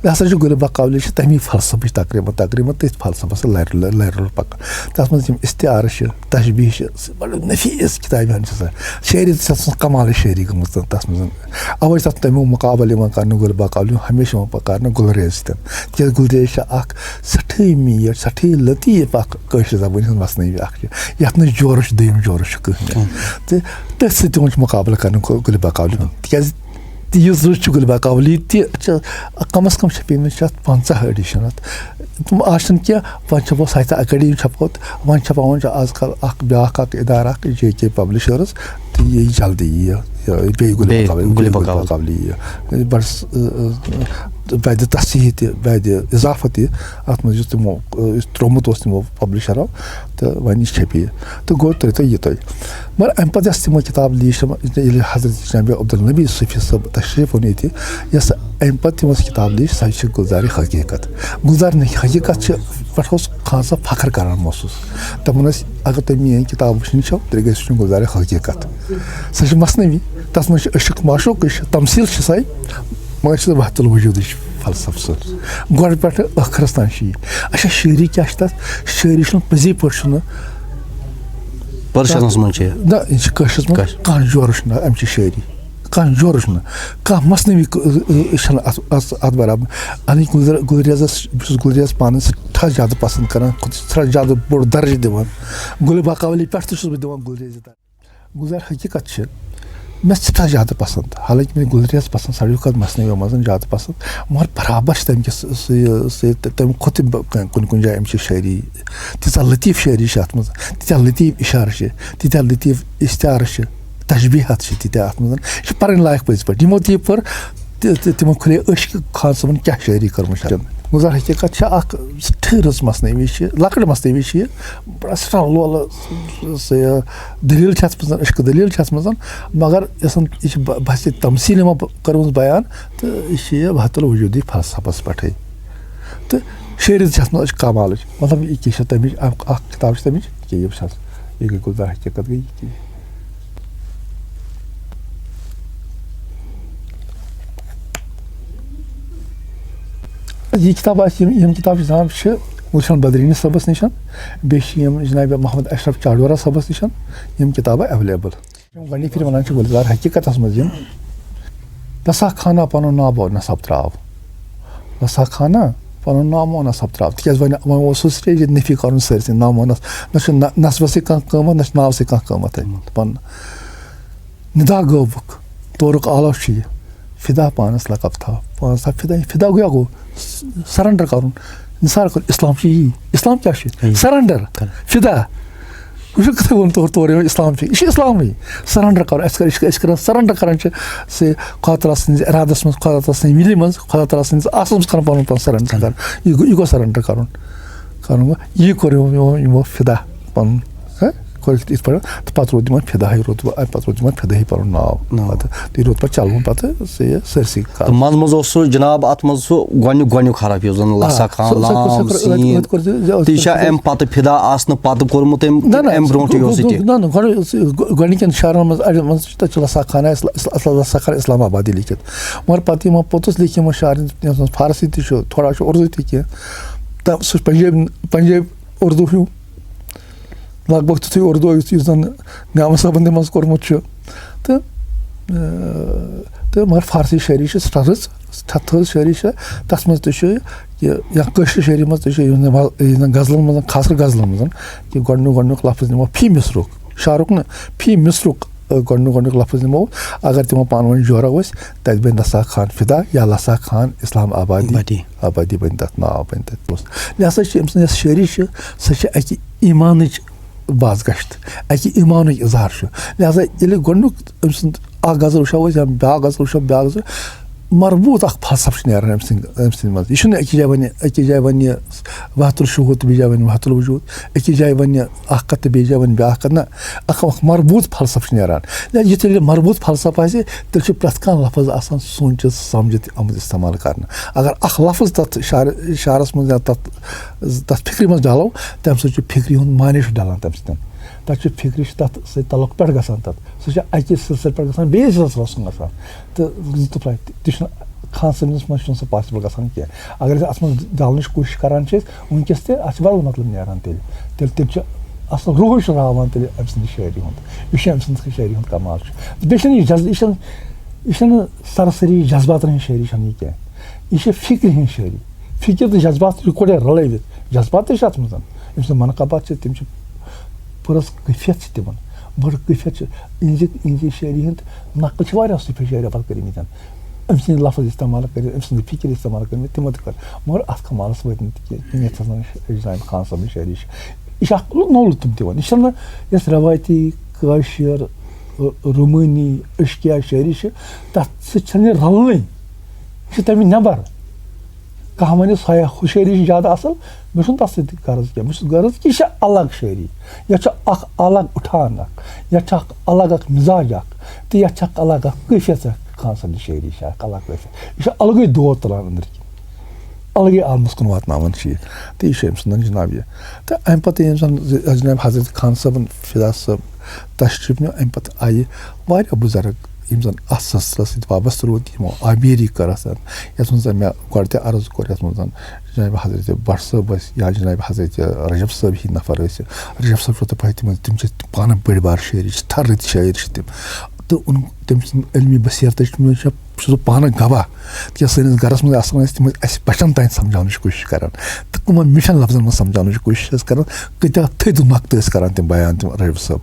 یہِ ہسا چھُ گُلِ بقاولی چھِ تَمی فلسفٕچ تقریٖباً، تقریٖباً تٔتھۍ فلسفَس سۭتۍ لَرِ، لَرِ، لَرِ پَکان۔ تَتھ منٛز یِم استعارٕ چھِ، تشبیٖہ چھِ، سُہ بَڑٕ نفیٖس کِتابہِ ہن چھِ سۄ۔ شٲعری تہِ چھِ تَتھ منٛز کمالٕچ شٲعری گٔمٕژ تَتھ منٛز۔ اَوَے چھِ تَتھ تَمیُک مُقابلہٕ یِوان کرنہٕ گُلِ بقاولی، ہمیشہِ یِوان کرنہٕ گُلریز سۭتۍ۔ تِکیٛازِ گُلریز چھِ اَکھ سٮ۪ٹھٕے میٖٹھ، سٮ۪ٹھٕے لطیٖف اَکھ کٲشرِ زبٲنۍ ہٕنٛز مثنوی اَکھ چھِ، یَتھ نہٕ جورٕ چھُ، دوٚیِم جورٕ چھُ کٕہٕنۍ۔ کٕہٕنۍ۔ تہٕ تٔتھۍ سۭتۍ تِمَن چھُ مُقابلہٕ کرنہٕ گُ-، گُلِ بقاولی ہُنٛد۔ تِکیٛازِ تہٕ یُس زٕ چھُ گُلِ بقاولی تہِ چھِ، کم از کم چھپیمٕتۍ چھِ اَتھ پنٛژاہ edition اَتھ۔ تِم آسَن کینٛہہ، وۄنۍ چھپو سَتہِ اکٲڈی چھپو تہٕ وۄنۍ چھپاوان چھُ آز کل اَکھ بیٛاکھ اَکھ اِدارٕ اَکھ، جے کے Publishers، تہٕ یہِ یی جلدی یہِ، یہِ بیٚیہِ گُلِ بیٚیہِ بقاولی، گُلِ بیٚیہِ گُلِ بقاولی۔ بقاولی یہِ۔ بَڑٕ س-، ٲ، ٲ، بعدِ تصحیح تہِ، بعدِ اضافہ تہِ، اَتھ منٛز یُس تِمو، ٲ، یُس ترٛوومُت اوس تِمو publisherو، تہٕ وۄنۍ یہِ چھپی۔ تہٕ گوٚو تۄہہِ تۄہہِ یہِ تۄہہِ۔ مگر اَمہِ پَتہٕ یۄس تِمو کِتاب لیٖچھ، ییٚلہِ حضرت جناب عبدالنبی صوفی صٲب تشریٖف اوٚن ییٚتہِ، یۄس اَمہِ پَتہٕ تِمو سۄ کِتاب لیٖچھ، سۄ چھِ گُلزارِ حقیٖقت۔ گُلزارِ حقیٖقت چھِ، پٮ۪ٹھ اوس خان صٲب فخر کران محسوٗس۔ دَپان ٲسۍ، اگر تُہۍ میٛٲنۍ کِتاب وٕچھِنۍ چھَو، تیٚلہِ گٔژھِو وٕچھِنۍ گُلزارِ حقیٖقت۔ سۄ چھِ مثنوی، تَتھ منٛز چھِ عشق معشوقٕچ تمثیٖل چھِ سۄے، مگر چھِ سۄ وحدت الوجودٕچ فلسفہٕ سۭتۍ۔ گۄڈٕ پٮ۪ٹھٕ ٲخرَس تام چھِ یہِ۔ اچھا، شٲعری کیٛاہ چھِ تَتھ؟ شٲعری چھُنہٕ پٔزی پٲٹھۍ چھُنہٕ پٔرشنَس منٛز چھِ۔ نہ، یہِ چھِ کٲشرِس منٛز کٲشِر۔ کانٛہہ جورٕ چھُنہٕ اَمہِ چہِ شٲعری۔ کانٛہہ جورٕ چھُنہٕ۔ کانٛہہ مثنوی ک-، ٲ، ٲ، چھَنہٕ اَتھ، اَتھ، اَتھ برابر۔ اَنٕکۍ گُلزار، گُلریزَس، بہٕ چھُس گُلریز پانَس سٮ۪ٹھاہ زیادٕ پَسنٛد کران، خۄد چھُس سٮ۪ٹھاہ زیادٕ بوٚڑ درجہٕ دِوان۔ گُلِ بقاولی پٮ۪ٹھ تہِ چھُس بہٕ دِوان گُلریزِ درجہٕ۔ گُلزار حقیٖقت چھِ مےٚ سٮ۪ٹھاہ زیادٕ پَسنٛد، حالانکہِ مےٚ گُلریز پَسنٛد، ساروی کھۄتہٕ مثنویو منٛز زیادٕ پَسنٛد، مگر برابر چھِ تَمہِ کِس سُہ، سُہ، تَمہِ کھۄتہٕ تہِ ب-، کُنہِ کُنہِ جایہِ اَمہِ چہِ شٲعری تیٖژاہ لطیٖف شٲعری چھِ اَتھ منٛز، تیٖژاہ لطیٖف اِشارٕ چھِ، تیٖتیٛاہ لطیٖف استعارٕ چھِ، تشبیہات چھِ تیٖتیٛاہ اَتھ منٛز۔ یہِ چھِ پَرٕنۍ لایق پٔزۍ پٲٹھۍ۔ یِمو تہِ یہِ پٔر، تہِ، تہِ، تِمو کھُلے أچھ کہِ خان صٲبَن کیٛاہ شٲعری کٔرمٕژ چھِ۔ گُلزار حقیٖقت چھِ اَکھ سٮ۪ٹھٕے رٕژ مثنوی چھِ، لۄکٕٹ مثنوی چھِ یہِ، بَڑٕ سٮ۪ٹھاہ لولہٕ، سُہ، یہِ دٔلیٖل چھِ اَتھ منٛز، عشقہٕ دٔلیٖل چھِ اَتھ منٛز، مگر یۄس زَن یہِ چھِ بَ-، بَس یہِ تمثیٖل یِمو ب-، کٔرمٕژ بیان، تہٕ یہِ چھِ یہِ وحدت الوجودی فلسفَس پٮ۪ٹھٕے۔ تہٕ شٲعری تہِ چھِ اَتھ منٛز أچھ کمالٕچ، مطلب، یہِ کیٛاہ چھِ تَمِچ، اَکھ، اَکھ کِتاب چھِ تَمِچ، یہِ کیٛاہ یہِ وٕچھ حظ، یہِ گٔے گُلزار حقیٖقت گٔے یہِ کیٛاہ۔ یہِ کِتاب آسہِ، یِم، یِم کِتاب جِناب چھِ گُلشن بدریٖنی صٲبَس نِش، بیٚیہِ چھِ یِم جِناب محمد اشرف چاڈورہ صٲبَس نِش یِم کِتابہٕ available۔ یِم گۄڈٕنِچ پھِرِ وَنان چھِ گُلزار حقیٖقتَس منٛز یِم، رسا خانہ پَنُن ناو و نسب ترٛاو۔ رسا خانہ پَنُن ناو و نسب ترٛاو۔ تِکیٛازِ وۄنۍ، وۄنۍ اوس سُہ سٹیجہِ نفی کَرُن سٲرسٕے ناو و نس-، نہ چھُ نہ-، نسبَس سۭتۍ کانٛہہ قۭمَتھ، نہ چھُ ناوَس سۭتۍ کانٛہہ قۭمَتھ۔ پَنُن ندا گٲوُکھ، تورُک آلو چھُ یہِ۔ فدا پانَس لقب تھاو، پانَس تھاو فدا۔ فدا گوٚو کیٛاہ گوٚو؟ سرنڈر کَرُن۔ نثار کَرُن۔ اسلام چھُ یی۔ اسلام کیٛاہ چھُ؟ یی۔ سرنڈر۔ کَرُن۔ فدا۔ وٕچھِو کِتھَے ووٚن تورٕ، تورٕ یِوان اسلام چھُ۔ یہِ چھُ اسلامٕے۔ سرنڈر کَرُن۔ اَسہِ کَرِ، أسۍ چھِ، أسۍ چھِ کَران سرنڈر کَران چھِ سُہ خۄدا تعالیٰ سٕنٛدِس اِرادَس منٛز، خۄدا تعالیٰ سٕنٛدِ وِلہِ منٛز، خۄدا تعالیٰ سٕنٛدِس آسَس منٛز کَران پَنُن پان سرنڈر کَرُن۔ یہِ گوٚو، یہِ گوٚو سرنڈر کَرُن۔ کَرُن گوٚو، یہِ کوٚر یِمو، یِمو، یِمو فدا پَنُن۔ ہہ؟ کوٚرُکھ یِتھ پٲٹھۍ، تہٕ پَتہٕ روٗد یِمَن فِداہٕے، روٗد وۄنۍ، اَمہِ پَتہٕ روٗد یِمَن فِداہٕے پَنُن ناو۔ ناو۔ پَتہٕ تہٕ یہِ روٗد پَتہٕ چَلوُن پَتہٕ سُہ یہِ سٲرسٕے کَتھ۔ تہٕ منٛزٕ منٛزٕ اوس سُہ جِناب اَتھ منٛز سُہ گۄڈٕنیُک، گۄڈٕنیُک حرف یُس زَن آ، لَسا خان، سُہ، سُہ کوٚر لام، سُہ، سیٖن۔ أتھۍ کوٚر سُہ، أتھۍ تہِ چھا کوٚر سُہ۔ اَمہِ پَتہٕ فِدا آسنہٕ پَتہٕ کوٚرمُت أمۍ، نہ، نہ، اَمہِ برونٛٹھٕے اوس یہِ تہِ؟ نہ، نہ، گۄڈٕ اوس یہِ گۄ-، گۄڈٕنِکٮ۪ن شعرَن منٛز، اَڑٮ۪ن منٛز چھِ تَتہِ چھُ لَسا خانہ اِسلا-، اِسلا-، اِسلا-، لَسا خان اِسلام آبادی لیکھِتھ۔ مگر پَتہٕ یِمو پوٚتُس لیکھۍ یِمو شعرَن، یَتھ منٛز فارسی تہِ چھُ، تھوڑا چھُ اُردو تہِ کینٛہہ۔ تہٕ سُہ چھُ پنجٲبۍ، پنجٲبۍ اُردو ہیوٗ۔ لگ بگ تیُتھُے اُردو یُتھ، یُس زَن نعمت صٲبَن تہِ منٛز کوٚرمُت چھُ۔ تہٕ، آ، تہٕ مگر فارسی شٲعری چھِ سٮ۪ٹھاہ رٕژ، سٮ۪ٹھاہ تھٔز شٲعری چھِ۔ تَتھ منٛز تہِ چھُ یہِ، یا کٲشرِ شٲعری منٛز تہِ چھُ، یُس زَن وَ-، یُس زَن غزلَن منٛز، خاص کر غزلَن منٛز، کہِ گۄڈٕنیُک، گۄڈٕنیُک لفظ نِمو فی مصرُک، شعرُک نہٕ، فی مصرُک، آ، گۄڈٕنیُک، گۄڈٕنیُک لفظ نِمو، اگر تِمو پانہٕ ؤنۍ جورو أسۍ، تَتہِ بَنہِ لَسا خان فِدا یا لَسا خان اِسلام آبادی۔ آبادی۔ آبادی بَنہِ تَتھ ناو، بَنہِ تَتہِ۔ یہِ ہسا چھِ أمۍ سٕنٛز یۄس شٲعری چھِ، سۄ چھِ اَکہِ ایٖمانٕچ بازگشت، اَکہِ ایٖمانُک اظہار چھُ۔ لہذا ییٚلہِ گۄڈٕنیُک أمۍ سُنٛد اَکھ غزل وٕچھو أسۍ یا بیٛاکھ غزل وٕچھو، بیٛاکھ غزل، مربوٗط اَکھ فلسفہٕ چھُ نیران أمۍ سٕنٛدِ، أمۍ سٕنٛدِ منٛز۔ یہِ چھُنہٕ أکِس جایہِ وَنہِ، أکِس جایہِ وَنہِ وحدت الشہوٗد تہٕ بیٚیہِ جایہِ وَنہِ وحدت الوجوٗد، أکِس جایہِ وَنہِ اَکھ کَتھ تہٕ بیٚیِس جایہِ وَنہِ بیٛاکھ کَتھ، نہ، اَکھ، اَکھ مربوٗط فلسفہٕ چھُ نیران۔ یا یُتھ ییٚلہِ مربوٗط فلسفہٕ آسہِ، تیٚلہِ چھُ پرٛٮ۪تھ کانٛہہ لفظ آسان سوٗنٛچِتھ، سَمجِتھ آمُت استعمال کرنہٕ۔ اگر اَکھ لفظ تَتھ شعر-، شعرَس منٛز یا تَتھ، تَتھ فِکرِ منٛز ڈَلو، تَمہِ سۭتۍ چھُ فِکرِ ہُنٛد معنی چھُ ڈَلان تَمہِ سۭتۍ۔ تَتھ چھُ فِکرِ چھُ تَتھ سۭتۍ تعلق پٮ۪ٹھ گژھان تَتھ۔ سُہ چھُ اَکہِ سلسلہٕ پٮ۪ٹھ گژھان بیٚیِس سلسلَس کُن گژھان۔ تہٕ لطف لگہِ۔ تہِ چھُنہٕ خان صٲبنِس منٛز چھُنہٕ سُہ possible گژھان کینٛہہ۔ اگر أسۍ اَتھ منٛز ڈَلنٕچ کوٗشِش کران چھِ أسۍ وٕنکیٚس تہِ، اَتھ چھُ بدل مطلب نیران تیٚلہِ۔ تیٚلہِ، تیٚلہِ چھُ اَصٕل روحٕے چھُ راوان تیٚلہِ أمۍ سٕنٛدِ شٲعری ہُنٛد۔ یہِ چھُ أمۍ سٕنٛدِ شٲعری ہُنٛد کمال چھُ۔ تہٕ بیٚیہِ چھَنہٕ یہِ جذ-، یہِ چھَنہٕ، یہِ چھَنہٕ سرسری جذباتَن ہٕنٛز شٲعری چھَنہٕ یہِ کینٛہہ۔ یہِ چھِ فِکرِ ہِنٛز شٲعری۔ فِکِر تہٕ جذبات یِکوَٹَے رَلٲوِتھ۔ جذبات تہِ چھِ اَتھ منٛز۔ أمۍ سٕنٛدۍ منقبات چھِ، تِم چھِ پُرَس کیفیت چھِ تِمَن۔ بٔڑ کیفیت چھِ۔ یِہِنٛزِ، یِہِنٛزِ شٲعری ہٕنٛدۍ نقل چھِ واریاہو صوٗفی شٲعرو پَتہٕ کٔرمٕتۍ۔ أمۍ سٕنٛدۍ لفظ استعمال کٔرِتھ، أمۍ سٕنٛدۍ فِکِر استعمال کٔرمٕتۍ، تِمو تہِ کٔر۔ مگر اَتھ کمالَس وٲتۍ نہٕ تہِ کینٛہہ۔ یَتھ ہسا جناب خان صٲبٕنۍ شٲعری چھِ۔ یہِ چھِ اَکھ نوٚو لطف دِوان۔ یہِ چھَنہٕ یۄس رٮ۪وٲیتی کٲشِر، رومٲنی، عشقیہ شٲعری چھِ، تَتھ سۭتۍ چھَنہٕ یہِ رَلنٕے۔ یہِ چھِ تَمہِ نٮ۪بر۔ کانٛہہ وَنہِ سۄ ہُہ شٲعری چھِ زیادٕ اَصٕل، مےٚ چھُنہٕ تَتھ سۭتۍ غرض کینٛہہ۔ مےٚ چھُ غرض کہِ یہِ چھِ الگ شٲعری۔ یَتھ چھُ اَکھ الگ اُٹھان اَکھ، یَتھ چھُ اَکھ الگ اَکھ مِزاج اَکھ، تہٕ یَتھ چھِ اَکھ الگ اَکھ کٲفیت اَکھ۔ خان صٲبنہِ شٲعری چھِ اَکھ الگ کٲفیت۔ یہِ چھِ الگٕے دود تُلان أنٛدٕرۍ کِنۍ، الگٕے عالمَس کُن واتناوان چھِ یہِ۔ تہٕ یہِ چھُ أمۍ سُنٛد جِناب یہِ۔ تہٕ اَمہِ پَتہٕ ییٚمہِ ساتہٕ جِناب حضرت خان صٲبُن، فدا صٲب تشریٖف نیوٗ، اَمہِ پَتہٕ آیہِ واریاہ بُزرگ، یِم زَن اَتھ سلسلَس سۭتۍ وابستہٕ روٗدۍ، یِمو آمیٖری کٔر اَتھ۔ یَتھ منٛز زَن مےٚ گۄڈٕ تہِ عرض کوٚر، یَتھ منٛز زَن جناب حضرت بٹ صٲب ٲسۍ یا جناب حضرت رجب صٲب ہی نفر ٲسۍ۔ رجب صٲب چھُ تۄہہِ پَے، تِم، تِم چھِ پانہٕ بٔڑۍ بار شٲعر، چھِ تھرٕ رٕتۍ شٲعر چھِ تِم۔ تہٕ اوٚن تٔمۍ سٕنٛز علمی بصیرتٕچ، مےٚ چھُ، چھُس بہٕ پانہٕ گواہ، تِکیٛازِ سٲنِس گَرَس منٛز آسان ٲسۍ تِم ٲسۍ اَسہِ بَچَن تام سَمجھاونٕچ کوٗشِش کَران۔ تہٕ کٕمَن مِٹھٮ۪ن لفظَن منٛز سَمجھاونٕچ کوٗشِش ٲسۍ کَران، کۭتیٛاہ تھٔدۍ نۄقطہٕ ٲسۍ کَران تِم بیان، تِم رجب صٲب۔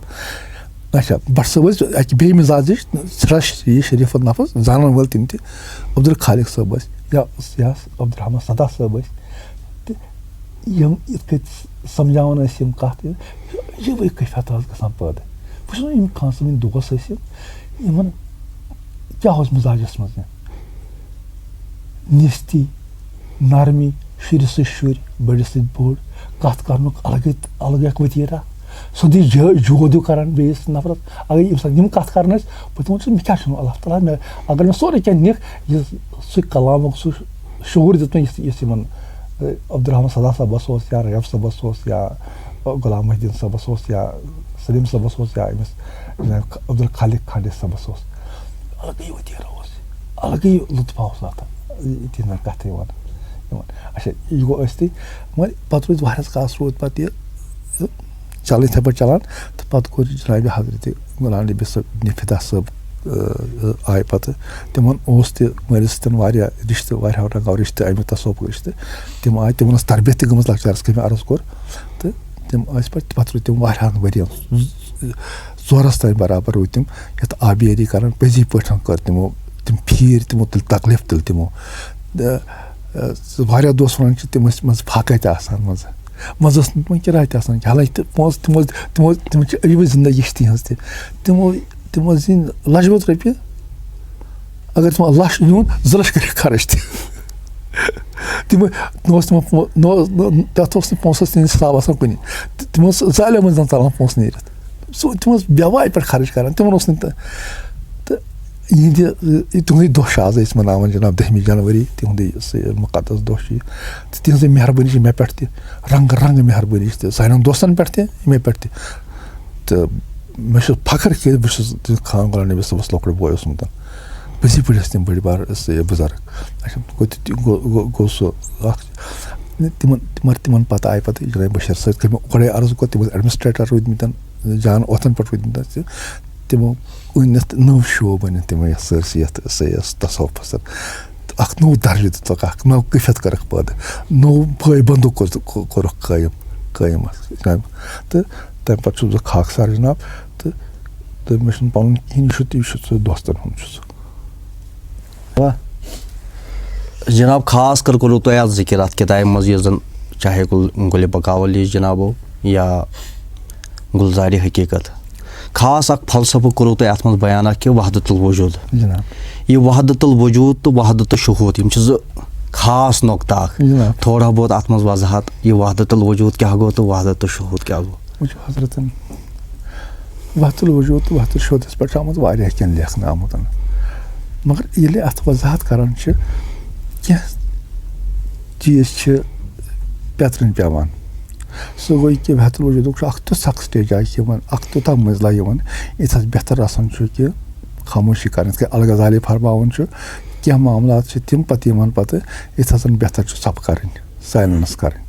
اچھا، بٹ صٲب ٲسۍ اَکہِ بیٚیہِ مِزازٕچ، سرٛش یہِ شریٖف النفس، زانَن وٲلۍ تِم تہِ۔ عبدالخالق صٲب ٲسۍ یا، یا عبدالرحمان صدا صٲب ٲسۍ۔ تہٕ یِم یِتھ کٔنۍ سَمجھاوان ٲسۍ یِم کَتھ، یِمَے کیفیت ٲس گژھان پٲدٕ۔ بہٕ چھُس وَنان، یِم خان صٲبٕنۍ دوس ٲسۍ یِم، یِمَن کیٛاہ اوس مِزاجَس منٛز یہِ؟ نیستی، نرمی، شُرِس سۭتۍ شُرۍ، بٔڑِس سۭتۍ بوٚڑ، کَتھ کَرنُک الگٕے، الگٕے اَکھ وتیٖرٕ۔ سیوٚدُے جو-، جود ہیوٗ کَران بیٚیِس نفرَس۔ اگر ییٚمہِ ساتہٕ یِم کَتھ کَران ٲسۍ، بہٕ تہِ وَنہٕ، مےٚ کیٛاہ چھُنہٕ اللہ تعالیٰ، مےٚ، اگر مےٚ سورُے کینٛہہ نِکھ، یہِ سُہ کلامُک سُہ شعوٗر دیُت مےٚ، یُس، یُس یِمَن، اے، عبدالرحمان صدا صٲبَس اوس یا رجب صٲبَس اوس یا غلام محی الدیٖن صٲبَس اوس یا سلیٖم صٲبَس اوس یا أمِس جناب عبدالخالق کھانڈے صٲبَس اوس۔ الگٕے وتیرٕ اوس، الگٕے لطف اوس اَتھ تِہنٛزن کَتھٕ یِوان، یِوان۔ اچھا، یہِ گوٚو ٲسۍتٕے، مگر پَتہٕ روٗدۍ واریاہَس کالَس روٗد پَتہٕ یہِ، یہِ چلان، یِتھَے پٲٹھۍ چلان۔ تہٕ پَتہٕ کوٚر جنابِ حضرت غلام نبی صٲب، نفیدہ صٲب، آے پَتہٕ۔ تِمَن اوس تہِ مٲلِس سۭتۍ واریاہ رِشتہٕ، واریاہو رنٛگو رِشتہٕ اَمہِ تصوفُک رِشتہٕ۔ تِم آے، تِمَن ٲس تربیت تہِ گٔمٕژ لۄکچارَس، کٔمۍ عرض کوٚر۔ تہٕ تِم ٲسۍ پَتہٕ، پَتہٕ روٗدۍ تِم واریاہَن ؤرِیَن، ژورَس تام برابر روٗدۍ تِم یَتھ آبیٲری کَران۔ پٔزی پٲٹھۍ کٔر تِمو، تِم پھیٖرۍ تِمو، تُلۍ تکلیٖف تُلۍ تِمو۔ تہٕ، آ، واریاہ دوس وَنان چھِ، تِم ٲسۍ منٛزٕ فاقے تہِ آسان منٛزٕ۔ منٛزٕ ٲس نہٕ تِمَن کِراے تہِ آسان، حالانکہِ تہٕ پونٛسہٕ، تِم ٲسۍ، تِم ٲسۍ، تِم چھِ عجیٖبٕے زِندگی چھِ تِہِنٛز تہِ۔ تِمو، تِمو زیٖنۍ لَچھ بوٚد رۄپیہِ، اگر تِمو لَچھ زیوٗن، زٕ لَچھ کٔرِکھ خرٕچ تہِ۔ تِم، نہ اوس تِمن پو-، نہ اوس، نہ، تَتھ اوس نہٕ پونٛسَس تِہِنٛدِس حساب آسان کُنہِ۔ تہٕ تِم ٲسۍ زالٮ۪ن منٛز زَن ژَلان پونٛسہٕ نیٖرِتھ۔ سُہ، تِم ٲسۍ بے وایہِ پٮ۪ٹھ خرٕچ کَران، تِمَن اوس نہٕ تہٕ، تہٕ یِہِنٛدِ، یہِ تِہُنٛدُے دۄہ چھُ آز أسۍ مَناوان جِناب، دٔہمہِ جنؤری، تِہُنٛدُے سُہ مُقدس دۄہ چھُ یہِ۔ تہٕ تِہٕنٛزٕے مہربٲنی چھِ مےٚ پٮ۪ٹھ تہِ، رنٛگہٕ رنٛگہٕ مہربٲنی چھِ تہِ سانٮ۪ن دوستَن پٮ۪ٹھ تہِ، مےٚ پٮ۪ٹھ تہِ۔ تہٕ مےٚ چھُ فخر کہِ بہٕ چھُس خان غلام نبی صٲبَس لۄکُٹ بوے اوسمُت۔ پٔزی پٲٹھۍ ٲسۍ تِم بٔڑۍ بار، ٲسۍ یہِ بُزرگ۔ اچھا، گوٚو تہِ، تہِ گوٚو، گوٚو، گوٚو سُہ اَکھ، تِمَن، مگر تِمَن پَتہٕ آیہِ پَتہٕ جناب بشیر صٲب، کٔمۍ گۄڈَے عرض کوٚر، تِم ٲسۍ ایڈمِنسٹریٹر روٗدۍمٕتۍ، جان اوتھَن پٮ۪ٹھ روٗدۍمٕتۍ تہِ۔ تِمو أنۍ اَتھ نٔو شعبہٕ أنِتھ تِمو یَتھ سٲرسٕے یَتھ، سٲرسٕے یَتھ تصوفَس۔ تہٕ اَکھ نوٚو درجہٕ دِتُکھ، اَکھ نٔو کٕفیت کٔرٕکھ پٲدٕ، نوٚو پٲے بنٛدُک کوٚر-، کوٚرُکھ قٲیِم، قٲیِم اَتھ جامہِ۔ تہٕ تَمہِ پَتہٕ چھُس بہٕ خاکسار جناب، تہٕ، تہٕ مےٚ چھُنہٕ پَنُن کِہیٖنۍ، یہِ چھُ، یہِ چھُ سُہ دوستَن ہُنٛد چھُ سُہ۔ واہ۔ جناب، خاص کر کوٚروٕ تۄہہِ اَتھ ذِکِر اَتھ کِتابہِ منٛز، یُس زَن چاہے گُل-، گُلِ بقاولی جناب ہو یا گُلزارِ حقیٖقت۔ خاص اَکھ فلسفہٕ کوٚروٕ تۄہہِ اَتھ منٛز بیان اَکھ کہِ وحدت الوجود۔ جناب۔ یہِ وحدت الوجود تہٕ وحدت الشہود، یِم چھِ زٕ خاص نۄقطہٕ اَکھ۔ جناب۔ تھوڑا بہت اَتھ منٛز وضاحت، یہِ وحدت الوجود کیٛاہ گوٚو تہٕ وحدت الشہود کیٛاہ گوٚو؟ وٕچھِو حضرتن، وحدت الوجود تہٕ وحدت الشہودس پٮ۪ٹھ چھُ آمُت واریاہ کینٛہہ لیکھنہٕ آمُت۔ مگر ییٚلہِ اَتھ وضاحت کران چھِ، کینٛہہ چیٖز چھِ پیترٕنۍ پٮ۪وان۔ سُہ گوٚو کہِ وحدت الوجودُک چھُ اَکھ تیُتھ اَکھ سٹیج اَکھ یِوان، اَکھ تیوٗتاہ مٔنزلہ یِوان، ییٚتہِ حظ بہتر آسان چھُ کہِ خاموشی کَرٕنۍ۔ یِتھ کٔنۍ الغزالی فرماوان چھُ، کینٛہہ معاملات چھِ تِم پَتہٕ یِوان پَتہٕ ییٚتہِ حظ بہتر چھُ ژَپہٕ کَرٕنۍ، سایلنس کَرٕنۍ۔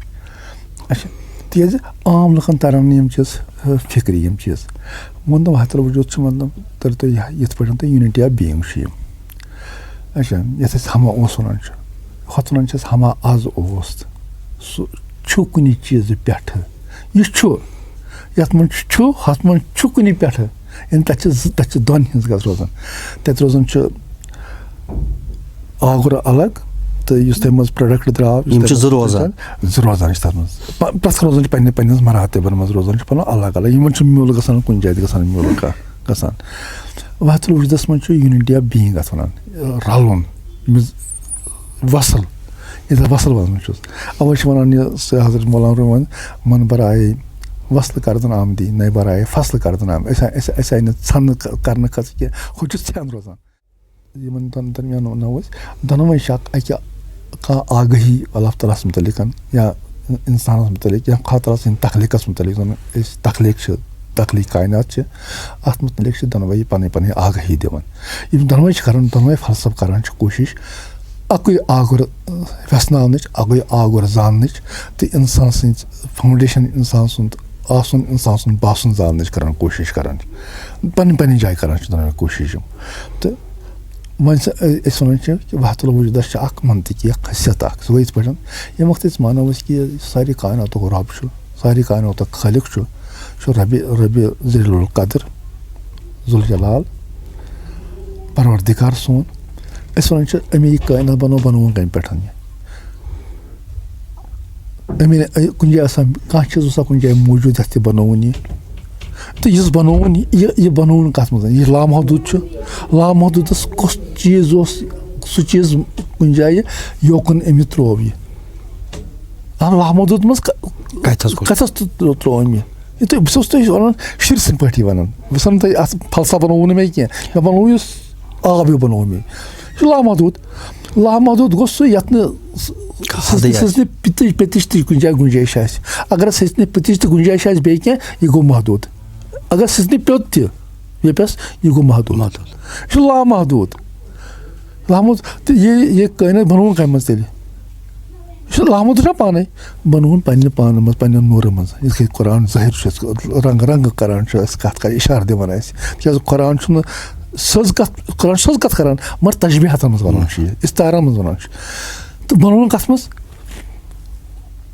اچھا، تِکیٛازِ عام لُکن ترن نہٕ یِم چیٖز، آ، فِکرِ یِم چیٖز۔ ووٚن تہٕ وحدت الوجود چھُ مطلب، تٔرۍ تُہۍ یہِ، یِتھ پٲٹھۍ تہٕ unity of being چھُ یِم۔ اچھا، یَتھ أسۍ ہما اوس وَنان چھُ، ہۄتھ وَنان چھِ أسۍ ہما از اوس۔ سُہ چھُ کُنہِ چیٖزٕ پٮ۪ٹھٕ۔ یہِ چھُ، یَتھ منٛز چھُ، ہۄتھ منٛز چھُ کُنہِ پٮ۪ٹھٕ۔ یعنی تَتھ چھِ زٕ، تَتھ چھِ دۄن ہِنٛز گژھ روزان۔ تَتہِ روزان چھُ آگُر الگ تہٕ یُس تَمہِ منٛز product درٛاو، یُس یِم چھِ تَمہِ زٕ منٛز روزان۔ زٕ روزان چھِ تَتھ منٛز۔ پَ-، پرٛٮ۪تھ کانٛہہ روزان چھِ پنٛنہِ، پنٛنِس مراتبَن منٛز روزان چھِ پَنُن الگ الگ۔ یِمَن چھُ میوٗل گژھان کُنہِ جایہِ تہِ گژھان، میوٗل کانٛہہ گژھان۔ وحدت الوجودَس منٛز چھُ unity of being اَتھ وَنان، رَلُن، ییٚمِس وصل، ییٚتہِ وصل وَنان چھُس۔ اَوَے چھِ وَنان یہِ سُہ حضرت مولانا روٗحَن، "من برائے وصل کردن آمدی، نئے برائے فصل کردن آمدی۔" أسۍ آے، أسۍ، أسۍ آے نہٕ ژھٮ۪نہٕ ک-، کرنہٕ خٲطرٕ کینٛہہ، ہُہ چھُ ژھٮ۪ن روزان۔ یِمَن دۄن درمیان وَنو أسۍ، دۄنوَے چھِ اَکھ، اَکہِ کانٛہہ آگٲہی اللہ تعالیٰ ہَس مُتعلِق یا اِنسانَس مُتعلِق یا خۄدا تعالیٰ سٕنٛدِ تخلیٖقَس مُتعلِق، زَن أسۍ تخلیٖق چھِ، تخلیٖق کائنات چھِ، اَتھ مُتعلِق چھِ دۄنوَے پَنٕنۍ پَنٕنۍ آگٲہی دِوان۔ یِم دۄنوَے چھِ کَران، دۄنوَے فلسفہٕ کَران چھِ کوٗشِش اَکُے آگُر وٮ۪ژھناونٕچ، اَکُے آگُر زاننٕچ تہٕ اِنسان سٕنٛز foundation، اِنسان سُنٛد آسُن، اِنسان سُنٛد باسُن زاننٕچ کَران کوٗشِش کَران چھِ۔ پَنٕنۍ پَنٕنۍ جایہِ کَران چھِ دۄنوَے کوٗشِش یِم۔ تہٕ وۄنۍ سا، أ-، أسۍ وَنان چھِ کہِ وحدت الوجودَس چھِ اَکھ منطقی اَکھ خٲصیت اَکھ۔ سُہ گوٚو یِتھ پٲٹھۍ، ییٚمہِ وقتہٕ أسۍ مانو أسۍ کہِ یُس سارے کائناتُک رۄب چھُ، سارے کائناتُک خٲلِق چھُ، چھُ ربِ، ربِ ذی القدر، ذوالجلال، پروردگار سون۔ أسۍ وَنان چھِ، أمی یہِ کائنات بنوو، بنووُن کَمہِ پٮ۪ٹھ یہِ؟ أمی نہٕ، أ-، کُنہِ جایہِ آسان، کانٛہہ چیٖز اوسا کُنہِ جایہِ موٗجوٗد یَتھ تہِ بنووُن یہِ؟ تہٕ یُس بنووُن یہِ، یہِ، یہِ بنووُن کَتھ منٛز؟ یہِ لامحدوٗد چھُ۔ لامحدوٗدَس کُس چیٖز اوس، سُہ چیٖز کُنہِ جایہِ یوکُن أمۍ یہِ ترٛوو یہِ؟ اَہَن، لامحدوٗد منٛز ک-، کَتہِ حظ گوٚو؟ کَتہِ حظ تہٕ ترٛوو أمۍ یہِ؟ یہِ تُہۍ، بہٕ چھُس تۄہہِ وَنان، شُرۍ سٕنٛدۍ پٲٹھی وَنان۔ بہٕ چھُس وَنان تۄہہِ، اَتھ فلسفہٕ بنووُن مےٚ کینٛہہ۔ مےٚ بنوو یُس آب ہیوٗ بنوو مےٚ۔ یہِ چھُ لامحدوٗد۔ لامحدوٗد گوٚو سُہ یَتھ نہٕ س-، حدٕے آسہِ۔ سٕژنہِ پِتٕج، پِتٕج تہِ کُنہِ جایہِ گُنجٲیِش آسہِ۔ اگر سٕژنہِ پِتٕج تہِ گُنجٲیِش آسہِ بیٚیہِ کینٛہہ، یہِ گوٚو محدوٗد۔ اگر سٕژنہِ پیوٚت تہِ، یہِ پیٚس، یہِ گوٚو محدوٗد۔ محدوٗد۔ یہِ چھُ لامحدوٗد۔ لامحدوٗد۔ تہٕ یہِ، یہِ کائنات بنووُن کَمہِ منٛز تیٚلہِ؟ یہِ چھُ لامُت چھا پانے بنووُن پننہِ پانہٕ منٛز، پننٮ۪ن نوٗرن منٛز، یِتھ کٔنۍ قرآن ظٲہِر چھُ اَسہِ، رنٛگ رنٛگہٕ کران چھُ اَسہِ کتھ کران، اِشارٕ دِوان اَسہِ، تِکیازِ قرآن چھُنہٕ سٕز کتھ، قرآن چھُ سٕز کتھ کران، مگر تشبیہاتن منٛز ونان چھُ یہِ، استعارن منٛز ونان چھُ۔ تہٕ بنووُن کتھ منٛز؟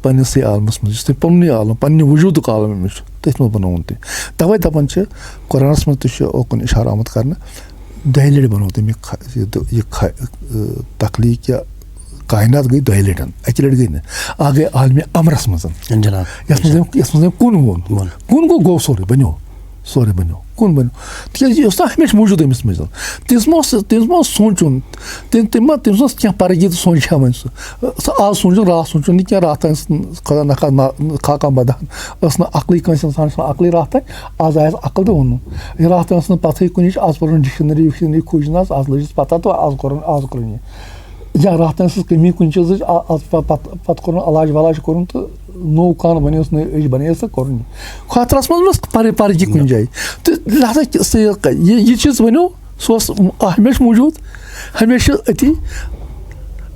پننِسٕے عالمس منٛز، یُس تۄہہِ پننُے عالم، پننہِ وجوٗدُک عالم أمِس چھُ، تٔتھۍ منٛز بنووُن تٔمۍ۔ توے دپان چھِ، قرآنس منٛز تہِ چھُ اوکُن اِشارٕ آمُت کرنہٕ، دۄیہِ لٹہِ بنوو تٔمۍ یہِ خ-، یہِ دُ-، یہِ خ-، تخلیٖق یا کائنات گٔے دۄیہِ لٹٮ۪ن، اَکہِ لٹہِ گٔے نہٕ۔ اَکھ گٔے عالمِ امرس منٛز، جناب۔ یَتھ منٛز أمۍ، یَتھ منٛز أمۍ کُن ووٚن۔ ووٚن۔ کُن گوٚو، گوٚو سورُے، بنیو۔ سورُے بنیو۔ کُن بنیو۔ تِکیٛازِ یہِ اوس نہ ہمیشہِ موٗجوٗد أمِس منٛز۔ تٔمِس ما اوس، تٔمِس ما اوس سونٛچُن؟ تٔمۍ، تٔمۍ ما، تٔمِس اوس کینٛہہ پرگی تہٕ سونٛچہِ ہا وۄنۍ سُہ۔ سُہ آز سونٛچُن، راتھ سونٛچُن نہٕ کینٛہہ، راتھ تام ٲس خۄدا نخواستہٕ نا-، خاکان بدان۔ ٲس نہٕ عقلٕے کٲنٛسہِ اِنسانَس چھَنہٕ عقلٕے راتھ تام۔ آز آیَس عقل تہٕ ووٚنُن۔ یہِ راتھ تام ٲس نہٕ پَتہٕے کُنِچ، آز پَرُن ڈِکشنٔری وِکشنٔری کھوٗج نہٕ آز، آز لٔج اَسہِ پَتہ تہٕ آز کوٚرُن، آز کوٚرُن یہِ۔ یا راتھ تام ٲسٕس کٔمی کُنہِ چیٖزٕچ، آ-، آز پَ-، پَتہٕ، پَتہٕ کوٚرُن علاج ولاج کوٚرُن تہٕ نوٚو کان بَنیوس، نٔو أچھ بَنییَس تہٕ کوٚرُن یہِ۔ خٲطرَس منٛز نہ ٲس پَرٕ-، پَرٕ کہِ کُنہِ جایہِ۔ تہٕ لہذا کہِ سُہ یہِ، یہِ، یہِ چیٖز ؤنِو، سُہ اوس ہمیشہِ موٗجوٗد، ہمیشہِ أتی۔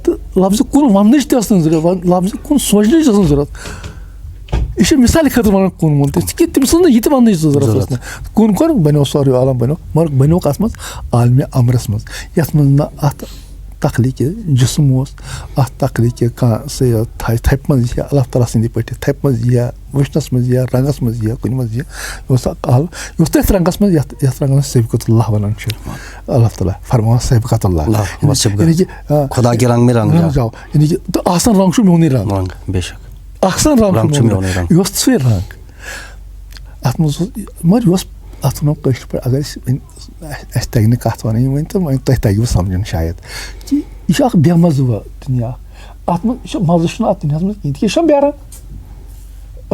تہٕ لفظِ کُن وَننٕچ تہِ ٲس نہٕ ضروٗرت، وَن-، لفظِ کُن سونٛچنٕچ ٲس نہٕ ضروٗرت۔ یہِ چھِ مِثالہِ خٲطرٕ وَنان کُن وُن تہِ، کہِ تٔمۍ سٕنٛز نہٕ یہِ تہِ وَننٕچ ضروٗرت ٲس نہٕ۔ کُن کوٚر، بَنیو سورُے عالم بَنیو، مگر بَنیو کَتھ منٛز؟ عالمِ امرَس منٛز، یَتھ منٛز نہٕ اَتھ تخلیٖقِ جسم اوس، اَتھ تخلیٖقِ کانٛہہ سُہ یہِ تھَ-، تھَپہِ منٛز یہِ اللہ تعالیٰ سٕنٛدِ پٲٹھۍ، تھَپہِ منٛز یہِ، وٕچھنَس منٛز یہِ، رنٛگَس منٛز یہِ، کُنہِ منٛز یہِ، یہِ اوس اَکھ عالم، یہِ اوس تٔتھۍ رنٛگَس منٛز، یَتھ، یَتھ رنٛگَس منٛز سبقت اللہ وَنان چھِ۔ اللہ تعالیٰ فرماوان سبقت اللہ۔ اللہ، یعنی، سبقت۔ یعنی کہِ، آ، خدا کے رنگ میں رنگ رنگ جاؤ۔ جاؤ۔ یعنی کہِ، تہٕ آسان رنٛگ چھُ میونٕے رنٛگ۔ رنگ، بے شک۔ آسان رنٛگ رنٛگ چھُ چھُ میونٕے میونٕے رنٛگ۔ رنٛگ۔ یہِ اوس سُے رنٛگ۔ اَتھ منٛز اوس، مگر یہِ اوس، اَتھ وَنو کٲشِر پٲٹھۍ، اگر أسۍ وۄنۍ، اَسہِ، اَسہِ تَگہِ نہٕ کَتھ وَنٕنۍ وۄنۍ تہٕ وۄنۍ تۄہہِ تَگِوٕ سَمجھُن شاید، کہِ یہِ چھُ اَکھ بے مَزٕ وٕ دُنیا۔ اَتھ منٛز، یہِ چھُ، مَزٕ چھُنہٕ اَتھ دُنیاہَس منٛز کِہیٖنۍ، تِکیٛازِ یہِ چھُنہٕ بے رنٛگ۔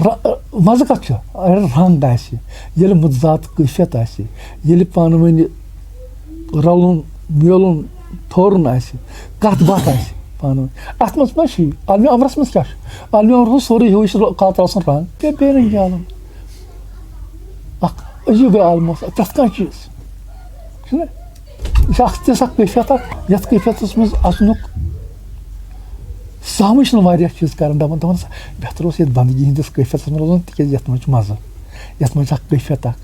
ر-، مَزٕ کَتھ چھُ؟ اگر رنٛگ آسہِ، ییٚلہِ مُتضاد کٲفیت آسہِ، ییٚلہِ پانہٕ ؤنۍ رَلُن، میلُن، تھورُن آسہِ، کَتھ باتھ آسہِ پانہٕ ؤنۍ۔ اَتھ منٛز ما چھُ یہِ؟ عالمِ امرَس منٛز کیٛاہ چھُ؟ عالمِ امرَس منٛز سورُے ہیوٗ چھُ قاترَس منٛز رنٛگ۔ بے، بے رنٛگی عالم۔ اَکھ عجیٖبٕے عالم اوس، پرٛٮ۪تھ کانٛہہ چیٖز۔ چھُنہ؟ یہِ چھِ اَکھ تِژھ اَکھ کیفیت اَکھ، یَتھ کیفیتَس منٛز اَژنُک سہمٕے چھِنہٕ واریاہ چیٖز کَران۔ دَپان، دَپان ہسا، بہتر اوس ییٚتہِ بنٛدگی ہِنٛدِس کیفیتَس منٛز روزُن، تِکیٛازِ یَتھ منٛز چھُ مَزٕ، یَتھ منٛز چھُ اَکھ کیفیت اَکھ،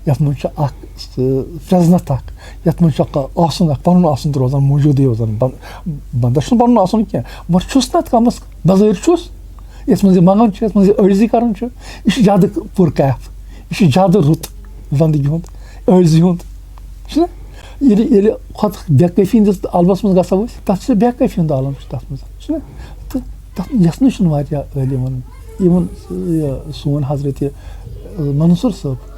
یَتھ منٛز چھُ اَکھ سُہ پرٛزنت اَکھ، یَتھ منٛز چھُ اَکھ آسُن اَکھ، پَنُن آسُن تہِ روزان، موٗجوٗدٕے روزان۔ بن-، بنٛدَس چھُنہٕ پَنُن آسُن کینٛہہ، مگر چھُس نہ اَتھ کَمَس بظٲہِر چھُس، یَتھ منٛز یہِ منٛگان چھُ، یَتھ منٛز یہِ عٲجزی کَران چھُ، یہِ چھُ زیادٕ پُر کیف، یہِ چھُ زیادٕ رُت بنٛدگی ہُنٛد، عٲجزی ہُنٛد۔ چھُنہ؟ ییٚلہِ، ییٚلہِ کھۄتہٕ بے کٲفی ہِنٛدِس عالمَس منٛز گژھو أسۍ، تَتھ چھُ بے کٲفی ہُنٛد عالم چھُ تَتھ منٛز، چھُنہ؟ تہٕ تَتھ، یَتھ نہٕ چھُنہٕ واریاہ عٲلِم وَنان۔ Even، یہِ، سون حضرت، یہِ، منصوٗر صٲب،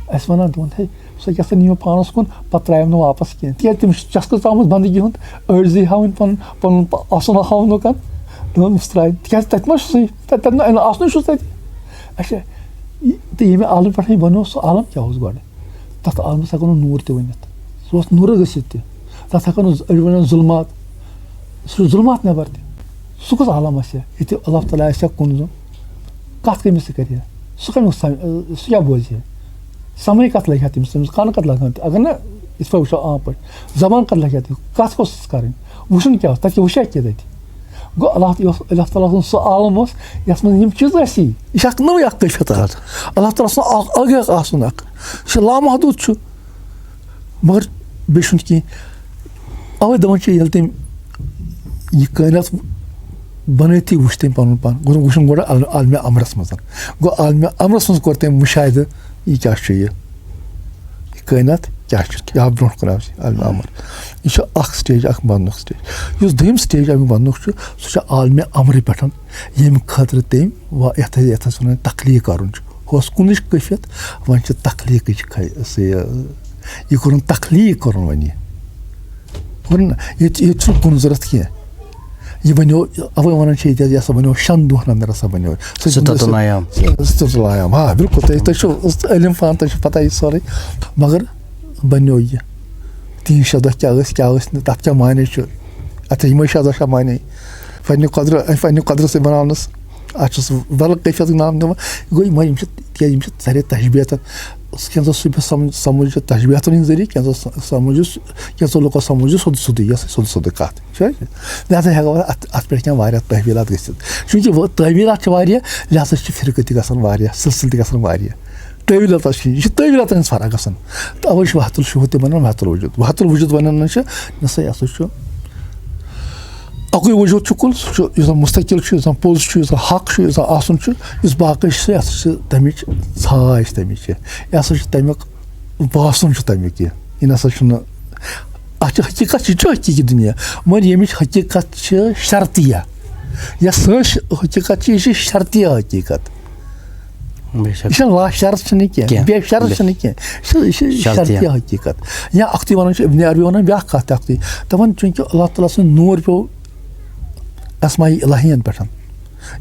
اَسہِ وَنان، دَپان، ہے، سۄ کیٛاہ سا نِیو پانَس کُن، پَتہٕ ترٛایَم نہٕ واپَس کینٛہہ۔ تِکیٛازِ تٔمِس چھُ چَسکہٕ ژامٕژ بنٛدگی ہُنٛد، عٲجزی ہاوٕنۍ پَنُن، پَنُن پَ-، آسُن ہاوُن لُکَن۔ دوٚپُن، أمِس ترٛایہِ، تِکیٛازِ تَتہِ ما چھُ سُے؟ تَتہِ، تَتہِ نہٕ، آسنُے چھُس تَتہِ۔ اچھا، یہِ، تہٕ ییٚمہِ عالمہٕ پٮ۪ٹھ یہِ بنیو، سُہ عالم کیٛاہ اوس گۄڈٕ؟ تَتھ عالمَس ہٮ۪کو نہٕ نوٗر تہِ ؤنِتھ۔ سُہ اوس نوٗرٕ گٔژھِتھ تہِ۔ تَتھ ہٮ۪کو نہٕ أڑۍ وَنان ظُلمات۔ سُہ چھُ ظُلمات نٮ۪بر تہِ۔ سُہ کُس عالم آسہِ ہا؟ ییٚتہِ اللہ تعالیٰ آسہِ ہا کُن زوٚن۔ کَتھ کٔمِس سۭتۍ کَرِ ہا؟ سُہ کَمیُک سَم-، سُہ کیٛاہ بوزِ ہا؟ سَمٕے کَتھ لَگہِ ہا تٔمِس؟ تٔمِس کَن کَتھ لَگہٕ ہَن تہِ؟ اگر نہٕ، یِتھ پٲٹھۍ وٕچھو عام پٲٹھۍ، زبان کَتھ لَگہِ ہا تٔمِس؟ کَتھ کۄس ٲس کَرٕنۍ؟ وٕچھُن کیٛاہ اوس؟ تَتہِ کیٛاہ وٕچھِ ہا کیٛاہ تَتہِ؟ گوٚو اللہ، یہِ اوس، اللہ تعالیٰ سُنٛد سُہ عالم اوس، یَتھ منٛز یِم چیٖز ٲسی۔ یہِ چھِ اَکھ نٔوٕے اَکھ کٲفیت اَکھ۔ اللہ تعالیٰ سُنٛد اَکھ الگٕے اَکھ آسُن اَکھ۔ یہِ چھُ لامحدوٗد چھُ۔ مگر بیٚیہِ چھُنہٕ کینٛہہ۔ اَوَے دَپان چھِ، ییٚلہِ تٔمۍ یہِ کائنات بَنٲوتھٕے وٕچھ تٔمۍ پَنُن پان، گوٚو وٕچھُن گۄڈٕ عال-، عالمِ اَمرَس منٛز۔ گوٚو عالمِ اَمرَس منٛز کوٚر تٔمۍ مُشاہدٕ، یہِ کیٛاہ چھُ یہِ؟ یہِ کائنات کیٛاہ چھُ؟ یا برٛونٛہہ کُن آو عالمِ اَمر۔ یہِ چھُ اَکھ stage، اَکھ بَننُک stage۔ یُس دوٚیِم stage اَمیُک بَننُک چھُ، سُہ چھُ عالمِ اَمرٕ پٮ۪ٹھ، ییٚمہِ خٲطرٕ تٔمۍ وا-، یَتھ، یَتھ أسۍ وَنان تخلیٖق کَرُن چھُ۔ ہُہ اوس کُنٕچ کٲفیت، وۄنۍ چھِ تخلیٖقٕچ کھے-، سُہ یہِ، یہِ کوٚرُن تخلیٖق کوٚرُن وۄنۍ یہِ۔ کوٚرُن نہ، ییٚتہِ، ییٚتہِ چھُنہٕ کُن ضوٚرَتھ کینٛہہ۔ یہِ بَنیو، اَوَے وَنان چھِ ییٚتہِ حظ، یہِ ہسا بَنیو شٮ۪ن دۄہَن اندر ہسا بَنیو۔ سُہ چھُ ستت الایام۔ ستت الایام، آ، بِلکُل، تُہۍ، تۄہہِ چھُو علم پان، تۄہہِ چھُو پَتہ یہِ سورُے۔ مگر بَنیو یہِ۔ تِہِنٛدۍ شےٚ دۄہ کیٛاہ ٲسۍ، کیٛاہ ٲسۍ نہٕ، تَتھ کیٛاہ معنی چھُ؟ اَتھ یِمَے شےٚ دۄہ چھا معنی؟ پنٛنہِ قۄدرت، پنٛنہِ قۄدرت سۭتۍ بَناونَس۔ اَتھ چھُس ورق کیفیتُک ناو دِوان۔ یہِ گوٚو یِمَے، یِم چھِ، تِکیٛازِ یِم چھِ ژَرے تشبیہتَن۔ کینٛژھا صوٗبہِ سَمٕجھ، سَمٕجھ چھِ تشبیہتَن ہِنٛدۍ ذٔریعہٕ، کینٛژھا س-، سَمٕجھ چھُس، کینٛژھا لُکو سَمٕجھ چھُ سیوٚدُے سیوٚدُے، یۄس سیوٚدُے سیوٚدُے کَتھ چھِ۔ لہذا ہٮ۪کو وَنِتھ، اَتھ، اَتھ پٮ۪ٹھ کینٛہہ واریاہ تحویٖلات گٔژھِتھ۔ چوٗنٛکہِ وۄنۍ تحویٖلات چھِ واریاہ، لہذا چھِ فرقہٕ تہِ گژھان واریاہ، سلسلہٕ تہِ گژھان واریاہ۔ تحویٖلات چھِ، یہِ چھِ تحویٖلاتَن ہٕنٛز فرق گژھان۔ تہٕ اَوَے چھِ وحدت الشہوٗد تہِ وَنان وحدت الوجوٗد۔ وحدت الوجوٗد وَنان چھِ، نہ سا، یہِ ہسا چھُ اَکُے وجوٗد چھُ کُل، سُہ چھُ، یُس زَن مستقل چھُ، یُس زَن پوٚز چھُ، یُس زَن حق چھُ، یُس زَن آسُن چھُ، یُس باقٕے چھُ، یہِ ہسا چھِ تَمِچ ژھاے چھِ تَمِچ یہِ۔ یہِ ہسا چھُ تَمیُک باسُن چھُ تَمیُک یہِ۔ یہِ نہ سا چھُنہٕ، اَتھ چھِ حقیٖقت، یہِ چھُ حقیٖقی دُنیا، مگر ییٚمِچ حقیٖقت چھِ شرطیہ۔ یۄس سٲنۍ ش-، حقیٖقت چھِ، یہِ چھِ شرطیہ حقیٖقت۔ بے شک۔ یہِ چھَنہٕ لا شرط چھِنہٕ کینٛہہ، کینٛہہ۔ بے شرط بے- چھِنہٕ کینٛہہ۔ یہِ چھِ، یہِ چھِ شرطیہ۔ شرطیہ حقیٖقت۔ یا اَکھتُے وَنان چھِ، ابن عربی وَنان بیٛاکھ کَتھ تہِ اَکھتُے، دَپان چوٗنٛکہِ اللہ تعالیٰ سُنٛد نوٗر پیوٚو اسماء الہیَن پٮ۪ٹھ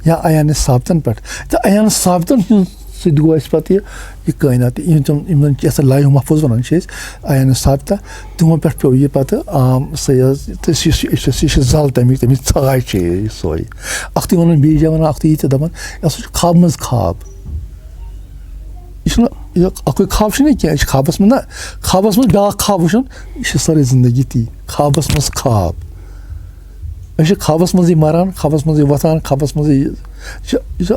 یا عیان ثابتَن پٮ۪ٹھ، تہٕ عیان ثابتَن ہٕنٛز سۭتۍ گوٚو اَسہِ پَتہٕ یہِ، یہِ کٲینات، یِم تِم، یِم زَن چھِ یَتھ لوح محفوظ وَنان چھِ أسۍ، عیان ثابتہ، تِمو پٮ۪ٹھ پیوٚو یہِ پَتہٕ عام سید، تہٕ یہِ چھِ، یہِ چھِ، یہِ چھِ زَل تَمِچ، تَمِچ ژھاے چھِ یہِ سورُے۔ اَکھتُے وَنان، بیٚیہِ جایہِ وَنان اَکھتُے، یہِ تہِ دَپان، یہِ ہسا چھُ خوابہٕ منٛز خواب۔ یہِ چھُنہٕ، یہِ اَکُے خواب چھُنہٕ کینٛہہ، یہِ چھُ خوابَس منٛز نہ، خوابَس منٛز بیٛاکھ خواب وٕچھُن، یہِ چھِ سٲرٕے زندگی تی، خوابَس منٛز خواب۔ أسۍ چھِ خوابَس منٛزٕے مَران، خوابَس منٛزٕے وۄتھان، خوابَس منٛزٕے یہِ، یہِ چھُ، یہِ چھُ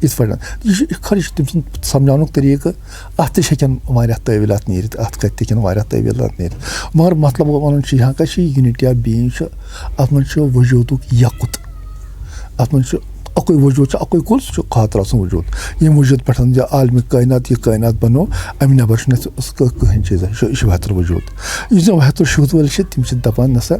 یِتھ پٲٹھۍ۔ یہِ چھُ، یہِ خٲلی چھُ تٔمۍ سُنٛد سَمجھاونُک طریٖقہٕ، اَتھ تہِ چھِ ہٮ۪کان واریاہ تٲویٖلات نیٖرِتھ، اَتھ کَتہِ تہِ ہٮ۪کان واریاہ تٲویٖلات نیٖرِتھ۔ مگر مطلب وَنُن چھُ یہِ ہا کَتہِ چھِ یہِ unity of being چھُ، اَتھ منٛز چھُ وجوٗدُک یَکُت۔ اَتھ منٛز چھُ اَکُے وجوٗد، چھُ اَکُے کُل، سُہ چھُ خاطرٕ سُنٛد وجوٗد۔ ییٚمہِ وجوٗد پٮ۪ٹھ یہِ عالمِ کٲینات، یہِ کٲینات بَنو، اَمہِ نٮ۪بر چھُنہٕ اَتھ کٕہٕنۍ چیٖز، یہِ چھُ، یہِ چھُ وحدت الوجوٗد۔ یُس زَن وحدت الشہوٗد وٲلۍ چھِ، تِم چھِ دَپان، نہ سا،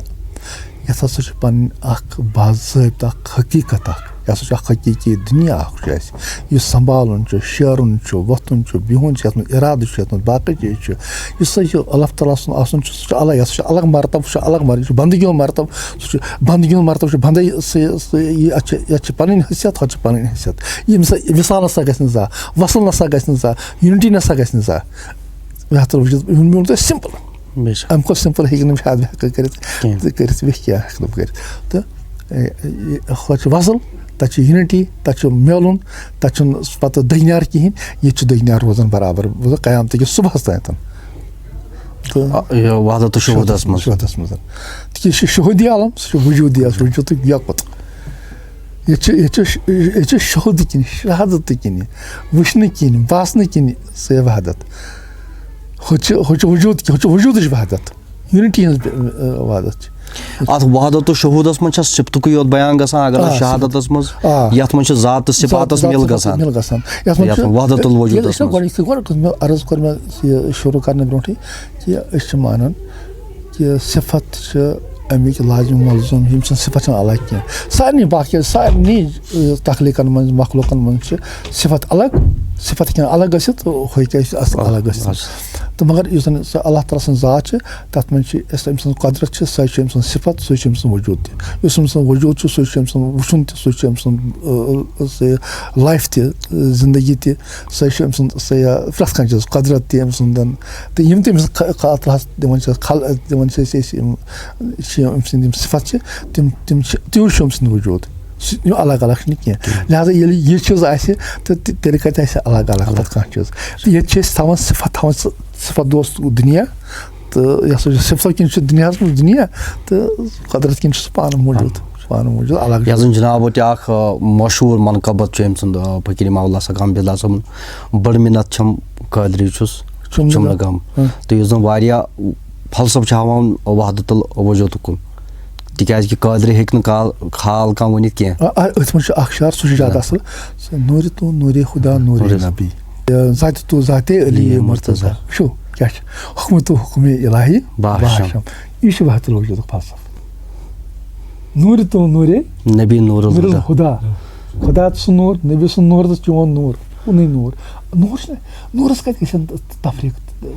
یَتھ ہسا چھُ پَنٕنۍ اَکھ باضٲبطہٕ اَکھ حقیٖقت اَکھ۔ یہِ ہسا چھُ اَکھ حقیٖقی دُنیا اَکھ چھُ اَسہِ۔ یُس سنبھالُن چھُ، شیرُن چھُ، وۄتھُن چھُ، بِہُن چھُ، یَتھ منٛز اِرادٕ چھُ، یَتھ منٛز باقٕے چیٖز چھُ۔ یُس ہسا یہِ اللہ تعالیٰ سُنٛد آسُن چھُ، سُہ چھُ الگ، یہِ ہسا چھُ الگ مرتبہٕ، سُہ چھُ الگ مرتبہٕ، یہِ چھُ بندگی ہُنٛد مرتبہٕ، سُہ چھُ بندگی ہُنٛد مرتبہٕ، چھُ بندے، سُہ، سُہ، یہِ، اَتھ چھِ، یَتھ چھِ پَنٕنۍ حیثیت، ہۄتھ چھِ پَنٕنۍ حیثیت۔ ییٚمہِ سۭتۍ وِصال نہ سا گژھِ نہٕ زانٛہہ، وصل نہ سا گژھِ نہٕ زانٛہہ، unity نہ سا گژھِ نہٕ زانٛہہ۔ بہتر وٕچھِتھ، یہِ ووٚن مےٚ تۄہہِ simple۔ بے شک۔ اَمہِ کھۄتہٕ simple ہیٚکہِ نہٕ مےٚ شاید بہٕ ہٮ۪کہٕ کٔرِتھ۔ کینٛہہ۔ تہٕ کٔرِتھ بیٚیہِ کیٛاہ ہٮ۪کہٕ بہٕ کٔرِتھ؟ تہٕ، اے، اے، ہۄتھ چھِ وصل، تَتہِ چھِ unity، تَتہِ چھُ میلُن، تَتہِ چھُنہٕ پَتہٕ دٔگنیار کِہیٖنۍ، ییٚتہِ چھُ دٔگنیار روزان برابر، مطلب، قیامتہٕ کِس صُبحَس تام۔ تہٕ آ، یہِ وحدت الشہوٗدَس منٛز۔ شہوٗدَس منٛز۔ تِکیٛازِ یہِ چھُ شہوٗدی عالم، سُہ چھُ وجوٗدی عالم، وجوٗدُک یَکُت۔ ییٚتہِ چھِ، ییٚتہِ چھِ، ییٚتہِ چھِ شہوٗدٕ کِنۍ، شہادتہٕ کِنۍ، وٕچھنہٕ کِنۍ، باسنہٕ کِنۍ سۄے وحدت۔ ہُتہِ چھِ، ہُتہِ چھِ وجوٗد، ہُتہِ چھِ وجوٗدٕچ وحدت، unity ہٕنٛز، اَ، وحدت چھِ۔ اَتھ وحدت و شہوٗدَس منٛز چھا صفتُکُے یوت بیان گژھان، اگر نہٕ آ، شہادتَس منٛز، آ۔ یَتھ منٛز چھِ ذات تہٕ صفاتَس ذات، مِل ذات گژھان۔ مِل گژھان۔ یَتھ منٛز یَتھ چھُ، منٛز وحدت الوجوٗدَس ییٚلہِ أسۍ منٛز۔ گۄڈٕ، یِتھ کٔنۍ گۄڈٕ کوٚر مےٚ عرض کوٚر مےٚ یہِ شروٗع کرنہٕ برونٛٹھٕے کہِ أسۍ چھِ مانان کہِ صفت چھِ اَمِکۍ لازم ملزوم، یِم چھِنہٕ صفت چھِنہٕ الگ کینٛہہ۔ سارنٕے باقین، سارنٕے، ٲ، تخلیٖقن منٛز، مخلوٗقن منٛز چھِ صفت الگ، صفت ہیٚکن الگ گٔژھِتھ، ہُہ ہیٚکہِ اَسہِ اَصٕل الگ گٔژھِتھ۔ تہٕ مگر یُس زَن سُہ اللہ تعالیٰ سٕنٛز ذات چھِ، تَتھ منٛز چھِ أسۍ أمۍ سٕنٛز قۄدرت چھِ، سۄ چھِ أمۍ سٕنٛز صفت، سُہ چھِ أمۍ سٕنٛز وجوٗد تہِ۔ یُس أمۍ سٕنٛز وجوٗد چھُ، سُہ چھُ أمۍ سُنٛد وٕچھُن تہِ، سُہ چھُ أمۍ سُنٛد، ٲ، ٲ، سُہ life تہِ، ٲ، زندگی تہِ۔ سۄ چھِ أمۍ سُنٛد، سۄ یا پرٛٮ۪تھ کانٛہہ چیٖز، قۄدرت تہِ أمۍ سُنٛدَن۔ تہٕ یِم تہِ أمِس خ-، خ-، اَتھ رَس دِوان چھِ أسۍ، خل-، دِوان چھِ أسۍ، أسۍ یِم چھِ أمۍ سٕنٛدۍ یِم صفت چھِ، تِم، تِم چھِ، تِہُنٛد چھُ أمۍ سُنٛد وجوٗد۔ سُہ، یِم الگ الگ چھِنہٕ کینٛہہ۔ کِہیٖنۍ۔ لہذا ییٚلہِ یہِ چیٖز آسہِ، تہٕ تہِ-، تیٚلہِ کَتہِ آسہِ الگ الگ پَتہٕ کانٛہہ چیٖز؟ تہٕ ییٚتہِ چھِ أسۍ تھاوان صفت، تھاوان ص-، صفت دوست دُنیا، تہٕ یہِ ہسا چھُ صفتو کِنۍ چھُ دُنیاہَس منٛز دُنیا، تہٕ قۄدرت کِنۍ چھُ سُہ پانہٕ موٗجوٗد، پانہٕ موٗجوٗد، الگ یَتھ زَن جنابو تہِ اکھ، آ، مشہوٗر منقبت چھُ أمۍ سُنٛد، آ، فقیٖر امام اللہ سقام بِلّا صٲبُن، بٔڑ مِنت چھَم قٲدری چھُس، چُمنہٕ چُمنہٕ گام۔ گام۔ ہاں۔ تہٕ یُس زَن واریاہ فلسفہٕ چھُ ہاوان وحدت الوجودُک کُن، تِکیٛازِ کہِ قٲدری ہیٚکہِ نہٕ کال-، خال کانٛہہ ؤنِتھ کینٛہہ۔ آ، آ، أتھۍ منٛز چھُ اکھ شعر، سُہ چھُ زیادٕ آ۔ اصل۔ نوٗرِ تو نوٗرِ خدا نوٗرِ نوٗرِ۔ نبی۔ ذاتِ تو ذاتِ علی علی مرتضی۔ مرتضی۔ وٕچھِو، کیٛاہ چھُ؟ حُکمِ تو حُکمِ الٰہی باشم۔ باشم۔ یہِ چھُ وحدت الوجودُک فلسفہٕ۔ نوٗرِ تو نوٗرِ نبی نوٗر نوٗر الہدا۔ الہدا۔ خدا سُنٛد نوٗر، نبی سُنٛد نوٗر تہٕ چون نوٗر، کُنُے نوٗر۔ نوٗر چھُنہٕ، نوٗرَس کَتہِ گژھن تفریٖق؟ یہِ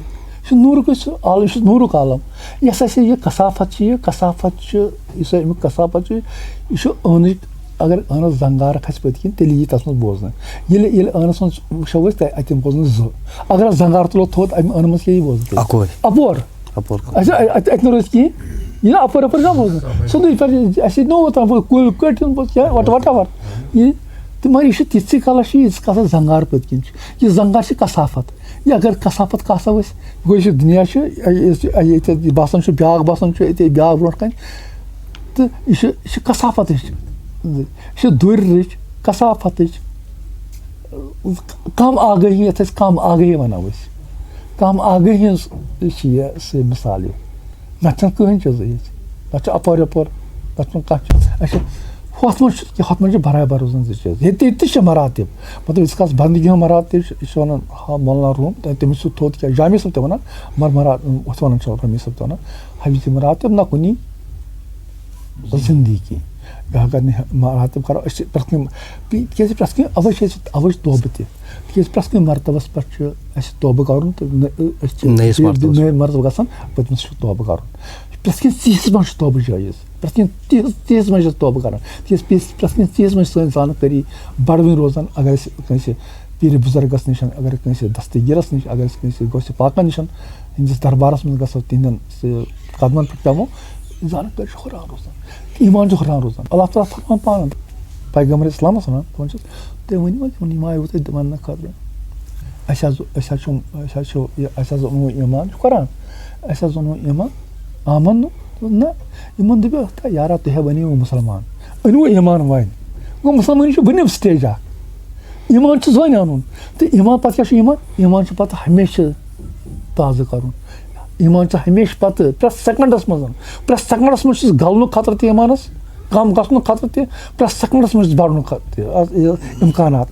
چھُ نوٗرُک، یہِ چھُ عال-، یہِ چھُ نوٗرُک عالم۔ یۄس اَسہِ یہِ کثافت چھِ، یہِ کثافت چھِ، یُس اَمیُک کثافت چھُ، یہِ چھُ ٲنٕچ، اگر ٲنَس زنٛگار کھسہِ پٔتۍ کِنۍ، تیٚلہِ یی تَتھ منٛز بوزنہٕ۔ ییٚلہِ، ییٚلہِ ٲنَس منٛز وٕچھو أسۍ، تَتہِ، اَتہِ بوزنہٕ زٕ۔ اگر اَتھ زنٛگار تُلو تھوٚد، اَمہِ ٲنہٕ منٛز کیٛاہ یی بوزنہٕ تیٚلہِ؟ اَپٲرۍ۔ اَپور۔ اَپور کُن۔ اَسہِ، اَتہِ، اَتہِ نہٕ روزِ کِہیٖنۍ۔ یہِ نہٕ اَپٲرۍ، اَپٲرۍ چھُنہ بوزنہٕ۔ سیوٚدُے پَتہٕ اَسہِ ییٚتہِ نوٚو ووت تام، کُلۍ کٔٹۍ ہُنٛد پوٚز کیٛاہ، وَٹ-، whatever۔ یہِ تہٕ مگر یہِ چھُ تِژھٕے کالس چھُ ییٖتِس کالس زنگار پٔتۍ کِنۍ چھُ۔ یہِ زنگار چھِ کثافت۔ یہِ اگر کثافت کاسو أسۍ، گوٚو یہِ چھُ دُنیا چھُ، یہِ، یہِ، یہِ، ییٚتہِ باسان چھُ بیٛاکھ، باسان چھُ ییٚتہِ بیٛاکھ برونٛٹھ کَنہِ۔ تہٕ یہِ چھُ، یہِ چھُ کثافتٕچ، یہِ چھُ دوٗرِرٕچ، کثافتٕچ، کم آگٲہی، یَتھ أسۍ کم آگٲہی وَنو أسۍ۔ کم آگٲہی ہٕنٛز چھِ یہِ سُہ مثال یہِ۔ نَتہٕ چھَنہٕ کٕہٕنۍ چیٖزٕے ییٚتہِ۔ نَتہٕ چھُ اَپٲرۍ یَپٲرۍ، نَتہٕ چھُنہٕ کانٛہہ چیٖز۔ اَسہِ چھِ ہُتھ منٛز چھُ کہِ ہُتھ منٛز چھِ برابر روزان زٕ چیٖز۔ ییٚتہِ، ییٚتہِ تہِ چھِ مراتب۔ مطلب، یِتھ کَس بندگی ہُنٛد مراتب چھُ، یہِ چھُ وَنان، ہا، مولانا روٗم، تہٕ تٔمِس چھُ تھوٚد کیٛاہ، جامی صٲب تہِ وَنان، مگر مرا-، ہُتھ وَنان چھِ رمی صٲب تہِ وَنان، حبیٖبی مراتب نہ کُنی زندگی۔ اگر نہٕ مراتب کَرو، أسۍ چھِ پرٛٮ۪تھ کُنہِ، تِکیٛازِ پرٛٮ۪تھ کُنہِ، اَوَے چھِ أسۍ، اَوَے چھِ توبہٕ تہِ۔ تِکیٛازِ پرٛٮ۪تھ کُنہِ مرتبس پٮ۪ٹھ چھُ اَسہِ توبہٕ کَرُن تہٕ نہ-، أسۍ چھِ نٔیِس بیٚیہِ مرتبس۔ نٔیِس مرتبس گژھان، پٔتمِس چھُ توبہٕ کَرُن۔ پرٛٮ۪تھ کینٛہہ چیٖزَس منٛز چھُ توبہٕ جٲیِز۔ پرٛٮ۪تھ کینٛہہ چیٖز، چیٖزَس منٛز چھِ أسۍ توبہٕ کَران۔ تِکیٛازِ پرٛٮ۪تھ، پرٛٮ۪تھ کینٛہہ چیٖزَس منٛز چھِ سٲنۍ زانکٲری بَڑوٕنۍ روزان۔ اگر أسۍ کٲنٛسہِ پیٖرِ بُزرگَس نِش، اگر کٲنٛسہِ دستگیٖرَس نِش، اگر أسۍ کٲنٛسہِ غوثِ پاکَن نِش، یِہِنٛدِس دربارَس منٛز گژھو، تِہِنٛدٮ۪ن سُہ قدمَن پٮ۪ٹھ پٮ۪مو، زانکٲری چھِ ہُران روزان۔ ایٖمان چھُ ہُران روزان۔ اللہ تعالیٰ فرمان پانہٕ پیغمبر اسلامس ونان، دپان چھُس، "تُہۍ ؤنِو حظ یِمن، یِم آیہِ تۄہہِ وننہٕ خٲطرٕ۔ اَسہِ حظ، أسۍ حظ چھُ، أسۍ حظ چھُ، یہِ، اَسہِ حظ اوٚنوُ ایٖمان، چھُ قرآن۔ اَسہِ حظ اوٚنوُ ایٖمان، آمن نہٕ، نہ۔" یِمن دٔپِو، "تہٕ یارا، تُہۍ ہے بنیوُ مُسلمان۔ أنوُ ایٖمان وۄنۍ۔ گوٚو مُسلمٲنی چھُ بٔنِم سٹیج اکھ۔ ایٖمان چھُ وۄنۍ اَنُن۔ تہٕ ایٖمان پتہٕ کیٛاہ چھُ ایٖمان؟ ایٖمان چھُ پتہٕ ہمیشہٕ تازٕ کرُن۔ ایٖمان چھُ ہمیشہٕ پتہٕ پرٛٮ۪تھ سیکنڈس منٛز، پرٛٮ۪تھ سیکنڈس منٛز چھُس گلنُک خطرٕ تہِ ایٖمانس، کم گژھنُک خطرٕ تہِ، پرٛٮ۪تھ سیکنڈس منٛز چھُ بڑنُک خطرٕ تہِ، از، یہِ امکانات۔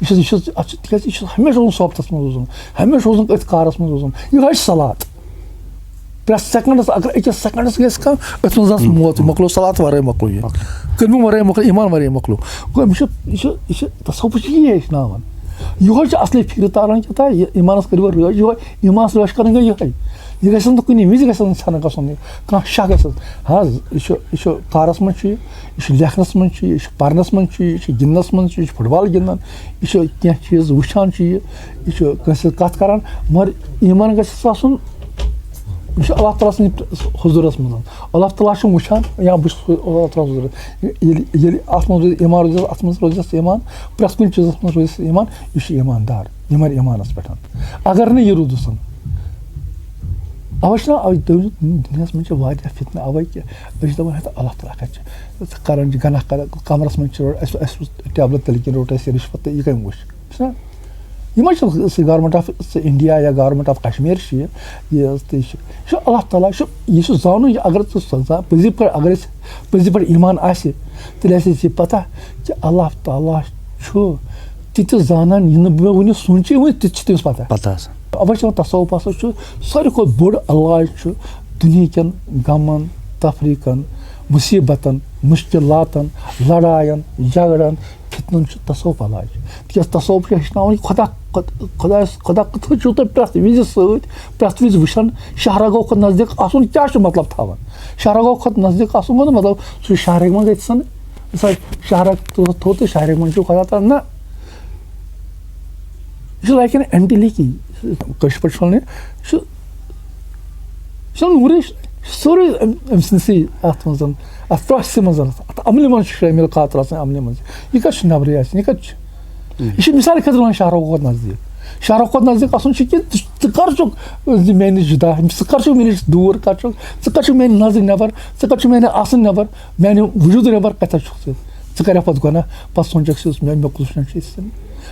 یہِ چھُ، یہِ چھُ، اتھ چھُ، تِکیٛازِ یہِ چھُ ہمیشہِ روزُن صحبتس منٛز روزُن، ہمیشہِ روزُن أتھۍ کارس منٛز روزُن۔ یِہوٚے چھِ صلات۔ پرٛٮ۪تھ سیکنڈس، اگر أکِس سیکنڈس گژھِ کانٛہہ، أتھۍ منٛز آسہِ موت، مۄکلو صلات ورٲے مۄکلو یہِ۔ کلمہٕ ورٲے مۄکلو، ایٖمان ورٲے مۄکلو۔ گوٚو أمِس چھُ، یہِ چھُ، یہِ چھُ تصوف چھُ یی ہیٚچھناوان۔ یِہوٚے چھُ اصلی فکرِ تاران کہِ تۄہہِ یہِ ایٖمانس کٔرِو رٲچھ، یِہوٚے ایٖمانس رٲچھ کرٕنۍ گٔے یِہوٚے۔ یہِ گژھِ نہٕ کُنہِ وِزِ گژھِ نہٕ ژھٮ۪نہٕ گژھُن یہِ۔ کانٛہہ شک گژھِ نہٕ۔ ہاں، یہِ چھُ، یہِ چھُ کارس منٛز چھُ یہِ، یہِ چھُ لیکھنس منٛز چھُ یہِ، یہِ چھُ پرنس منٛز چھُ یہِ، یہِ چھُ گِنٛدنس منٛز چھُ یہِ، یہِ چھُ فٹ بال گِنٛدان، یہِ چھُ کینٛہہ چیٖز وٕچھان چھُ یہِ، یہِ چھُ کٲنٛسہِ سۭتۍ کتھ کران، مگر ایٖمان گژھِ آسُن، یہِ چھُ اللہ تعالیٰ سٕنٛدِ حضوٗرس منٛز۔ اللہ تعالیٰ چھُ وٕچھان یا بہٕ چھُس اللہ تعالیٰ حضوٗرس۔ ییٚلہِ، ییٚلہِ اتھ منٛز روزِ ایٖمان روزِ، اتھ منٛز روزِ اَسہِ ایٖمان، پرٛٮ۪تھ کُنہِ چیٖزس منٛز روزِ اَسہِ ایٖمان، یہِ چھُ ایٖماندار، یہِ مرِ ایٖمانس پٮ۪ٹھ۔ اگر نہٕ یہِ روٗدُس، اوے چھُنہ، اوے دُنیاہس منٛز چھِ واریاہ فتنہٕ، اوے کہِ أسۍ چھِ دپان، "ہے، اللہ تعالیٰ کتہِ چھُ؟" کران چھِ گناہ کران، کمرس منٛز چھِ روٚٹ-، اَسہِ، اَسہِ اوس ٹیبلت تٔلۍ کِنۍ روٚٹ اَسہِ رِشوت تہٕ یہِ کٔمۍ وٕچھ؟ چھُنہ؟ یِمے چھِ سُہ government of India یا government of Kashmir چھِ یہِ، یہِ تہِ چھِ، یہِ چھُ اللہ تعالیٰ چھُ، یہِ چھُ زانُن، یہِ اگر ژٕ سۄ زا-، پٔزی پٲٹھۍ، اگر أسۍ پٔزی پٲٹھۍ ایٖمان آسہِ، تیٚلہِ آسہِ اَسہِ یہِ پتہ کہِ اللہ تعالیٰ چھُ تہِ تہِ زانان، یہِ نہٕ مےٚ وٕنہِ سوٗنٛچے وٕنہِ، تہِ تہِ چھِ تٔمِس پتہ۔ پتہ آسان۔ اَوَے چھِ وَنان، تصوف ہسا چھُ ساروی کھۄتہٕ بوٚڑ علاج چھُ دُنہِکٮ۪ن غمن، تفریٖقن، مُصیٖبتن، مُشکِلاتن، لڑاین، جھگڑن، فتنن چھُ تصوف علاج۔ تِکیٛازِ تصوف چھُ ہیٚچھناوان یہِ خۄدا، خۄد-، خۄدایس، خۄدا کِتھ پٲٹھۍ چھُو تۄہہِ پرٛٮ۪تھ وِزِ سۭتۍ، پرٛٮ۪تھ وِزِ وٕچھان، شاہ رگو کھۄتہٕ نزدیٖک آسُن کیٛاہ چھُ مطلب تھاوان؟ شاہ رگو کھۄتہٕ نزدیٖک آسُن گوٚو نہٕ مطلب سُہ چھُ شاہ رگہِ منٛز ییٚتہِ سَن، مثال، شاہ رگ تھوٚو، تھوٚو تہٕ شاہ رگہِ منٛز چھُ خۄدا تعالیٰ، نہ۔ یہِ چھُ لایک این اینٹی لیکی، کٲشِر پٲٹھۍ چھُ وَنان، یہِ چھُ، یہِ چھُ نوٗرٕے، یہِ چھُ سورُے أمۍ، أمۍ سٕنٛدسٕے اَتھ منٛز، اَتھ پرٛاسہِ منٛز، اَتھ عملہِ منٛز چھُ شٲمِل خاطر آسان، عملہِ منٛز۔ یہِ کَتہِ چھُ نٮ۪برٕے آسان، یہِ کَتہِ چھُ؟ یہِ چھُ مِثال خٲطرٕ وَنان شاہ رخ کھۄتہٕ نزدیٖک۔ شاہ رخ کھۄتہٕ نزدیٖک آسُن چھُ کہِ ژٕ، ژٕ کَر چھُکھ زِ مےٚ نِش جُدا، ژٕ کَر چھُکھ مےٚ نِش دوٗر، کَر چھُکھ، ژٕ کَر چھُکھ میٛانہِ نظرِ نٮ۪بر، ژٕ کَر چھُکھ میٛانہِ آسنہٕ نٮ۪بر، میٛانہِ وجوٗدٕ نٮ۪بر کَتٮ۪تھ چھُکھ ژٕ؟ ژٕ کَرکھ پَتہٕ گۄناہ، پَتہٕ سونٛچَکھ ژٕ، یُس مےٚ، مےٚ کُس چھُنہٕ چھُ یہِ سِن۔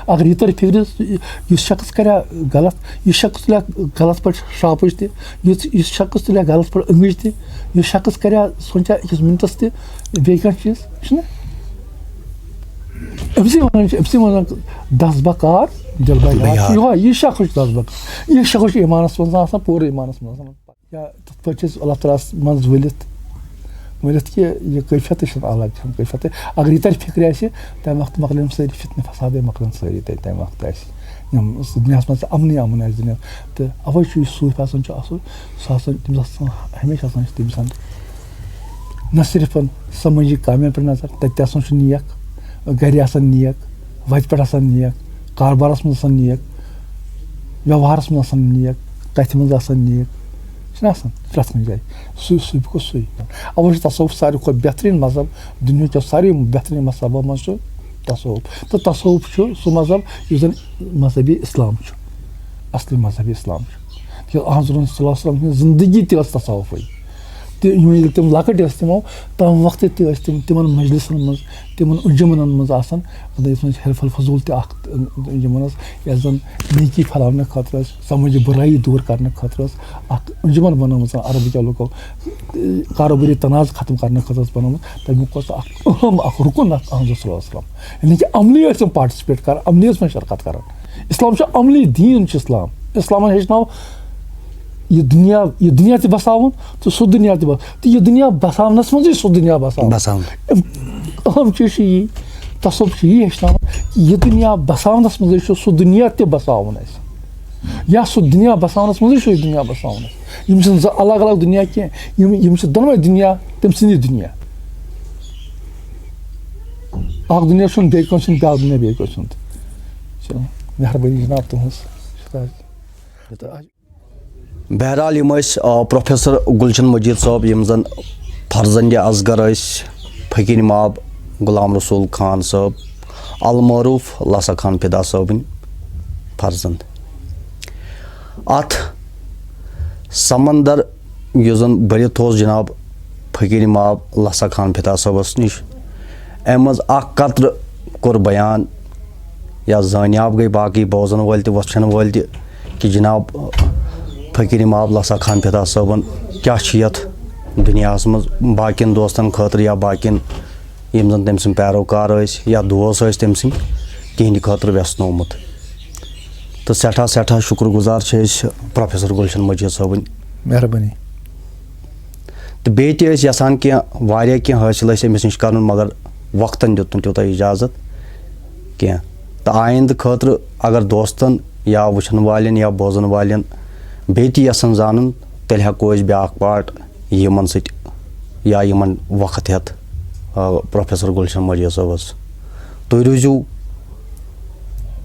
اگر یہِ تَرِ فِکرِ، یُس شخص کَرِ ہا غلط، یُس شخص تُلہِ ہا غلط پٲٹھۍ شاپٕچ تہِ، یُس، یُس شخص تُلہِ ہا غلط پٲٹھۍ أنٛگٕج تہِ، یُس شخص کَرِ ہا، سونٛچہِ ہا أکِس مِنٹَس تہِ بیٚیہِ کانٛہہ چیٖز، چھُنہ؟ أمۍ سٕے وَنان چھِ، أمۍ سٕے وَنان، "دَس بَکار، دِل بَکار۔" بَکار۔ یِہوٚے، یہِ شخص چھُ دَس بَکار۔ یہِ شخص چھُ ایٖمانَس منٛز آسان، پوٗرٕ ایٖمانَس منٛز آسان۔ یا تِتھ پٲٹھۍ چھِ أسۍ اللہ تعالیٰ ہَس منٛز ؤلِتھ، ؤلِتھ کہِ یہِ کٲفیتٕے چھِنہٕ الگ، چھِنہٕ کٲفیتٕے۔ اگر یہِ تَرِ فِکرِ اَسہِ، تَمہِ وقتہٕ مۄکلن سٲری فتنہٕ فسادٕے، مۄکلن سٲری تَتہِ تَمہِ وقتہٕ اَسہِ۔ یِم دُنیاہَس منٛز اَمنٕے اَمُن آسہِ دُنیا۔ تہٕ اَوَے چھُ یُس صوٗفۍ آسان چھُ اَصٕل، سُہ آسان، تٔمِس آسان، ہمیشہِ آسان چھِ تٔمِس آسان نہ صرف سمٲجی کامٮ۪ن پٮ۪ٹھ نظر، تَتہِ تہِ آسان چھُ نیک، گَرِ آسان نیک، وَتہِ پٮ۪ٹھ آسان نیک، کاربارَس منٛز آسان نیک، ویوہارَس منٛز آسان نیک، کَتھِ منٛز آسان نیک، چھِنہ آسان پرٛٮ۪تھ کُنہِ جایہِ۔ سُے، سُے گوٚو سُے۔ اَوَے چھُ تصوف ساروی کھۄتہٕ بہتریٖن مذہب، دُنیہٕکیو ساروی بہتریٖن مذہبو منٛز چھُ تصوف۔ تہٕ تصوف چھُ سُہ مذہب یُس زَن مذہبِ اسلام چھُ، اصلی مذہبِ اسلام چھُ۔ تِکیٛازِ حضور صلی اللہ علیہ وسلم سٕنٛز زندگی تہِ ٲس تصوفٕے۔ تہٕ یِم ییٚلہِ تِم لۄکٕٹۍ ٲسۍ، تِمو تَمہِ وقتہٕ تہِ ٲسۍ تِم تِمَن مجلسَن منٛز، تِمَن انجمنَن منٛز آسان، مطلب، یَتھ منٛز حلف الفضول تہِ اَکھ انجمن ٲس، یَتھ زَن نیکی پھٔہلاونہٕ خٲطرٕ ٲسۍ، سمجھ بُرایی دوٗر کرنہٕ خٲطرٕ ٲس اَکھ انجمن بنٲومٕژ عربہٕ کیو لُکو، کاروبٲری تنازٕ ختم کرنہٕ خٲطرٕ ٲس بنٲومٕژ۔ تَمیُک اوس اَکھ اہم اَکھ رُکُن اَکھ اہم رسول اسلام، یعنی کہِ عملی ٲسۍ تِم پارٹِسِپیٹ کران، عملی ٲسۍ تِم شرکت کران۔ اسلام چھُ عملی دیٖن چھُ اسلام۔ اسلامن ہیٚچھناو یہِ دُنیا، یہِ دُنیا تہِ بساوُن تہٕ سُہ دُنیا تہِ بس-، تہٕ یہِ دُنیا بساونس منٛزٕے سُہ دُنیا بساوُن۔ بساوُن۔ اہم چیٖز چھُ یی، تصوف چھُ یی ہیٚچھناوان کہِ یہِ دُنیا بساونس منٛزٕے چھُ سُہ دُنیا تہِ بساوُن اَسہِ۔ یا سُہ دُنیا بساونس منٛزٕے چھُ یہِ دُنیا بساوُن اَسہِ۔ یِم چھِنہٕ زٕ الگ الگ دُنیا کینٛہہ، یِم، یِم چھِ دۄنوَے دُنیا تٔمۍ سٕنٛدی دُنیا۔ اکھ دُنیا چھُنہٕ بیٚیہِ کٲنٛسہِ ہُنٛد، بیٛاکھ دُنیا بیٚیہِ کٲنٛسہِ ہُنٛد۔ چلو، مہربٲنی جناب تُہٕنٛز۔ بہرحال، یِم ٲسۍ، آ، پروفیسر گُلشن مجید صٲب، یِم زن فرزند اصغر ٲسۍ، فقیٖر ماب غلام رسول خان صٲب، المعروف لسا خان فدا صٲبٕنۍ فرزند۔ اتھ سمندر یُس زن بٔرِتھ اوس جناب فقیٖر ماب لسا خان فدا صٲبس نِش، امہِ منٛز اکھ قطرٕ کوٚر بیان یا زٲنیاب گٔے باقٕے بوزن وٲلۍ تہِ وٕچھن وٲلۍ تہِ کہِ جناب فقیٖر ماب لسا خان فدا صٲبن کیٛاہ چھُ یتھ دُنیاہس منٛز باقین دوستن خٲطرٕ یا باقین یِم زن تٔمۍ سٕنٛدۍ پیروکار ٲسۍ یا دوس ٲسۍ تٔمۍ سٕنٛدۍ، تِہنٛدِ خٲطرٕ وٮ۪ژھنومُت۔ تہٕ سٮ۪ٹھاہ سٮ۪ٹھاہ شُکر گُزار چھِ أسۍ پروفیسر گُلشن مجید صٲبٕنۍ۔ مہربٲنی۔ تہٕ بیٚیہِ تہِ ٲسۍ یژھان کینٛہہ، واریاہ کینٛہہ حٲصِل اَسہِ أمِس نِش کرُن، مگر وقتن دیُت نہٕ تیوٗتاہ اجازت کینٛہہ۔ تہٕ آیندٕ خٲطرٕ اگر دوستن یا وٕچھن والٮ۪ن یا بوزن والٮ۪ن بیٚیہِ تہِ یژھن زانُن، تیٚلہِ ہٮ۪کو أسۍ بیٛاکھ پارٹ یِمن سۭتۍ یا یِمن وقت ہٮ۪تھ، آ، پروفیسر گُلشن مجید صٲبس۔ تُہۍ روٗزِو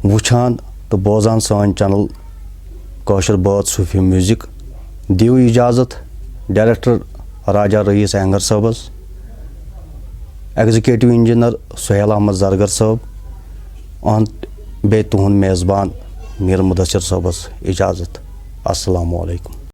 وٕچھان تہٕ بوزان سٲنۍ چینل کٲشِر بٲتھ صوٗفی میوٗزک۔ دِیِو اجازت ڈائریکٹر راجہ رئیس اینگر صٲبس، ایگزیکٹو انجینئر سہیل احمد زرگر صٲب، and بیٚیہِ تُہُنٛد میزبان میر مدثر صٲبس اجازت۔ السلام علیکم۔